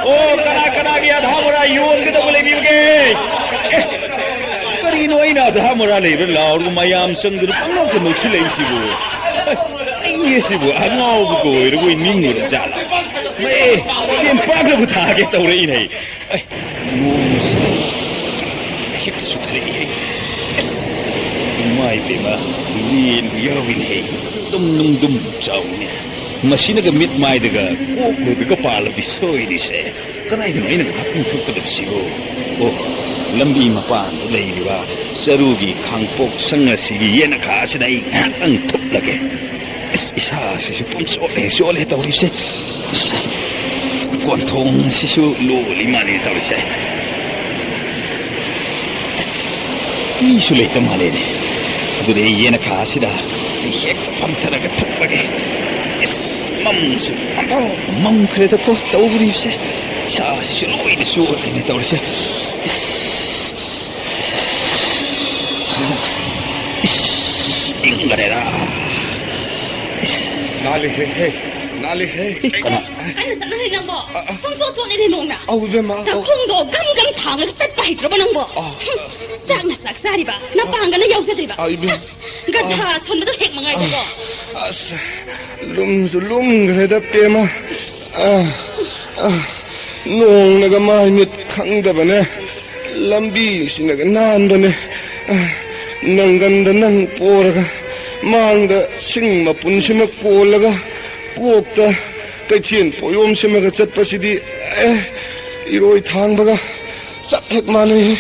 ꯑꯣ, ꯀꯅꯥ ꯀꯅꯥꯒꯤ ꯑꯙꯥ ꯃꯣꯔꯥ ꯌꯣꯟꯒꯗꯕ ꯂꯩꯕꯤꯕꯒꯦ? ꯑꯦ, ꯀꯔꯤꯅꯣ ꯑꯩꯅ ꯑꯙꯥ ꯃꯣꯔꯥ ꯂꯩꯕ꯭ꯔꯥ ꯂꯥꯎꯔꯒ ꯃꯌꯥꯝ ꯆꯪꯗꯨꯅ ꯄꯪꯅꯣꯛꯇ ꯅꯣꯛꯁꯤꯜꯂꯛꯏꯁꯤꯕꯨ? ꯑꯩ ꯑꯁꯤꯕꯨ ꯑꯉꯥꯎꯕꯒ ꯑꯣꯏꯔꯕꯣꯏ ꯅꯤꯡꯉꯨꯔ ꯖꯥꯠꯂ? ꯃꯦ, ꯆꯦꯟꯄꯥꯛꯅꯕꯨ ꯊꯥꯒꯦ ꯇꯧꯔꯛꯏꯅꯦ꯫ ꯑꯩ, ꯅꯣꯡꯁꯤ ꯍꯦꯛꯇ ꯆꯨꯊꯔꯛꯏꯍꯦ꯫ ꯑꯁ, ꯏꯃꯥ ꯏꯕꯦꯝꯃ, ꯂꯦꯟꯕꯨ ꯌꯥꯎꯏꯅꯦꯍꯦ꯫ ꯗꯨꯝ ꯗꯨꯝ ꯗꯨꯝ ꯆꯥꯎꯏꯅꯦ꯫ ꯃꯁꯤꯅꯒ ꯃꯤꯠ ꯃꯥꯏꯗꯒ ꯀꯣꯛꯂꯨꯗꯒ ꯄꯥꯜꯂꯗꯤ ꯁꯣꯏꯔꯤꯁꯦ꯫ ꯀꯗꯥꯏꯗꯅꯣ ꯑꯩꯅ ꯉꯥꯏꯍꯥꯛꯇꯪ ꯊꯣꯛꯀꯗꯕꯁꯤꯕꯨ? ꯑꯣ, ꯂꯝꯕꯤ ꯃꯄꯥꯟꯗ ꯂꯩꯔꯤꯕ ꯆꯔꯨꯒꯤ ꯈꯥꯡꯄꯣꯛ ꯁꯪ ꯑꯁꯤꯒꯤ ꯌꯦꯅꯈꯥ ꯑꯁꯤꯗ ꯑꯩ ꯉꯥꯏꯍꯥꯛꯇꯪ ꯊꯨꯞꯂꯒꯦ꯫ ꯑꯁ, ꯏꯁꯥꯁꯤꯁꯨ ꯄꯨꯝꯆꯣꯠ ꯍꯦꯛ ꯆꯣꯠꯂꯦ ꯇꯧꯔꯤꯁꯦ꯫ ꯑꯁ, ꯀꯣꯟꯊꯣꯡꯁꯤꯁꯨ ꯂꯣꯜꯂꯤ ꯃꯥꯜꯂꯦ ꯇꯧꯔꯤꯁꯦ꯫ ꯃꯤꯁꯨ ꯂꯩꯇ ꯃꯥꯜꯂꯦꯅꯦ꯫ ꯑꯗꯨꯗꯤ ꯑꯩ ꯌꯦꯅꯈꯥ ꯑꯁꯤꯗ ꯑꯩ ꯍꯦꯛꯇ ꯐꯝꯊꯔꯒ ꯊꯛꯄꯒꯦ꯫ ꯏꯁ, ꯃꯝꯁꯨ ꯑꯝꯇ ꯃꯝꯈ꯭ꯔꯦꯗꯀꯣ ꯇꯧꯔꯤꯕꯁꯦ꯫ ꯏꯁꯥꯁꯤꯁꯨ ꯂꯣꯏꯅ ꯆꯣꯠꯂꯦꯅꯦ ꯇꯧꯔꯤꯁꯦ꯫ ꯏꯁ, ꯏꯁ, ꯏꯪꯈ꯭ꯔꯦꯗ꯫ ꯏꯁ꯫ ꯅꯥꯜꯂꯤꯍꯦ, ꯍꯦ, ꯅꯥꯜꯂꯤꯍꯦ꯫ ꯀꯅꯥ? ꯀꯟꯅ ꯆꯠꯂꯨꯍꯦ ꯅꯪꯕꯣ꯫ ꯑ, ꯑ꯫ ꯄꯨꯡꯁꯣꯛ ꯁꯣꯛꯂꯦꯅꯦ ꯅꯣꯡꯅ꯫ ꯑꯧ, ꯏꯕꯦꯝꯃ, ꯑꯧ꯫ ꯆꯥꯛꯈꯨꯝꯗꯣ ꯒꯝ ꯒꯝ ꯊꯥꯡꯉꯒ ꯆꯠꯄ ꯍꯩꯇ꯭ꯔꯕꯣ ꯅꯪꯕꯣ? ꯑ꯫ ꯍꯨꯝ, ꯆꯥꯛꯅ ꯆꯥꯛ ꯆꯥꯔꯤꯕ, ꯅꯄꯥꯡꯒꯅ ꯌꯥꯎꯖꯗ꯭ꯔꯤꯕ꯫ ꯑ, ꯏꯕꯦꯝ꯫ ꯑꯁ, ꯒꯟꯊꯥ ꯑ꯫ ꯁꯣꯟꯕꯗꯣ ꯍꯦꯛ ꯃꯉꯥꯏꯗꯀꯣ꯫ ꯑ꯫ ꯑꯁ, ꯂꯨꯝꯁꯨ ꯂꯨꯝꯈ꯭ꯔꯦꯗ, ꯄꯦꯝꯃ꯫ ꯑ, ꯑ, ꯅꯣꯡꯅꯒ ꯃꯥꯏ ꯃꯤꯠ ꯈꯪꯗꯕꯅꯦ꯫ ꯂꯝꯕꯤꯁꯤꯅꯒ ꯅꯥꯟꯕꯅꯦ꯫ ꯑ, ꯅꯪꯒꯟꯗ ꯅꯪ ꯄꯣꯔꯒ, ꯃꯥꯡꯗ ꯁꯤꯡ ꯃꯄꯨꯟꯁꯤꯃ ꯀꯣꯜꯂꯒ, ꯀꯣꯛꯇ ꯀꯩꯊꯦꯜ ꯄꯣꯌꯣꯝꯁꯤꯃꯒ ꯆꯠꯄꯁꯤꯗꯤ, ꯑꯦ, ꯏꯔꯣꯏ ꯊꯥꯡꯕꯒ ꯆꯞ ꯍꯦꯛ ꯃꯥꯟꯅꯩꯍꯦ꯫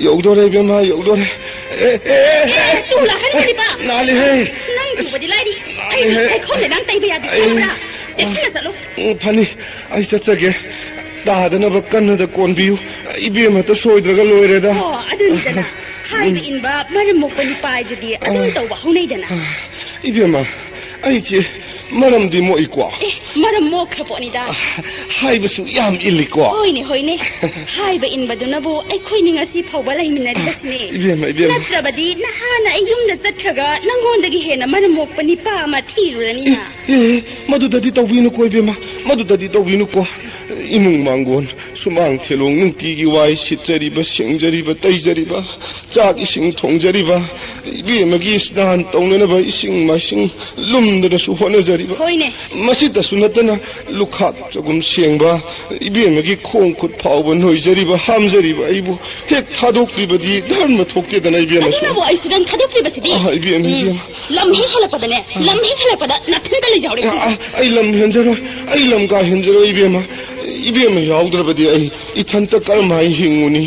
ꯌꯧꯗꯣꯔꯦ ꯏꯕꯦꯝꯃ, ꯌꯧꯗꯣꯔꯦ꯫ ꯑꯦ, ꯑꯦ, ꯑꯦ, ꯑꯦ, ꯑꯦ, ꯇꯨ ꯂꯥꯛꯀꯅꯤ ꯀꯔꯤꯕ? ꯅꯥꯜꯂꯤꯍꯦ꯫ ꯅꯪ ꯇꯨꯕꯗꯤ ꯂꯥꯏꯔꯤ꯫ ꯑꯩꯗꯤ ꯅꯥꯜꯂꯤꯍꯦ꯫ ꯂꯩꯈꯣꯝ ꯂꯩꯅꯥꯡ ꯇꯩꯕ ꯌꯥꯗꯦ, ꯑꯩ, ꯈꯪꯕ꯭ꯔꯥ? ꯆꯦꯛꯁꯤꯟꯅ ꯆꯠꯂꯨ꯫ ꯎꯝ, ꯐꯅꯤ꯫ ꯑꯩ ꯆꯠꯆꯒꯦ꯫ ꯇꯥꯗꯅꯕ ꯀꯟꯅꯗ ꯀꯣꯟꯕꯤꯌꯨ꯫ ꯏꯕꯦꯝꯃꯇ ꯁꯣꯏꯗ꯭ꯔꯒ ꯂꯣꯏꯔꯦꯗ꯫ ꯑꯣ, ꯑꯗꯨꯅꯤꯗꯅ꯫ ꯍꯥꯏꯕ ꯎꯝ꯫ ꯏꯟꯕ ꯃꯔꯝ ꯃꯣꯛꯄ ꯅꯨꯄꯥ ꯍꯥꯏꯗꯨꯗꯤ ꯑꯗꯨꯝ ꯑ꯫ ꯇꯧꯕ ꯍꯧꯅꯩꯗꯅ꯫ ꯑ, ꯏꯕꯦꯝꯃ, ꯑꯩꯁꯦ ꯃꯔꯝꯗꯤ ꯃꯣꯛꯏꯀꯣ꯫ ꯑꯦ, ꯃꯔꯝ ꯃꯣꯛꯈ꯭ꯔ ꯄꯣꯠꯅꯤꯗ꯫ ꯑ, ꯍꯥꯏꯕꯁꯨ ꯌꯥꯝ ꯏꯜꯂꯤꯀꯣ꯫ ꯍꯣꯏꯅꯦ, ꯍꯣꯏꯅꯦ꯫ ꯍꯥꯏꯕ ꯏꯟꯕꯗꯨꯅꯕꯨ ꯑꯩꯈꯣꯏꯅꯤ ꯉꯁꯤ ꯐꯥꯎꯕ ꯂꯩꯃꯤꯟꯅꯔꯤꯕꯁꯤꯅꯦ꯫ ꯏꯕꯦꯝꯃ, ꯏꯕꯦꯝꯃ꯫ ꯅꯠꯇ꯭ꯔꯕꯗꯤ ꯅꯍꯥꯟꯅ ꯑꯩ ꯌꯨꯝꯗ ꯆꯠꯈ꯭ꯔꯒ ꯅꯪꯉꯣꯟꯗꯒꯤ ꯍꯦꯟꯅ ꯃꯔꯝ ꯃꯣꯛꯄ ꯅꯤꯄꯥ ꯑꯃ ꯊꯤꯔꯨꯔꯅꯤ꯫ ꯑꯦ, ꯑꯦ, ꯃꯗꯨꯗꯗꯤ ꯇꯧꯕꯤꯅꯨꯀꯣ, ꯏꯕꯦꯝꯃ, ꯃꯗꯨꯗꯗꯤ ꯇꯧꯕꯤꯅꯨꯀꯣ꯫ ꯏꯃꯨꯡ ꯃꯥꯡꯒꯣꯟ, ꯁꯨꯃꯥꯡ ꯊꯦꯂꯣꯡ ꯅꯨꯡꯇꯤꯒꯤ ꯋꯥꯏ ꯁꯤꯠꯆꯔꯤꯕ, ꯁꯦꯡꯖꯔꯤꯕ, ꯇꯩꯖꯔꯤꯕ, ꯆꯥꯛ ꯏꯁꯤꯡ ꯊꯣꯡꯖꯔꯤꯕ, ꯏꯕꯦꯝꯃꯒꯤ ꯁ꯭ꯅꯥꯟ ꯇꯧꯅꯅꯕ ꯏꯁꯤꯡ ꯃꯥꯏꯁꯤꯡ ꯂꯨꯝꯗꯅꯁꯨ ꯍꯣꯠꯅꯖꯔꯤꯕ꯫ ꯍꯣꯏꯅꯦ꯫ ꯃꯁꯤꯇꯁꯨ ꯅꯠꯇꯅ ꯂꯨꯈꯥꯛ ꯆꯒꯨꯝ ꯁꯦꯡꯕ, ꯏꯕꯦꯝꯃꯒꯤ ꯈꯣꯡ ꯈꯨꯠ ꯐꯥꯎꯕ ꯅꯣꯏꯖꯔꯤꯕ, ꯍꯥꯝꯖꯔꯤꯕ ꯑꯩꯕꯨ ꯍꯦꯛ ꯊꯥꯗꯣꯛꯄꯤꯕꯗꯤ ꯙꯔꯃ ꯊꯣꯛꯇꯦꯗꯅ, ꯏꯕꯦꯝꯃꯁꯨ꯫ ꯑꯗꯨꯅꯕꯨ ꯑꯩꯁꯨ ꯅꯪ ꯊꯥꯗꯣꯛꯄꯤꯕꯁꯤꯗꯤ꯫ ꯑꯥ, ꯏꯕꯦꯝꯃ, ꯎꯝ꯫ ꯏꯕꯦꯝꯃ꯫ ꯂꯝ ꯍꯦꯛ ꯍꯦꯜꯂꯛꯄꯗꯅꯦ, ꯑꯥ꯫ ꯂꯝ ꯍꯦꯛ ꯍꯦꯜꯂꯛꯄꯗ ꯅꯥꯊꯟꯗ ꯂꯩꯖꯍꯧꯔꯦ꯫ ꯑꯥ, ꯑꯥ, ꯑꯩ ꯂꯝ ꯍꯦꯟꯖꯔꯣꯏ, ꯑꯩ ꯂꯝ ꯀꯥ ꯍꯦꯟꯖꯔꯣꯏ, ꯏꯕꯦꯝꯃ꯫ ꯏꯕꯦꯝꯃ ꯌꯥꯎꯗ꯭ꯔꯕꯗꯤ ꯑꯩ ꯏꯊꯟꯇ ꯀꯔꯝꯍꯥꯏ ꯍꯤꯡꯉꯨꯅꯤ?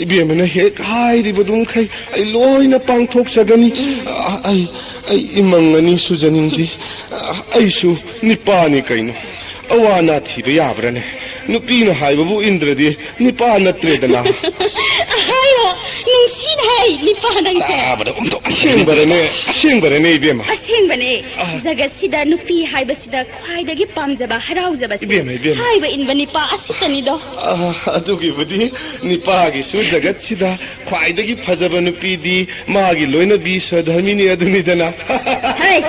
ꯏꯕꯦꯝꯃꯅ ꯍꯦꯛ ꯍꯥꯏꯔꯤꯕꯗꯨ ꯃꯈꯩ ꯑꯩ ꯂꯣꯏꯅ ꯄꯥꯡꯊꯣꯛꯆꯒꯅꯤ꯫ ꯑꯥ, ꯑꯩ ꯑꯩ ꯏꯃꯪ ꯑꯅꯤ ꯁꯨꯖꯅꯤꯡꯗꯦ꯫ ꯑꯩꯁꯨ ꯅꯤꯄꯥꯅꯤ ꯀꯩꯅꯣ꯫ ꯑꯋꯥ ꯑꯅꯥ ꯊꯤꯕ ꯌꯥꯕ꯭ꯔꯥꯅꯦ? ꯅꯨꯄꯤꯅ ꯍꯥꯏꯕꯕꯨ ꯏꯟꯗ꯭ꯔꯗꯤ ꯅꯤꯄꯥ ꯅꯠꯇ꯭ꯔꯦꯗꯅ꯫ ꯍꯥꯏꯌꯣ, ꯅꯨꯡꯁꯤꯅ ꯍꯥꯏ, ꯅꯤꯄꯥ ꯅꯪꯁꯦ꯫ ꯇꯥꯕꯗ ꯑꯣꯟꯊꯣꯛ ꯑꯁꯦꯡꯕꯔꯅꯦ? ꯑꯁꯦꯡꯕꯔꯅꯦ, ꯏꯕꯦꯝꯃ? ꯑꯁꯦꯡꯕꯅꯦ꯫ ꯑ꯫ ꯖꯒꯠꯁꯤꯗ ꯅꯨꯄꯤ ꯍꯥꯏꯕꯁꯤꯗ ꯈ꯭ꯋꯥꯏꯗꯒꯤ ꯄꯥꯝꯖꯕ, ꯍꯔꯥꯎꯖꯕꯁꯦ ꯏꯕꯦꯝꯃ, ꯏꯕꯦꯝꯃ꯫ ꯍꯥꯏꯕ ꯏꯟꯕ ꯅꯤꯄꯥ ꯑꯁꯤꯇꯅꯤꯗꯣ꯫ ꯑ, ꯑꯗꯨꯒꯤꯕꯨꯗꯤ ꯅꯤꯄꯥꯒꯤꯁꯨ ꯖꯒꯠꯁꯤꯗ ꯈ꯭ꯋꯥꯏꯗꯒꯤ ꯐꯖꯕ ꯅꯨꯄꯤꯗꯤ ꯃꯥꯒꯤ ꯂꯣꯏꯅꯕꯤ ꯁꯍꯙꯔꯃꯤꯅꯤ ꯑꯗꯨꯅꯤꯗꯅ꯫ ꯍꯩ!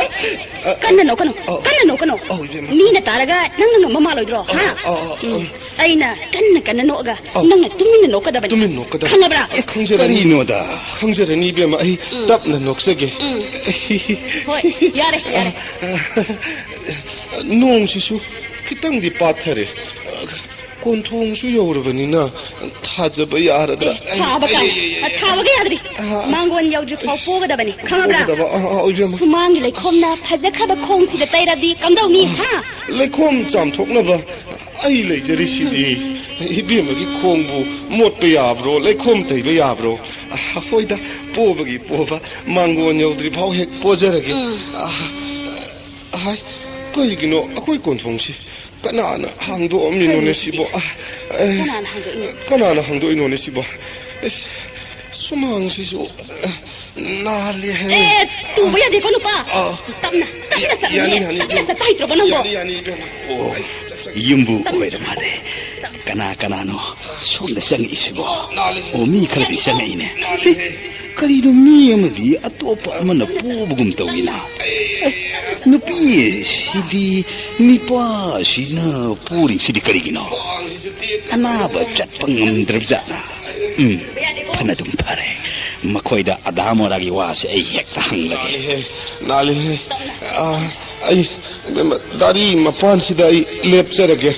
ꯀꯟꯅ ꯅꯣꯛꯀꯅꯨ, ꯑꯧ꯫ ꯀꯟꯅ ꯅꯣꯛꯀꯅꯨ꯫ ꯑꯧ, ꯏꯕꯦꯝꯃ꯫ ꯃꯤꯅ ꯇꯥꯔꯒ ꯅꯪꯅ ꯉꯝꯕ ꯃꯥꯜꯂꯣꯏꯗ꯭ꯔꯣ, ꯍꯥ? ꯑꯧ, ꯑꯧ, ꯎꯝ꯫ ꯑꯧ꯫ ꯑꯩꯅ ꯀꯟꯅ ꯀꯟꯅ ꯅꯣꯛꯑꯒ ꯑꯧ꯫ ꯅꯪꯅ ꯇꯨꯃꯤꯟꯅ ꯅꯣꯛꯀꯗꯕꯅꯤ꯫ ꯇꯨꯃꯤꯟ ꯅꯣꯛꯀꯗꯕꯅꯤ꯫ ꯈꯪꯉꯕ꯭ꯔꯥ? ꯑꯩ ꯈꯪꯖꯔꯅꯤ꯫ ꯀꯔꯤꯅꯣꯗ? ꯈꯪꯖꯔꯅꯤ, ꯏꯕꯦꯝꯃ꯫ ꯑꯩ ꯎꯝ꯫ ꯇꯞꯅ ꯅꯣꯛꯆꯒꯦ꯫ ꯎꯝ꯫ ꯍꯣꯏ, ꯌꯥꯔꯦ, ꯌꯥꯔꯦ꯫ ꯅꯣꯡꯁꯤꯁꯨ ꯈꯤꯇꯪꯗꯤ ꯄꯥꯊꯔꯦ꯫ ꯀꯣꯟꯊꯣꯡꯁꯨ ꯌꯧꯔꯕꯅꯤꯅ ꯊꯥꯖꯕ ꯌꯥꯔꯗ꯭ꯔꯥ? ꯑꯦ, ꯊꯥꯕ ꯀꯥꯏꯅ꯫ ꯑꯩ, ꯑꯩ, ꯑꯩ, ꯑꯩ꯫ ꯊꯥꯕꯒ ꯌꯥꯗ꯭ꯔꯤ꯫ ꯑꯥ꯫ ꯃꯥꯡꯒꯣꯟ ꯌꯧꯗ꯭ꯔꯤ ꯐꯥꯎ ꯄꯣꯒꯗꯕꯅꯤ꯫ ꯈꯪꯉꯕ꯭ꯔꯥ? ꯄꯣꯒꯗꯕ? ꯑꯥ, ꯑꯥ, ꯑꯥ, ꯏꯕꯦꯝꯃ꯫ ꯁꯨꯃꯥꯡꯒꯤ ꯂꯩꯈꯣꯝꯅ ꯐꯖꯈ꯭ꯔꯕ ꯈꯣꯡꯁꯤꯗ ꯇꯩꯔꯗꯤ ꯀꯝꯗꯧꯅꯤ, ꯍꯥ? ꯂꯩꯈꯣꯝ ꯆꯥꯝꯊꯣꯛꯅꯕ ꯑꯩ ꯂꯩꯖꯔꯤꯁꯤꯗꯤ꯫ ꯏꯕꯦꯝꯃꯒꯤ ꯈꯣꯡꯕꯨ ꯃꯣꯠꯄ ꯌꯥꯕ꯭ꯔꯣ? ꯂꯩꯈꯣꯝ ꯇꯩꯕ ꯌꯥꯕ꯭ꯔꯣ? ꯑꯥ, ꯍꯣꯏꯗ, ꯄꯣꯕꯒꯤ ꯄꯣꯕ, ꯃꯥꯡꯒꯣꯟ ꯌꯧꯗ꯭ꯔꯤ ꯐꯥꯎ ꯍꯦꯛ ꯄꯣꯖꯔꯒꯦ꯫ ꯎꯝ꯫ ꯑꯥ, ꯍꯥꯏ, ꯀꯔꯤꯒꯤꯅꯣ ꯑꯩꯈꯣꯏ ꯀꯣꯟꯊꯣꯡꯁꯤ ꯀꯅꯥꯅ ꯍꯥꯡꯗꯣꯛꯑꯝꯃꯤꯅꯣꯅꯦ ꯀꯔꯤꯅꯣ ꯁꯤꯕꯣ? ꯁꯤꯗꯤ? ꯑ, ꯑ, ꯀꯅꯥꯅ ꯍꯥꯡꯗꯣꯛꯏꯅꯣ? ꯀꯅꯥꯅ ꯍꯥꯡꯗꯣꯛꯏꯅꯣꯅꯦ ꯁꯤꯕꯣ? ꯑꯁ, ꯁꯨꯃꯥꯡꯁꯤꯁꯨ, ꯑ, ꯅꯥꯜꯂꯦ ꯍꯥꯏ꯫ ꯑꯦ, ꯇꯨꯕ ꯌꯥꯗꯦꯀꯣ, ꯅꯨꯄꯥ꯫ ꯑ, ꯇꯞꯅ, ꯇꯞꯅ ꯆꯠꯂꯨꯅꯦ꯫ ꯌꯥꯅꯤ, ꯌꯥꯅꯤ, ꯇꯞꯅ ꯏꯕꯦꯝꯃ꯫ ꯆꯠꯄ ꯍꯩꯇ꯭ꯔꯕꯣ ꯅꯪꯕꯣ? ꯌꯥꯅꯤ, ꯌꯥꯅꯤ, ꯏꯕꯦꯝꯃ꯫ ꯑꯣ, ꯑꯩ ꯆꯠꯆꯒꯦ꯫ ꯌꯨꯝꯕꯨ ꯇꯞꯅ ꯑꯣꯏꯔ ꯆꯠꯂꯨ꯫ ꯃꯥꯜꯂꯦ꯫ ꯇꯞꯅ꯫ ꯀꯅꯥ ꯀꯅꯥꯅꯣ ꯁꯣꯝꯗ ꯆꯪꯉꯛꯏꯁꯤꯕꯣ? ꯅꯥꯜꯂꯦ꯫ ꯑꯣ, ꯃꯤ ꯈꯔꯗꯤ ꯆꯪꯉꯛꯏꯅꯦ꯫ ꯅꯥꯜꯂꯦ꯫ ꯑꯦ, ꯀꯔꯤꯅꯣ ꯃꯤ ꯑꯃꯗꯤ ꯑꯇꯣꯞꯄ ꯑꯃꯅ ꯄꯨꯕꯒꯨꯝ ꯇꯧꯏꯅ? ꯑꯦ, ꯅꯨꯄꯤ ꯁꯤꯗꯤ ꯅꯤꯄꯥꯁꯤꯅ ꯄꯨꯔꯤꯕꯁꯤꯗꯤ ꯀꯔꯤꯒꯤꯅꯣ? ꯑꯅꯥꯕ ꯆꯠꯄ ꯉꯝꯗ꯭ꯔꯕꯖꯥꯠꯂ? ꯎꯝ, ꯐꯅ ꯑꯗꯨꯝ ꯐꯔꯦ꯫ ꯃꯈꯣꯏꯗ ꯑꯙꯥ ꯃꯣꯔꯥꯒꯤ ꯋꯥꯁꯦ ꯑꯩ ꯍꯦꯛꯇ ꯍꯪꯂꯒꯦ꯫ ꯅꯥꯜꯂꯤꯍꯦ, ꯅꯥꯜꯂꯤꯍꯦ꯫ ꯑꯥ, ꯑꯩ ꯗꯥꯔꯤ ꯃꯄꯥꯟꯁꯤꯗ ꯑꯩ ꯂꯦꯞꯆꯔꯒꯦ꯫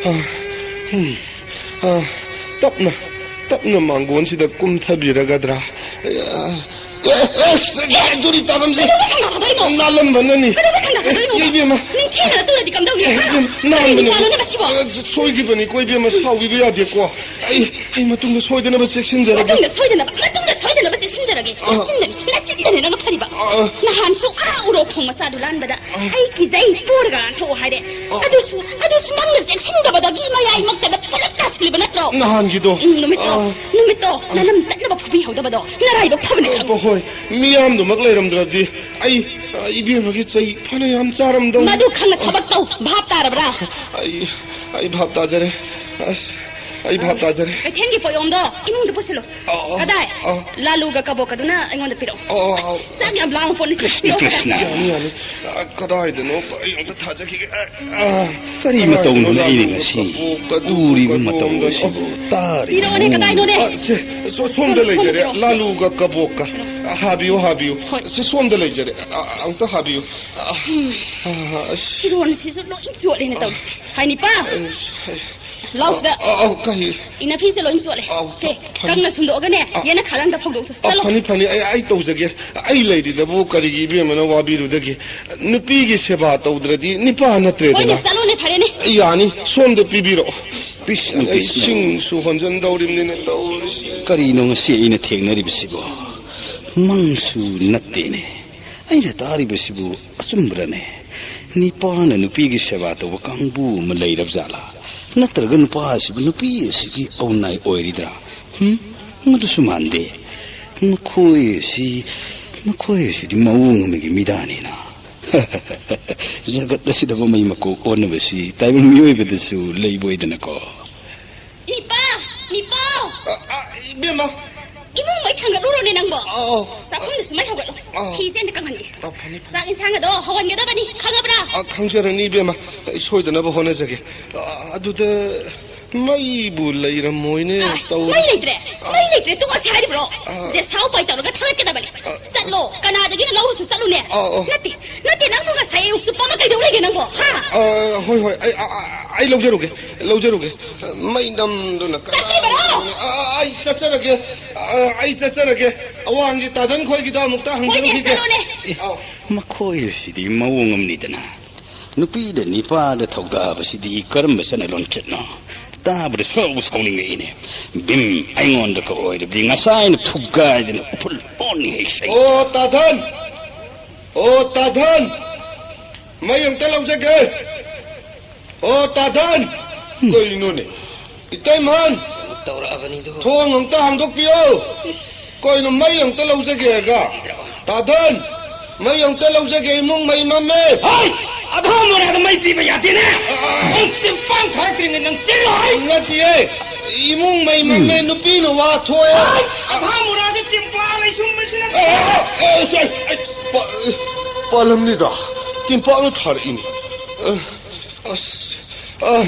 ꯑꯥ, ꯎꯝ, ꯑꯥ, ꯇꯞꯅ, ꯇꯞꯅ ꯃꯥꯡꯒꯣꯟꯁꯤꯗ ꯀꯨꯝꯊꯕꯤꯔꯒꯗ꯭ꯔꯥ? ꯑꯥ, ꯑꯦ, ꯑꯦ, ꯑꯦ, ꯑꯗꯨꯗꯤ ꯇꯥꯔꯝꯁꯦ꯫ ꯀꯩꯗꯧꯕꯩ ꯈꯪꯗꯣꯛꯀꯗꯣꯏꯅꯣ? ꯅꯥꯜꯂꯝꯕꯅꯅꯤ꯫ ꯀꯩꯗꯧꯕꯩ ꯈꯪꯗꯣꯛꯀꯗꯣꯏꯅꯣ? ꯑꯦ, ꯏꯕꯦꯝꯃ꯫ ꯅꯤꯡꯊꯤꯅ ꯇꯨꯔꯗꯤ ꯀꯝꯗꯧꯅꯤ? ꯑꯦ, ꯏꯕꯦꯝꯃ, ꯀꯔꯤ ꯅꯥꯟꯕꯅꯤ꯫ ꯅꯨꯄꯥꯅꯣꯅꯦ ꯃꯁꯤꯕꯣ? ꯑ, ꯁꯣꯏꯈꯤꯕꯅꯤꯀꯣ, ꯏꯕꯦꯝꯃ, ꯁꯥꯎꯕꯤꯕ ꯌꯥꯗꯦꯀꯣ꯫ ꯑꯩ, ꯑꯩ ꯃꯇꯨꯡꯗ ꯁꯣꯏꯗꯅꯕ ꯆꯦꯛꯁꯤꯟꯖꯔꯒꯦ꯫ ꯃꯇꯨꯡꯗ ꯁꯣꯏꯗꯅꯕ, ꯃꯇꯨꯡꯗ ꯁꯣꯏꯗꯅꯕ ꯆꯦꯛꯁꯤꯟꯖꯔꯒꯦ꯫ ꯑ꯫ ꯆꯦꯛꯁꯤꯟꯖꯔꯒꯦ, ꯅꯆꯤꯟꯗꯅꯦ ꯅꯪꯅ ꯐꯔꯤꯕ꯫ ꯑ꯫ ꯅꯍꯥꯟꯁꯨ ꯑꯥ ꯎꯔꯣꯛ ꯊꯣꯡ ꯃꯆꯥꯗꯨ ꯂꯥꯟꯕꯗ ꯑ꯫ ꯑꯩ ꯀꯤꯖꯩ, ꯄꯣꯔꯒ ꯂꯥꯟꯊꯣꯛꯑꯣ ꯍꯥꯏꯔꯦ꯫ ꯑ꯫ ꯑꯗꯨꯁꯨ, ꯑꯗꯨꯁꯨ ꯅꯪꯅ ꯆꯦꯛꯁꯤꯟꯗꯕꯗꯒꯤ ꯃꯌꯥꯏꯃꯛꯇꯗ ꯐꯂꯛ ꯇꯥꯁꯤꯜꯂꯤꯕ ꯅꯠꯇ꯭ꯔꯣ? ꯅꯍꯥꯟꯒꯤꯗꯣ꯫ ꯎꯝ, ꯅꯨꯃꯤꯠꯇꯣ, ꯑ꯫ ꯅꯨꯃꯤꯠꯇꯣ ꯑ꯫ ꯅꯅꯝ ꯇꯠꯅꯕ ꯐꯨꯕꯤꯍꯧꯗꯕꯗꯣ ꯅꯔꯥꯏꯕꯛ ꯐꯕꯅꯦ ꯈꯪꯉꯨ꯫ ꯑ, ꯍꯣꯏ, ꯃꯤꯌꯥꯝꯗꯨꯃꯛ ꯂꯩꯔꯝꯗ꯭ꯔꯗꯤ ꯑꯩ, ꯑ, ꯏꯕꯦꯝꯃꯒꯤ ꯆꯩ ꯐꯅ ꯌꯥꯝ ꯆꯥꯔꯝꯗꯧ꯫ ꯃꯗꯨ ꯈꯪꯅ ꯊꯕꯛ ꯇꯧ, ꯚꯥꯞ ꯇꯥꯔꯕ꯭ꯔꯥ? ꯑꯩ, ꯑꯩ ꯚꯥꯞ ꯇꯥꯖꯔꯦ꯫ ꯑꯁ, ꯑꯩ ꯚꯥꯞ ꯇꯥꯖꯔꯦ꯫ ꯀꯩꯊꯦꯜꯒꯤ ꯄꯣꯠꯌꯣꯝꯗꯣ ꯏꯃꯨꯡꯗ ꯄꯨꯁꯤꯜꯂꯣ꯫ ꯑ, ꯑ, ꯀꯗꯥꯏ? ꯑ꯫ ꯂꯥꯂꯨꯒ ꯀꯕꯣꯛꯀꯗꯨꯅ ꯑꯩꯉꯣꯟꯗ ꯄꯤꯔꯛꯑꯣ꯫ ꯑ, ꯑ, ꯑ꯫ ꯑꯁ, ꯆꯥꯛ ꯌꯥꯝ ꯂꯥꯝꯕ ꯄꯣꯠꯅꯤ, ꯀ꯭ꯔꯤꯁꯅ, ꯄꯤꯔꯛꯑꯣ꯫ ꯀ꯭ꯔꯤꯁꯅ꯫ ꯌꯥꯅꯤ, ꯌꯥꯅꯤ꯫ ꯑ, ꯀꯗꯥꯏꯗꯅꯣ? ꯑꯩ ꯑꯝꯇ ꯊꯥꯖꯈꯤꯒꯦ꯫ ꯑ, ꯑ꯫ ꯀꯔꯤ ꯀꯗꯥꯏꯗꯅꯣ ꯃꯇꯧꯅꯣꯅꯦ ꯑꯩꯅ ꯂꯥꯂꯨꯒ ꯉꯁꯤ ꯀꯕꯣꯛꯀꯗꯨꯕꯨ ꯎꯔꯤꯕ ꯃꯇꯧ ꯀꯗꯣꯝꯗꯅꯣ? ꯑꯁꯤꯕꯨ? ꯇꯥꯔꯤꯕ ꯄꯤꯔꯛꯑꯣꯅꯦ, ꯃꯑꯣꯡ ꯀꯗꯥꯏꯅꯣꯅꯦ? ꯑꯁꯤꯕꯨ? ꯑ, ꯁꯦ, ꯁꯣ-, ꯁꯣꯝꯗ ꯁꯣꯝꯗ ꯂꯩꯖꯔꯦ꯫ ꯄꯤꯔꯛꯑꯣ꯫ ꯂꯥꯂꯨꯒ ꯀꯕꯣꯛꯀ꯫ ꯄꯤꯔꯛꯑꯣ꯫ ꯑ, ꯍꯥꯕꯤꯌꯨ, ꯍꯥꯕꯤꯌꯨ꯫ ꯍꯣꯏ꯫ ꯁꯦ, ꯁꯣꯝꯗ ꯂꯩꯖꯔꯦ꯫ ꯑ, ꯑ, ꯑꯝꯇ ꯍꯥꯕꯤꯌꯨ꯫ ꯑ, ꯎꯝ꯫ ꯑ, ꯑꯁ꯫ ꯐꯤꯔꯣꯟꯁꯤꯁꯨ ꯂꯣꯏ ꯆꯣꯠꯂꯦꯅ ꯇꯧꯔꯤꯁꯦ꯫ ꯍꯥꯏ, ꯅꯤꯄꯥ꯫ ꯑꯁ, ꯍꯥꯏ꯫ ꯂꯥꯎ ꯁꯤꯗ꯫ ꯑ, ꯑ, ꯑ, ꯀꯔꯤ? ꯏꯅꯐꯤꯁꯦ ꯂꯣꯏ ꯆꯣꯠꯂꯦ꯫ ꯑ, ꯁꯦ, ꯐꯅꯤ꯫ ꯀꯪꯅ ꯁꯨꯝꯗꯣꯛꯑꯒꯅꯦ, ꯑ, ꯌꯦꯟꯅ ꯈꯥꯔꯪꯗ ꯐꯧꯗꯣꯛꯁꯨ꯫ ꯑ, ꯆꯠꯂꯣ꯫ ꯐꯅꯤ, ꯐꯅꯤ꯫ ꯑꯩ, ꯑꯩ ꯇꯧꯖꯒꯦ꯫ ꯑꯩ ꯂꯩꯔꯤꯗꯕꯨ ꯀꯔꯤꯒꯤ ꯏꯕꯦꯝꯃꯅ ꯋꯥꯕꯤꯔꯨꯗꯒꯦ? ꯅꯨꯄꯤꯒꯤ ꯁꯦꯕꯥ ꯇꯧꯗ꯭ꯔꯗꯤ ꯅꯤꯄꯥ ꯍꯣꯏꯅꯦ, ꯅꯠꯇ꯭ꯔꯦꯗꯅ꯫ ꯆꯠꯂꯣꯅꯦ, ꯐꯔꯦꯅꯦ꯫ ꯌꯥꯅꯤ, ꯁꯣꯝꯗ ꯄꯤꯕꯤꯔꯛꯑꯣ꯫ ꯀ꯭ꯔꯤꯁꯅ, ꯑꯩ ꯀ꯭ꯔꯤꯁꯅ꯫ ꯏꯁꯤꯡꯁꯨ ꯍꯣꯟꯖꯟꯗꯧꯔꯤꯕꯅꯤꯅ ꯇꯧꯔꯤꯁꯤ꯫ ꯀꯔꯤꯅꯣ ꯉꯁꯤ ꯑꯩꯅ ꯊꯦꯡꯅꯔꯤꯕꯁꯤꯕꯣ? ꯃꯪꯁꯨ ꯅꯠꯇꯦꯅꯦ꯫ ꯑꯩꯅ ꯇꯥꯔꯤꯕꯁꯤꯕꯨ ꯑꯆꯨꯝꯕ꯭ꯔꯅꯦ? ꯅꯤꯄꯥꯅ ꯅꯨꯄꯤꯒꯤ ꯁꯦꯕꯥ ꯇꯧꯕ ꯀꯥꯡꯕꯨ ꯑꯃ ꯂꯩꯔꯕ ꯖꯥꯠꯂꯥ? ꯅꯠꯇ꯭ꯔꯒ ꯅꯨꯄꯥ ꯑꯁꯤꯕꯨ ꯅꯨꯄꯤ ꯑꯁꯤꯒꯤ ꯑꯧꯅꯥꯏ ꯑꯣꯏꯔꯤꯗ꯭ꯔꯥ? ꯍꯨꯝ? ꯃꯗꯨꯁꯨ ꯃꯥꯟꯗꯦ꯫ ꯃꯈꯣꯏ ꯑꯁꯤ, ꯃꯈꯣꯏ ꯑꯁꯤꯗꯤ ꯃꯑꯣꯡ ꯑꯃꯒꯤ ꯃꯤꯗꯥꯅꯤꯅ꯫ ꯖꯒꯠ ꯑꯁꯤꯗꯕꯨ ꯃꯩ ꯃꯀꯣꯛ ꯑꯣꯟꯅꯕꯁꯤ ꯇꯥꯏꯕꯪ ꯃꯤꯑꯣꯏꯕꯗꯁꯨ ꯂꯩꯕ ꯑꯣꯏꯗꯅꯀꯣ꯫ ꯅꯤꯄꯥ! ꯅꯤꯄꯥ! ꯑ, ꯑ, ꯏꯕꯦꯝꯃ! ꯏꯃꯨꯡ ꯃꯩ ꯊꯥꯡꯒꯠꯂꯨꯔꯣꯅꯦ ꯅꯪꯕꯣ? ꯑꯥꯎ꯫ ꯆꯥꯛꯈꯨꯝꯗꯁꯨ ꯃꯩ ꯍꯧꯒꯠꯂꯣ꯫ ꯑꯥꯎ꯫ ꯐꯤꯁꯦ ꯑꯝꯇ ꯀꯪꯍꯟꯒꯦ꯫ ꯑ, ꯐꯅꯤ, ꯐꯅꯤ꯫ ꯆꯥꯛ ꯏꯟꯁꯥꯡ ꯑꯗꯣ ꯍꯧꯍꯟꯒꯗꯕꯅꯤ, ꯈꯪꯉꯕ꯭ꯔꯥ? ꯑ, ꯈꯪꯖꯔꯅꯤ, ꯏꯕꯦꯝꯃ꯫ ꯑꯩ ꯁꯣꯏꯗꯅꯕ ꯍꯣꯠꯅꯖꯒꯦ꯫ ꯑ, ꯑꯗꯨꯗ ꯃꯩꯕꯨ ꯂꯩꯔꯝꯃꯣꯏꯅꯦ, ꯑ, ꯇꯧꯔꯤ꯫ ꯃꯩ ꯂꯩꯇ꯭ꯔꯦ? ꯑ꯫ ꯃꯩ ꯂꯩꯇ꯭ꯔꯦ, ꯇꯣꯛꯑꯁꯤ ꯍꯥꯏꯔꯤꯕ꯭ꯔꯣ? ꯑ꯫ ꯖꯦꯁꯥ ꯎꯄꯥꯏ ꯇꯧꯔꯒ ꯊꯥꯒꯠꯀꯗꯕꯅꯦ꯫ ꯑ꯫ ꯆꯠꯂꯣ, ꯀꯅꯥꯗꯒꯤꯅꯣ ꯂꯧꯔꯨꯁꯨ ꯆꯠꯂꯨꯅꯦ꯫ ꯑ, ꯑ꯫ ꯅꯠꯇꯦ, ꯅꯠꯇꯦ, ꯅꯪꯕꯨ ꯉꯁꯥꯏ ꯑꯌꯨꯛ ꯆꯨꯞꯄ ꯑꯃ ꯀꯩꯗꯧ ꯂꯩꯒꯦ ꯅꯪꯕꯣ? ꯍꯥ? ꯑ, ꯍꯣꯏ, ꯍꯣꯏ, ꯑꯩ, ꯑ, ꯑ, ꯑꯩ ꯂꯧꯖꯔꯨꯒꯦ, ꯂꯧꯖꯔꯨꯒꯦ꯫ ꯃꯩ ꯅꯝꯗꯨꯅ ꯀꯅꯥ ꯆꯠꯇ꯭ꯔꯤꯕꯔꯣ? ꯑ, ꯑ, ꯑꯩ ꯆꯠꯆꯔꯒꯦ, ꯑ, ꯑꯩ ꯆꯠꯆꯔꯒꯦ꯫ ꯑꯋꯥꯡꯒꯤ ꯇꯥꯗꯟ ꯈꯣꯏꯒꯤꯗ ꯑꯃꯨꯛꯇ ꯍꯣꯏꯅꯦ, ꯍꯪꯖꯔꯨꯈꯤꯒꯦ꯫ ꯆꯠꯂꯣꯅꯦ꯫ ꯑꯦ, ꯑꯥꯎ꯫ ꯃꯈꯣꯏ ꯑꯁꯤꯗꯤ ꯃꯑꯣꯡ ꯑꯃꯅꯤꯗꯅ꯫ ꯅꯨꯄꯤꯗ ꯅꯤꯄꯥꯗ ꯊꯧꯗꯥꯕꯁꯤꯗꯤ ꯀꯔꯝꯕ ꯆꯠꯅ ꯂꯣꯟꯆꯠꯅꯣ? ꯇꯥꯕꯗ ꯁꯥꯎꯕꯨ ꯁꯥꯎꯅꯤꯡꯉꯛꯏꯅꯦ꯫ ꯚꯤꯝ, ꯑꯩꯉꯣꯟꯗꯒ ꯑꯣꯏꯔꯕꯗꯤ ꯉꯁꯥꯏꯅ ꯐꯨꯒꯥꯏꯗꯅ ꯎꯐꯨꯜ ꯑꯣꯟꯅꯤ ꯍꯩꯁꯩ꯫ ꯑꯣ, ꯇꯥꯗꯟ! ꯑꯣ, ꯇꯥꯗꯟ! ꯃꯩ ꯑꯝꯇ ꯂꯧꯖꯒꯦ꯫ ꯑꯣ, ꯇꯥꯗꯟ! ꯀꯩꯅꯣꯅꯦ? ꯏꯇꯩꯃꯥꯟ! ꯇꯧꯔꯛꯑꯕꯅꯤꯗꯣ꯫ ꯊꯣꯡ ꯑꯝꯇ ꯍꯥꯡꯗꯣꯛꯄꯤꯌꯣ꯫ ꯀꯩꯅꯣ, ꯃꯩ ꯑꯝꯇ ꯂꯧꯖꯒꯦ ꯍꯥꯏꯔꯒ? ꯇꯥꯗꯟ! ꯃꯩ ꯑꯝꯇ ꯂꯧꯖꯒꯦ, ꯏꯃꯨꯡ ꯃꯩ ꯃꯝꯃꯦ! ꯍꯣꯏ! ꯑꯙꯥ ꯃꯣꯔꯥꯗ ꯃꯩ ꯄꯤꯕ ꯌꯥꯗꯦꯅꯦ! ꯑ, ꯑ, ꯑ꯫ ꯅꯪ ꯇꯤꯝꯄꯥꯡ ꯊꯥꯔꯛꯇ꯭ꯔꯤꯉꯩ ꯅꯪ ꯆꯦꯜꯂꯣ ꯍꯥꯏ! ꯅꯠꯇꯤꯌꯦ! ꯏꯃꯨꯡ ꯃꯩ ꯃꯝꯃꯦ, ꯎꯝ꯫ ꯅꯨꯄꯤꯅ ꯋꯥ ꯊꯣꯛꯑꯦ! ꯍꯣꯏ! ꯑꯙꯥ ꯃꯣꯔꯥꯁꯦ ꯇꯤꯝꯄꯥꯡ ꯂꯩꯁꯨꯝꯕꯁꯤꯅ ꯑ, ꯑ, ꯑ, ꯑ, ꯑ, ꯄꯥ-, ꯄꯥꯜꯂꯝꯅꯤꯗ! ꯇꯤꯝꯄꯥꯡꯅ ꯊꯥꯔꯛꯏꯅꯤ꯫ ꯑ, ꯑꯁ, ꯑ,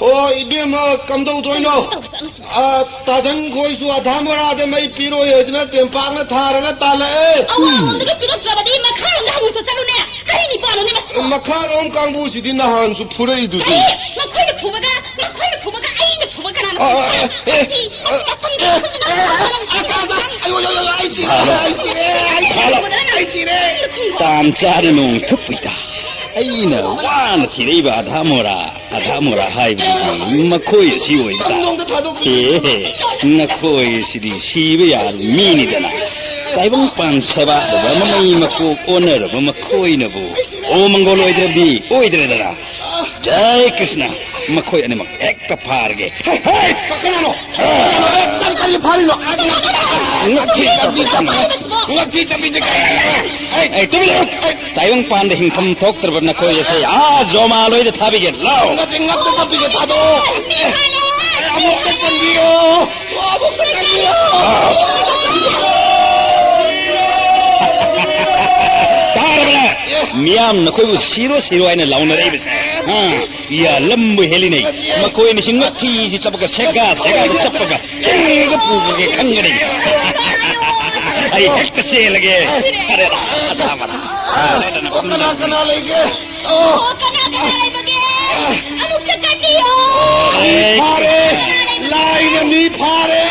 ꯑꯣ, ꯏꯕꯦꯝꯃ, ꯀꯝꯗꯧꯗꯣꯏꯅꯣ? ꯇꯧꯕ ꯆꯠꯂꯨꯁꯤ꯫ ꯑ, ꯇꯥꯗꯟ ꯈꯣꯏꯁꯨ ꯑꯙꯥ ꯃꯣꯔꯥꯗ ꯃꯩ ꯄꯤꯔꯣꯏ ꯍꯥꯏꯗꯅ ꯇꯦꯝꯄꯥꯛꯅ ꯊꯥꯔꯒ ꯇꯥꯜꯂꯛꯑꯦ꯫ ꯑꯋꯥꯡꯂꯣꯝꯗꯒꯤ ꯄꯤꯔꯛꯇ꯭ꯔꯕꯗꯤ ꯃꯈꯥꯔꯣꯝꯗ ꯍꯪꯉꯨꯆꯣ ꯆꯠꯂꯨꯅꯦ꯫ ꯀꯔꯤ ꯅꯤꯄꯥꯅꯣꯅꯦ ꯃꯁꯤꯕꯣ? ꯃꯈꯥꯔꯣꯝ ꯀꯥꯡꯕꯨꯁꯤꯗꯤ ꯅꯍꯥꯟꯁꯨ ꯐꯨꯔꯛꯏꯗꯨꯗꯤ꯫ ꯀꯔꯤ? ꯃꯈꯣꯏꯅ ꯐꯨꯕꯒ, ꯃꯈꯣꯏꯅ ꯐꯨꯕꯒ ꯑꯩꯅ ꯐꯨꯕ ꯀꯅꯥꯅ ꯑ, ꯑ, ꯐꯩ? ꯑ, ꯑꯁꯤ, ꯑ, ꯑꯁꯤ, ꯑꯁꯣꯝꯗ, ꯑ, ꯑꯁꯣꯝꯗ, ꯑ, ꯑ, ꯑꯁꯣꯝꯗ, ꯑ, ꯑ, ꯑ, ꯑ, ꯑꯩ, ꯑꯩ, ꯑꯩ, ꯑꯩ ꯁꯤꯔꯦ, ꯑꯩ ꯁꯤꯔꯦ, ꯑꯩ ꯁꯤꯔꯦ, ꯑꯩ ꯁꯤꯔꯦ꯫ ꯇꯥꯟ ꯆꯥꯗꯅ ꯑꯣꯟꯊꯣꯛꯄꯩꯗ ꯑꯩꯅ ꯋꯥꯅ ꯊꯤꯔꯛꯏꯕ ꯑꯙꯥ ꯃꯣꯔꯥ, ꯑꯙꯥ ꯃꯣꯔꯥ ꯍꯥꯏꯕꯗꯨꯗꯤ ꯃꯈꯣꯏ ꯑꯁꯤ ꯑꯣꯏꯕ ꯇꯥꯏ꯫ ꯇꯝꯂꯣꯝꯗ ꯊꯥꯗꯣꯛꯄꯤꯌꯨ꯫ ꯑꯦ, ꯅꯈꯣꯏ ꯑꯁꯤꯗꯤ ꯁꯤꯕ ꯌꯥꯕ ꯃꯤꯅꯤꯗꯅ꯫ ꯇꯥꯏꯕꯪꯄꯥꯟ ꯁꯦꯕꯥꯗꯕ ꯃꯃꯩ ꯃꯀꯣꯛ ꯑꯣꯟꯅꯔꯕ ꯃꯈꯣꯏꯅꯕꯨ ꯑꯣ ꯃꯪꯒꯣꯜ ꯑꯣꯏꯗ꯭ꯔꯕꯗꯤ ꯑꯣꯏꯗ꯭ꯔꯦꯗꯅ꯫ ꯖꯥꯏ ꯀ꯭ꯔꯤꯁꯅ, ꯃꯈꯣꯏ ꯑꯅꯤꯃꯛ ꯍꯦꯛꯇ ꯐꯥꯔꯒꯦ꯫ ꯍꯦ, ꯍꯦ! ꯀꯅꯥꯅꯣ? ꯀꯔꯤ, ꯀꯔꯤ ꯐꯥꯔꯤꯅꯣ? ꯉꯛꯊꯤ ꯆꯠꯄꯤ ꯆꯠꯄꯤ꯫ ꯉꯛꯊꯤ ꯆꯠꯄꯤꯁꯦ ꯀꯔꯤꯅꯣ? ꯍꯦ! ꯑꯦ, ꯇꯨꯃꯤꯟ ꯂꯩꯌꯨ! ꯇꯥꯏꯕꯪꯄꯥꯟꯗ ꯍꯤꯡꯐꯝ ꯊꯣꯛꯇ꯭ꯔꯕ ꯅꯈꯣꯏ ꯑꯁꯦ ꯑꯥ ꯖꯣꯃꯥꯂꯣꯏꯗ ꯊꯥꯕꯤꯒꯦ꯫ ꯂꯥꯎ! ꯉꯛꯊꯤ, ꯉꯛꯊꯤ ꯆꯠꯄꯤꯁꯦ ꯊꯥꯗꯣꯛꯑꯣ! ꯑꯦ! ꯑꯦ, ꯑꯃꯨꯛꯇ ꯀꯟꯕꯤꯌꯣ! ꯑꯃꯨꯛꯇ ꯀꯟꯕꯤꯌꯣ! ꯇꯥꯔꯕ꯭ꯔꯥ? ꯃꯤꯌꯥꯝ ꯅꯈꯣꯏꯕꯨ ꯁꯤꯔꯣ, ꯁꯤꯔꯣ ꯍꯥꯏꯅ ꯂꯥꯎꯅꯔꯛꯏꯕꯁꯦ꯫ ꯑ, ꯌꯥ, ꯂꯝꯕꯨ ꯍꯦꯜꯂꯤꯅꯦ꯫ ꯃꯈꯣꯏꯅ ꯁꯤ ꯉꯛꯊꯤꯁꯤ ꯆꯞꯄꯒ, ꯁꯦꯒꯥ ꯁꯦꯒꯥꯁꯤ ꯆꯞꯄꯒ, ꯀꯦꯔꯒ ꯄꯨꯕꯒꯦ ꯈꯪꯒꯅꯤ꯫ ꯑꯩ ꯍꯦꯛꯇ ꯆꯦꯜꯂꯒꯦ꯫ ꯐꯔꯦ, ꯂꯥ, ꯊꯥꯕ ꯂꯥ꯫ ꯑꯣ, ꯀꯅꯥ ꯀꯅꯥ ꯂꯩꯒꯦ? ꯑꯣ, ꯀꯅꯥ ꯀꯅꯥ ꯂꯩꯕꯒꯦ? ꯑꯃꯨꯛꯇ ꯀꯟꯕꯤꯌꯣ꯫ ꯐꯥꯔꯦ! ꯂꯥꯏꯅ ꯃꯤ ꯐꯥꯔꯦ!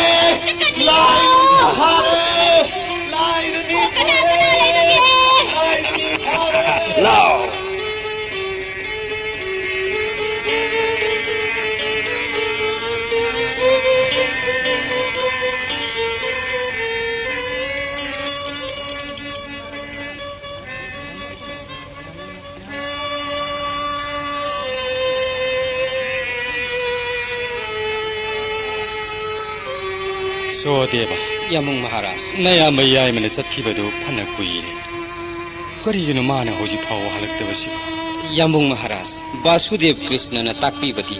ꯂꯥꯏꯅ ꯐꯥꯔꯦ! ꯂꯥꯏꯅ ꯃꯤ ꯀꯅꯥ ꯀꯅꯥ ꯂꯩꯕꯒꯦ? ꯂꯥꯏꯅ ꯃꯤ ꯐꯥꯔꯦ! ꯂꯥꯎ! ꯁꯣꯗꯦꯕ, ꯌꯥꯝꯕꯨꯡ ꯃꯍꯥꯔꯥꯖ꯫ ꯅꯌꯥꯝꯕ ꯌꯥꯏꯃꯅ ꯆꯠꯈꯤꯕꯗꯨ ꯐꯅ ꯀꯨꯏꯔꯦ꯫ ꯀꯔꯤꯒꯤꯅꯣ ꯃꯥꯅ ꯍꯧꯖꯤꯛ ꯐꯥꯎꯕ ꯍꯜꯂꯛꯇꯕꯁꯤꯕꯨ? ꯌꯥꯝꯕꯨꯡ ꯃꯍꯥꯔꯥꯖ, ꯕꯥꯁꯨꯗꯦꯕ ꯀ꯭ꯔꯤꯁꯅꯅ ꯇꯥꯛꯄꯤꯕꯗꯤ,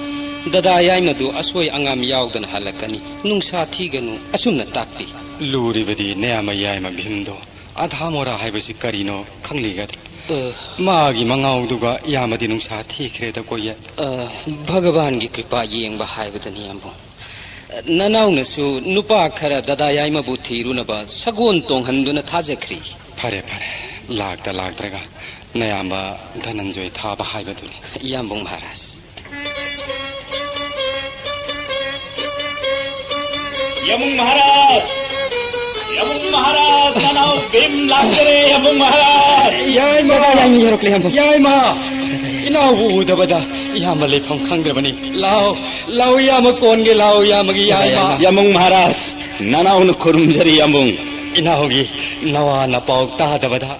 ꯗꯗꯥ ꯌꯥꯏꯃꯗꯨ ꯑꯁꯣꯏ ꯑꯉꯥꯝ ꯌꯥꯎꯗꯅ ꯍꯜꯂꯛꯀꯅꯤ, ꯅꯨꯡꯁꯥ ꯊꯤꯒꯅꯨ, ꯑꯁꯨꯝꯅ ꯇꯥꯛꯄꯤ꯫ ꯂꯨꯔꯤꯕꯗꯤ ꯅꯌꯥꯝꯕ ꯌꯥꯏꯃ ꯚꯤꯝꯗꯣ ꯑꯙꯥ ꯃꯣꯔꯥ ꯍꯥꯏꯕꯁꯤ ꯀꯔꯤꯅꯣ ꯈꯪꯂꯤꯒꯗ꯭ꯔꯥ? ꯑ, ꯃꯥꯒꯤ ꯃꯉꯥꯎꯗꯨꯒ ꯌꯥꯝꯃꯗꯤ ꯅꯨꯡꯁꯥ ꯊꯤꯈ꯭ꯔꯦꯗ ꯀꯣꯌꯦ꯫ ꯑ, ꯚꯒꯕꯥꯟꯒꯤ ꯀ꯭ꯔꯤꯄꯥ ꯌꯦꯡꯕ ꯍꯥꯏꯕꯗꯨꯅꯤ, ꯌꯥꯝꯕꯨꯡ꯫ ꯅꯅꯥꯎꯅꯁꯨ ꯅꯨꯄꯥ ꯈꯔ ꯗꯗꯥ ꯌꯥꯏꯃꯕꯨ ꯊꯤꯔꯨꯅꯕ ꯁꯒꯣꯜ ꯇꯣꯡꯍꯟꯗꯨꯅ ꯊꯥꯖꯈ꯭ꯔꯤ꯫ ꯐꯔꯦ, ꯐꯔꯦ꯫ ꯂꯥꯛꯇ ꯂꯥꯛꯇ꯭ꯔꯒ ꯅꯌꯥꯝꯕ ꯙꯅꯟꯖꯣꯏ ꯊꯥꯕ ꯍꯥꯏꯕꯗꯨꯅꯤ꯫ ꯌꯥꯝꯕꯨꯡ ꯃꯍꯥꯔꯥꯖ꯫ ꯌꯥꯝꯕꯨꯡ ꯃꯍꯥꯔꯥꯖ! ꯌꯥꯝꯕꯨꯡ ꯃꯍꯥꯔꯥꯖ! ꯅꯅꯥꯎ ꯚꯤꯝ ꯂꯥꯛꯆꯔꯦ, ꯌꯥꯝꯕꯨꯡ ꯃꯍꯥꯔꯥꯖ! ꯌꯥꯏꯃ! ꯌꯥꯏꯃ ꯌꯧꯔꯛꯂꯦ, ꯌꯥꯝꯕꯨꯡ꯫ ꯌꯥꯏꯃ! ꯏꯅꯥꯎꯕꯨ ꯎꯗꯕꯗ ꯏꯌꯥꯝꯕ ꯂꯩꯐꯝ ꯈꯪꯗ꯭ꯔꯕꯅꯤ꯫ ꯂꯥꯎ, ꯂꯥꯎ, ꯏꯌꯥꯝꯕ ꯀꯣꯟꯒꯦ, ꯂꯥꯎ, ꯏꯌꯥꯝꯕꯒꯤ ꯌꯥꯏꯃ꯫ ꯌꯥꯝꯕꯨꯡ ꯃꯍꯥꯔꯥꯖ, ꯅꯅꯥꯎꯅ ꯈꯨꯔꯨꯝꯖꯔꯤ, ꯌꯥꯝꯕꯨꯡ꯫ ꯏꯅꯥꯎꯒꯤ ꯅꯋꯥ ꯅꯄꯥꯎ ꯇꯥꯗꯕꯗ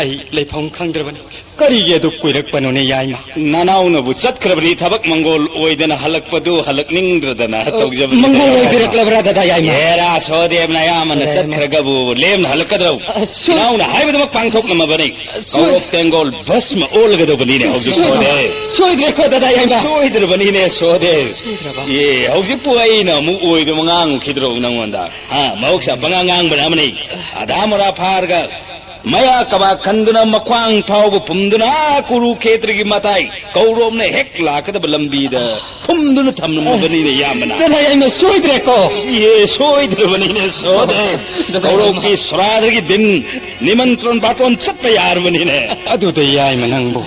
ꯑꯩ ꯂꯩꯐꯝ ꯈꯪꯗ꯭ꯔꯕꯅꯤ꯫ ꯀꯔꯤꯒꯤ ꯑꯗꯨꯛ ꯀꯨꯏꯔꯛꯄꯅꯣꯅꯦ, ꯌꯥꯏꯃ? ꯅꯅꯥꯎꯅꯕꯨ ꯆꯠꯈ꯭ꯔꯕꯅꯤ, ꯊꯕꯛ ꯃꯪꯒꯣꯜ ꯑꯣꯏꯗꯅ ꯍꯜꯂꯛꯄꯗꯨ ꯍꯜꯂꯛꯅꯤꯡꯗ꯭ꯔꯗꯅ ꯑ, ꯇꯧꯖꯕꯅꯤ, ꯃꯪꯒꯣꯜ ꯌꯥꯏꯃ꯫ ꯑꯣꯏꯕꯤꯔꯛꯂꯕ꯭ꯔꯥ, ꯗꯗꯥ ꯌꯥꯏꯃ? ꯍꯦꯔꯥ, ꯁꯣꯗꯦꯕ ꯅꯌꯥꯝꯕꯅ ꯗꯗꯥ ꯌꯥꯏꯃ꯫ ꯆꯠꯈ꯭ꯔꯒꯕꯨ ꯂꯦꯝꯅ ꯍꯜꯂꯛꯀꯗ꯭ꯔꯣ? ꯑ, ꯁꯣꯏ- ꯏꯅꯥꯎꯅ ꯍꯥꯏꯕꯗꯨꯃꯛ ꯄꯥꯡꯊꯣꯛꯂꯝꯃꯕꯅꯤ꯫ ꯑ, ꯁꯣꯏ- ꯀꯧꯔꯣꯛ ꯇꯦꯡꯒꯣꯜ ꯚꯁꯃ ꯑꯣꯜꯂꯒꯗꯧꯕꯅꯤꯅꯦ ꯍꯧꯖꯤꯛ ꯁꯣꯏ-, ꯁꯣꯗꯦ꯫ ꯁꯣꯏꯗ꯭ꯔꯦꯀꯣ, ꯗꯗꯥ ꯌꯥꯏꯃ꯫ ꯁꯣꯏꯗ꯭ꯔꯕꯅꯤꯅꯦ, ꯁꯣꯗꯦ꯫ ꯁꯣꯏꯗ꯭ꯔꯕ? ꯑꯦ, ꯍꯧꯖꯤꯛꯄꯨ ꯑꯩꯅ ꯑꯃꯨꯛ ꯑꯣꯏꯗꯕ ꯉꯥꯡꯉꯨꯈꯤꯗ꯭ꯔꯣ ꯅꯪꯉꯣꯟꯗ? ꯍꯥ, ꯃꯍꯧꯁꯥ ꯄꯉꯥꯡ ꯉꯥꯡꯕꯅ ꯑꯃꯅꯤ꯫ ꯑꯙꯥ ꯃꯣꯔꯥ ꯐꯥꯔꯒ ꯃꯌꯥ ꯀꯕꯥꯛ ꯈꯟꯗꯨꯅ ꯃꯈ꯭ꯋꯥꯡ ꯐꯥꯎꯕ ꯄꯨꯝꯗꯨꯅ ꯑꯥ ꯀꯨꯔꯨꯈꯦꯇ꯭ꯔꯒꯤ ꯃꯇꯥꯏ ꯀꯧꯔꯣꯝꯅ ꯍꯦꯛ ꯂꯥꯛꯀꯗꯕ ꯂꯝꯕꯤꯗ ꯊꯨꯝꯗꯨꯅ ꯊꯝꯂꯝꯃꯕꯅꯤꯅꯦ, ꯏꯌꯥꯝꯕꯅ꯫ ꯑꯗꯨꯅ ꯌꯥꯏꯃ ꯁꯣꯏꯗ꯭ꯔꯦꯀꯣ꯫ ꯏꯍꯦ, ꯁꯣꯏꯗ꯭ꯔꯕꯅꯤꯅꯦ, ꯁꯣꯏꯗ꯭ꯔꯦ꯫ ꯑꯗꯨꯅ ꯀꯧꯔꯣꯛꯀꯤ ꯁꯣꯔꯥꯗꯒꯤ ꯗꯤꯟ ꯅꯤꯃꯟꯇ꯭ꯔꯣꯟ ꯕꯥꯇꯣꯟ ꯆꯠꯄ ꯌꯥꯔꯕꯅꯤꯅꯦ꯫ ꯑꯗꯨꯗ ꯌꯥꯏꯃ ꯅꯪꯕꯨ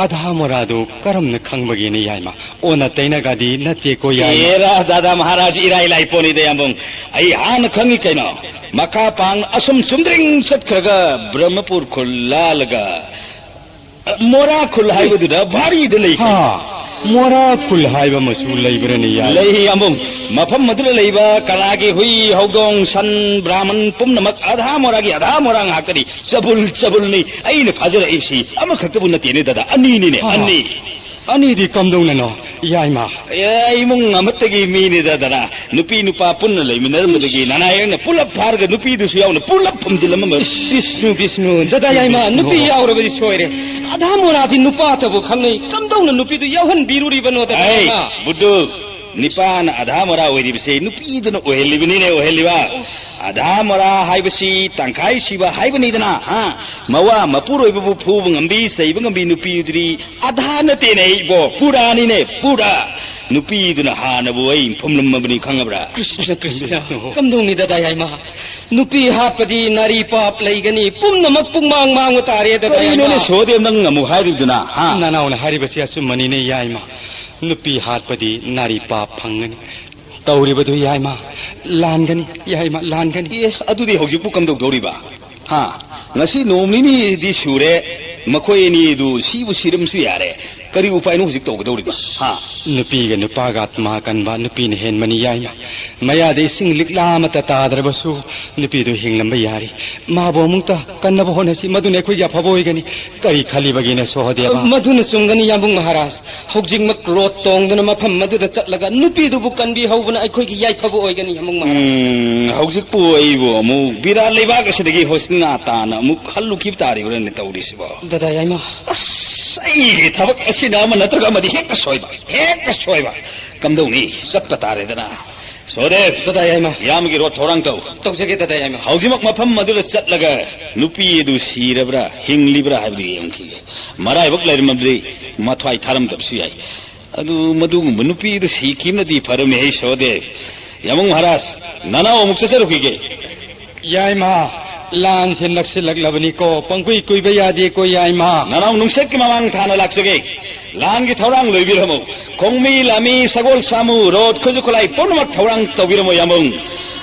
ꯑꯙꯥ ꯃꯣꯔꯥꯗꯨ ꯀꯔꯝꯅ ꯈꯪꯕꯒꯦꯅꯦ ꯌꯥꯏꯃ? ꯑꯣꯟꯅ ꯇꯩꯅꯒꯗꯤ ꯅꯠꯇꯦꯀꯣ ꯌꯥꯏꯃ꯫ ꯑꯦꯔꯥ, ꯗꯥꯗꯥ ꯃꯍꯥꯔꯥꯖ, ꯏꯔꯥꯏ ꯂꯥꯏ ꯄꯣꯠꯅꯤꯗ, ꯌꯥꯝꯕꯨꯡ꯫ ꯑꯩ ꯍꯥꯟꯅ ꯈꯪꯉꯤ ꯀꯩꯅꯣ꯫ ꯃꯈꯥ ꯄꯥꯡ ꯑꯁꯨꯝ ꯆꯨꯝꯗ꯭ꯔꯤꯡ ꯆꯠꯈ꯭ꯔꯒ ꯕ꯭ꯔꯍꯃꯄꯨꯔ ꯈꯨꯜ ꯂꯥꯜꯂꯒ ꯃꯣꯔꯥ ꯈꯨꯜ ꯍꯥꯏꯕꯗꯨꯗ ꯚꯥꯔꯤꯗ ꯂꯩ ꯀꯩꯅꯣ꯫ ꯍꯥ, ꯃꯣꯔꯥ ꯈꯨꯜ ꯍꯥꯏꯕ ꯑꯃꯁꯨ ꯂꯩꯕ꯭ꯔꯅꯦ ꯌꯥꯏꯃ? ꯂꯩ, ꯌꯥꯝꯕꯨꯡ꯫ ꯃꯐꯝ ꯑꯗꯨꯗ ꯂꯩꯕ ꯀꯂꯥꯒꯤ ꯍꯨꯏ, ꯍꯧꯗꯣꯡ, ꯁꯟ, ꯕ꯭ꯔꯥꯍꯃꯟ ꯄꯨꯝꯅꯃꯛ ꯑꯙꯥ ꯃꯣꯔꯥꯒꯤ ꯑꯙꯥ ꯃꯣꯔꯥ ꯉꯥꯛꯇꯅꯤ꯫ ꯆꯕꯨꯜ ꯆꯕꯨꯜꯅꯤ꯫ ꯑꯩꯅ ꯐꯥꯖꯔꯛꯏꯕꯁꯤ ꯑꯃꯈꯛꯇꯕꯨ ꯅꯠꯇꯦꯅꯦ ꯗꯥꯗꯥ, ꯑꯅꯤꯅꯤꯅꯦ, ꯍꯥ꯫ ꯑꯅꯤ꯫ ꯑꯅꯤꯗꯤ ꯀꯝꯗꯧꯅꯅꯣ ꯌꯥꯏꯃ? ꯑꯦ, ꯏꯃꯨꯡ ꯑꯃꯠꯇꯒꯤ ꯃꯤꯅꯤꯗ ꯗꯥꯗꯥ꯫ ꯅꯨꯄꯤ ꯅꯨꯄꯥ ꯄꯨꯟꯅ ꯂꯩꯃꯤꯟꯅꯔꯝꯕꯗꯒꯤ ꯅꯅꯥꯏ ꯑꯩꯅ ꯄꯨꯂꯞ ꯐꯥꯔꯒ ꯅꯨꯄꯤꯗꯨꯁꯨ ꯌꯥꯎꯅ ꯄꯨꯂꯞ ꯐꯨꯝꯖꯤꯜꯂꯝꯃꯕ꯫ ꯕꯤꯁꯅꯨ, ꯕꯤꯁꯅꯨ, ꯗꯥꯗꯥ ꯌꯥꯏꯃ, ꯅꯨꯄꯤ ꯌꯥꯎꯔꯕꯗꯤ ꯁꯣꯏꯔꯦ꯫ ꯑꯙꯥ ꯃꯣꯔꯥꯗꯤ ꯅꯨꯄꯥꯇꯕꯨ ꯈꯪꯅꯩ, ꯀꯝꯗꯧꯅ ꯅꯨꯄꯤꯗꯨ ꯌꯥꯎꯍꯟꯕꯤꯔꯨꯔꯤꯕꯅꯣ ꯗꯥꯗꯥ ꯑꯩ, ꯌꯥꯏꯃ? ꯕꯨꯗꯨ, ꯅꯤꯄꯥꯅ ꯑꯙꯥ ꯃꯣꯔꯥ ꯑꯣꯏꯔꯤꯕꯁꯦ ꯅꯨꯄꯤꯗꯨꯅ ꯑꯣꯏꯍꯜꯂꯤꯕꯅꯤꯅꯦ, ꯑꯣꯏꯍꯜꯂꯤꯕ꯫ ꯑꯙꯥ ꯃꯣꯔꯥ ꯍꯥꯏꯕꯁꯤ ꯇꯪꯈꯥꯏ ꯁꯤꯕ ꯍꯥꯏꯕꯅꯤꯗꯅ, ꯍꯥ? ꯃꯋꯥ ꯃꯄꯨꯔꯣꯏꯕꯕꯨ ꯐꯨꯕ ꯉꯝꯕꯤ, ꯆꯩꯕ ꯉꯝꯕꯤ ꯅꯨꯄꯤꯗꯨꯗꯤ ꯑꯙꯥ ꯅꯠꯇꯦꯅꯦ ꯏꯕꯣ, ꯄꯨꯔꯥꯅꯤꯅꯦ, ꯄꯨꯔꯥ꯫ ꯅꯨꯄꯤꯗꯨꯅ ꯍꯥꯟꯅꯕꯨ ꯑꯩ ꯐꯨꯝꯂꯝꯃꯕꯅꯤ, ꯈꯪꯉꯕ꯭ꯔꯥ? ꯀ꯭ꯔꯤꯁꯅ, ꯀ꯭ꯔꯤꯁꯅ, ꯀꯝꯗꯧꯅꯤ ꯗꯥꯗꯥ ꯌꯥꯏꯃ? ꯅꯨꯄꯤ ꯍꯥꯠꯄꯗꯤ ꯅꯥꯔꯤ ꯄꯥꯞ ꯂꯩꯒꯅꯤ, ꯄꯨꯝꯅꯃꯛ ꯄꯨꯡꯃꯥꯡ ꯃꯥꯡꯕ ꯇꯥꯔꯦ ꯗꯥꯗꯥ ꯌꯥꯏꯃ꯫ ꯀꯔꯤꯅꯣꯅꯦ ꯁꯣꯍꯗꯦꯕ ꯅꯪ ꯑꯃꯨꯛ ꯍꯥꯏꯔꯤꯕꯗꯨꯅ, ꯍꯥ? ꯅꯅꯥꯎꯅ ꯍꯥꯏꯔꯤꯕꯁꯤ ꯑꯆꯨꯝꯕꯅꯤꯅꯦ ꯌꯥꯏꯃ꯫ ꯅꯨꯄꯤ ꯍꯥꯠꯄꯗꯤ ꯅꯥꯔꯤ ꯄꯥꯞ ꯐꯪꯒꯅꯤ꯫ ꯇꯧꯔꯤꯕꯗꯨ ꯌꯥꯏꯃ ꯂꯥꯟꯒꯅꯤ, ꯌꯥꯏꯃ ꯂꯥꯟꯒꯅꯤ꯫ ꯑꯦ, ꯑꯗꯨꯗꯤ ꯍꯧꯖꯤꯛꯄꯨ ꯀꯝꯗꯧꯗꯧꯔꯤꯕ? ꯍꯥ? ꯉꯁꯤ ꯅꯣꯡ ꯅꯤꯅꯤꯗꯤ ꯁꯨꯔꯦ, ꯃꯈꯣꯏ ꯑꯅꯤꯗꯨ ꯁꯤꯕꯨ ꯁꯤꯔꯝꯁꯨ ꯌꯥꯔꯦ꯫ ꯀꯔꯤ ꯎꯄꯥꯏꯅꯣ ꯍꯧꯖꯤꯛ ꯇꯧꯒꯗꯧꯔꯤꯕ? ꯍꯥ? ꯅꯨꯄꯤꯒ ꯅꯨꯄꯥꯒ ꯑꯥꯠꯃꯥ ꯀꯟꯕ ꯅꯨꯄꯤꯅ ꯍꯦꯟꯕꯅꯤ ꯌꯥꯏꯃ꯫ ꯃꯌꯥꯗ ꯏꯁꯤꯡ ꯂꯤꯛꯂꯥ ꯑꯃꯠꯇ ꯇꯥꯗ꯭ꯔꯕꯁꯨ ꯅꯨꯄꯤꯗꯨ ꯍꯤꯡꯂꯝꯕ ꯌꯥꯔꯤ꯫ ꯃꯥꯕꯨ ꯑꯃꯨꯛꯇ ꯀꯟꯅꯕ ꯍꯣꯠꯅꯁꯤ, ꯃꯗꯨꯅ ꯑꯩꯈꯣꯏꯒꯤ ꯑꯐꯕ ꯑꯣꯏꯒꯅꯤ꯫ ꯀꯔꯤ ꯈꯜꯂꯤꯕꯒꯦꯅꯦ ꯁꯣꯍꯗꯦꯕ? ꯃꯗꯨꯅ ꯆꯨꯝꯒꯅꯤ ꯌꯥꯝꯕꯨꯡ ꯃꯍꯥꯔꯥꯖ꯫ ꯍꯧꯖꯤꯛꯃꯛ ꯔꯣꯠ ꯇꯣꯡꯗꯨꯅ ꯃꯐꯝ ꯑꯗꯨꯗ ꯆꯠꯂꯒ ꯅꯨꯄꯤꯗꯨꯕꯨ ꯀꯟꯕꯤꯍꯧꯕꯅ ꯑꯩꯈꯣꯏꯒꯤ ꯌꯥꯏꯐꯕ ꯑꯣꯏꯒꯅꯤ, ꯑꯃꯨꯛ ꯃꯍꯥꯔꯥꯖ꯫ ꯎꯝ, ꯍꯧꯖꯤꯛꯄꯨ ꯑꯩꯕꯨ ꯑꯃꯨꯛ ꯕꯤꯔꯥꯠ ꯂꯩꯕꯥꯛ ꯑꯁꯤꯗꯒꯤ ꯍꯣꯁꯅꯤꯅꯥ ꯇꯥꯅ ꯑꯃꯨꯛ ꯍꯜꯂꯨꯈꯤꯕ ꯇꯥꯔꯤꯕ꯭ꯔꯥꯅꯦ ꯇꯧꯔꯤꯁꯤꯕꯣ? ꯗꯥꯗꯥ ꯌꯥꯏꯃ꯫ ꯑꯁ, ꯑꯩꯒꯤ ꯊꯕꯛ ꯑꯁꯤꯅ ꯑꯃ ꯅꯠꯇ꯭ꯔꯒ ꯑꯃꯗꯤ ꯍꯦꯛꯇ ꯁꯣꯏꯕ, ꯍꯦꯛꯇ ꯁꯣꯏꯕ꯫ ꯀꯝꯗꯧꯅꯤ? ꯆꯠꯄ ꯇꯥꯔꯦꯗꯅ꯫ ꯁꯣꯗꯦꯕ! ꯇꯥꯗꯥ ꯌꯥꯏꯃ꯫ ꯏꯌꯥꯝꯕꯒꯤ ꯔꯣꯗ ꯊꯧꯔꯥꯡ ꯇꯧ꯫ ꯇꯧꯖꯒꯦ, ꯇꯥꯗꯥ ꯌꯥꯏꯃ꯫ ꯍꯧꯖꯤꯛꯃꯛ ꯃꯐꯝ ꯑꯗꯨꯗ ꯆꯠꯂꯒ ꯅꯨꯄꯤ ꯑꯗꯨ ꯁꯤꯔꯕ꯭ꯔꯥ, ꯍꯤꯡꯂꯤꯕ꯭ꯔꯥ ꯍꯥꯏꯕꯗꯨ ꯌꯦꯡꯈꯤꯒꯦ꯫ ꯃꯔꯥꯏꯕꯛ ꯂꯩꯔꯝꯃꯕꯗꯤ ꯃꯊ꯭ꯋꯥꯏ ꯊꯥꯔꯝꯗꯕꯁꯨ ꯌꯥꯏ꯫ ꯑꯗꯨ ꯃꯗꯨꯒꯨꯝꯕ ꯅꯨꯄꯤ ꯑꯗꯨ ꯁꯤꯈꯤꯕꯅꯗꯤ ꯐꯔꯝꯃꯤ, ꯍꯩ ꯁꯣꯗꯦꯕ꯫ ꯌꯥꯝꯕꯨꯡ ꯃꯍꯥꯔꯥꯖ, ꯅꯅꯥꯎ ꯑꯃꯨꯛ ꯆꯠꯆꯔꯨꯈꯤꯒꯦ꯫ ꯌꯥꯏꯃ, ꯂꯥꯟꯁꯦ ꯅꯛꯁꯤꯜꯂꯛꯂꯕꯅꯤꯀꯣ, ꯄꯪꯀꯨꯏ ꯀꯨꯏꯕ ꯌꯥꯗꯦꯀꯣ, ꯌꯥꯏꯃ꯫ ꯅꯅꯥꯎ ꯅꯨꯡꯁꯤꯠꯀꯤ ꯃꯃꯥꯡ ꯊꯥꯅ ꯂꯥꯛꯆꯒꯦ꯫ ꯂꯥꯟꯒꯤ ꯊꯧꯔꯥꯡ ꯂꯣꯏꯕꯤꯔꯝꯃꯨ꯫ ꯈꯣꯡꯃꯤ, ꯂꯥꯃꯤ, ꯁꯒꯣꯜ, ꯁꯥꯃꯨ, ꯔꯣꯠ, ꯈꯨꯠꯁꯨ ꯈꯨꯠꯂꯥꯏ ꯄꯨꯝꯅꯃꯛ ꯊꯧꯔꯥꯡ ꯇꯧꯕꯤꯔꯝꯃꯨ, ꯌꯥꯝꯕꯨꯡ꯫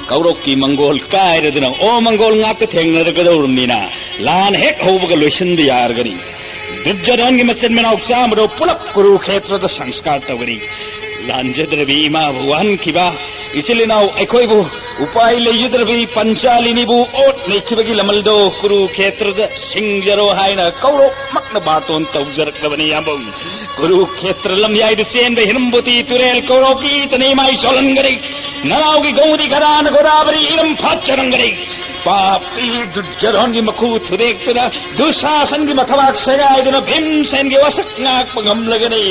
ꯀꯧꯔꯣꯛꯀꯤ ꯃꯪꯒꯣꯜ ꯀꯥꯏꯔꯗꯨꯅ ꯑꯣ ꯃꯪꯒꯣꯜ ꯉꯥꯛꯇ ꯊꯦꯡꯅꯔꯒꯗꯧꯔꯕꯅꯤꯅ, ꯂꯥꯟ ꯍꯦꯛ ꯍꯧꯕꯒ ꯂꯣꯏꯁꯤꯟꯕ ꯌꯥꯔꯒꯅꯤ꯫ ꯗꯨꯔꯖꯣꯙꯟꯒꯤ ꯃꯆꯤꯟ ꯃꯅꯥꯎ ꯆꯥꯝꯃꯗꯣ ꯄꯨꯂꯞ ꯀꯨꯔꯨꯈꯦꯇ꯭ꯔꯗ ꯁꯪꯁꯀꯥꯔ ꯇꯧꯒꯅꯤ꯫ ꯂꯥꯟꯖꯗ꯭ꯔꯕꯤ ꯏꯃꯥꯕꯨ ꯋꯥꯍꯟꯈꯤꯕ, ꯏꯆꯤꯜ ꯏꯅꯥꯎ ꯑꯩꯈꯣꯏꯕꯨ ꯎꯄꯥꯏ ꯂꯩꯖꯗ꯭ꯔꯕꯤ ꯄꯟꯆꯥꯂꯤꯅꯤꯕꯨ ꯑꯣꯠ ꯅꯩꯈꯤꯕꯒꯤ ꯂꯃꯜꯗꯣ ꯀꯨꯔꯨꯈꯦꯇ꯭ꯔꯗ ꯁꯤꯡꯖꯔꯣ ꯍꯥꯏꯅ ꯀꯧꯔꯣꯛꯃꯛꯅ ꯕꯥꯔꯇꯣꯟ ꯇꯧꯖꯔꯛꯂꯕꯅꯤ, ꯌꯥꯝꯕꯨꯡ꯫ ꯀꯨꯔꯨꯈꯦꯇ꯭ꯔ ꯂꯝꯌꯥꯏꯗ ꯆꯦꯟꯕ ꯍꯤꯔꯝꯕꯨꯇꯤ ꯇꯨꯔꯦꯜ ꯀꯧꯔꯣꯛꯀꯤ ꯏꯇꯅ ꯏꯃꯥꯏ ꯆꯣꯜꯍꯟꯒꯅꯤ꯫ ꯅꯅꯥꯎꯒꯤ ꯒꯧꯔꯤ ꯒꯗꯥꯅ ꯒꯣꯗꯥꯕꯔꯤ ꯏꯔꯝ ꯐꯥꯠꯆꯔꯝꯒꯅꯤ꯫ ꯄꯥꯄꯤ ꯗꯨꯔꯖꯣꯙꯟꯒꯤ ꯃꯈꯨ ꯊꯨꯗꯦꯛꯇꯨꯅ, ꯗꯨꯁꯥꯁꯟꯒꯤ ꯃꯊꯕꯥꯛ ꯁꯦꯒꯥꯏꯗꯨꯅ, ꯚꯤꯝꯁꯦꯟꯒꯤ ꯋꯥꯁꯛ ꯉꯥꯛꯄ ꯉꯝꯂꯒꯅꯤ꯫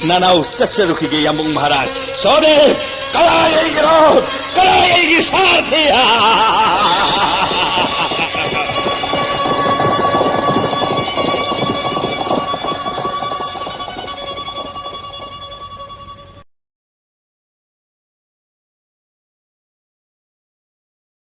ꯅꯅꯥꯎ ꯆꯠꯆꯔꯨꯈꯤꯒꯦ, ꯌꯥꯝꯕꯨꯡ ꯃꯍꯥꯔꯥꯖ꯫ ꯁꯣꯗꯦꯕ! ꯀꯗꯥꯏ ꯑꯩꯒꯤ ꯔꯣꯠ? ꯀꯗꯥꯏ ꯑꯩꯒꯤ ꯁꯥꯔꯊꯤ?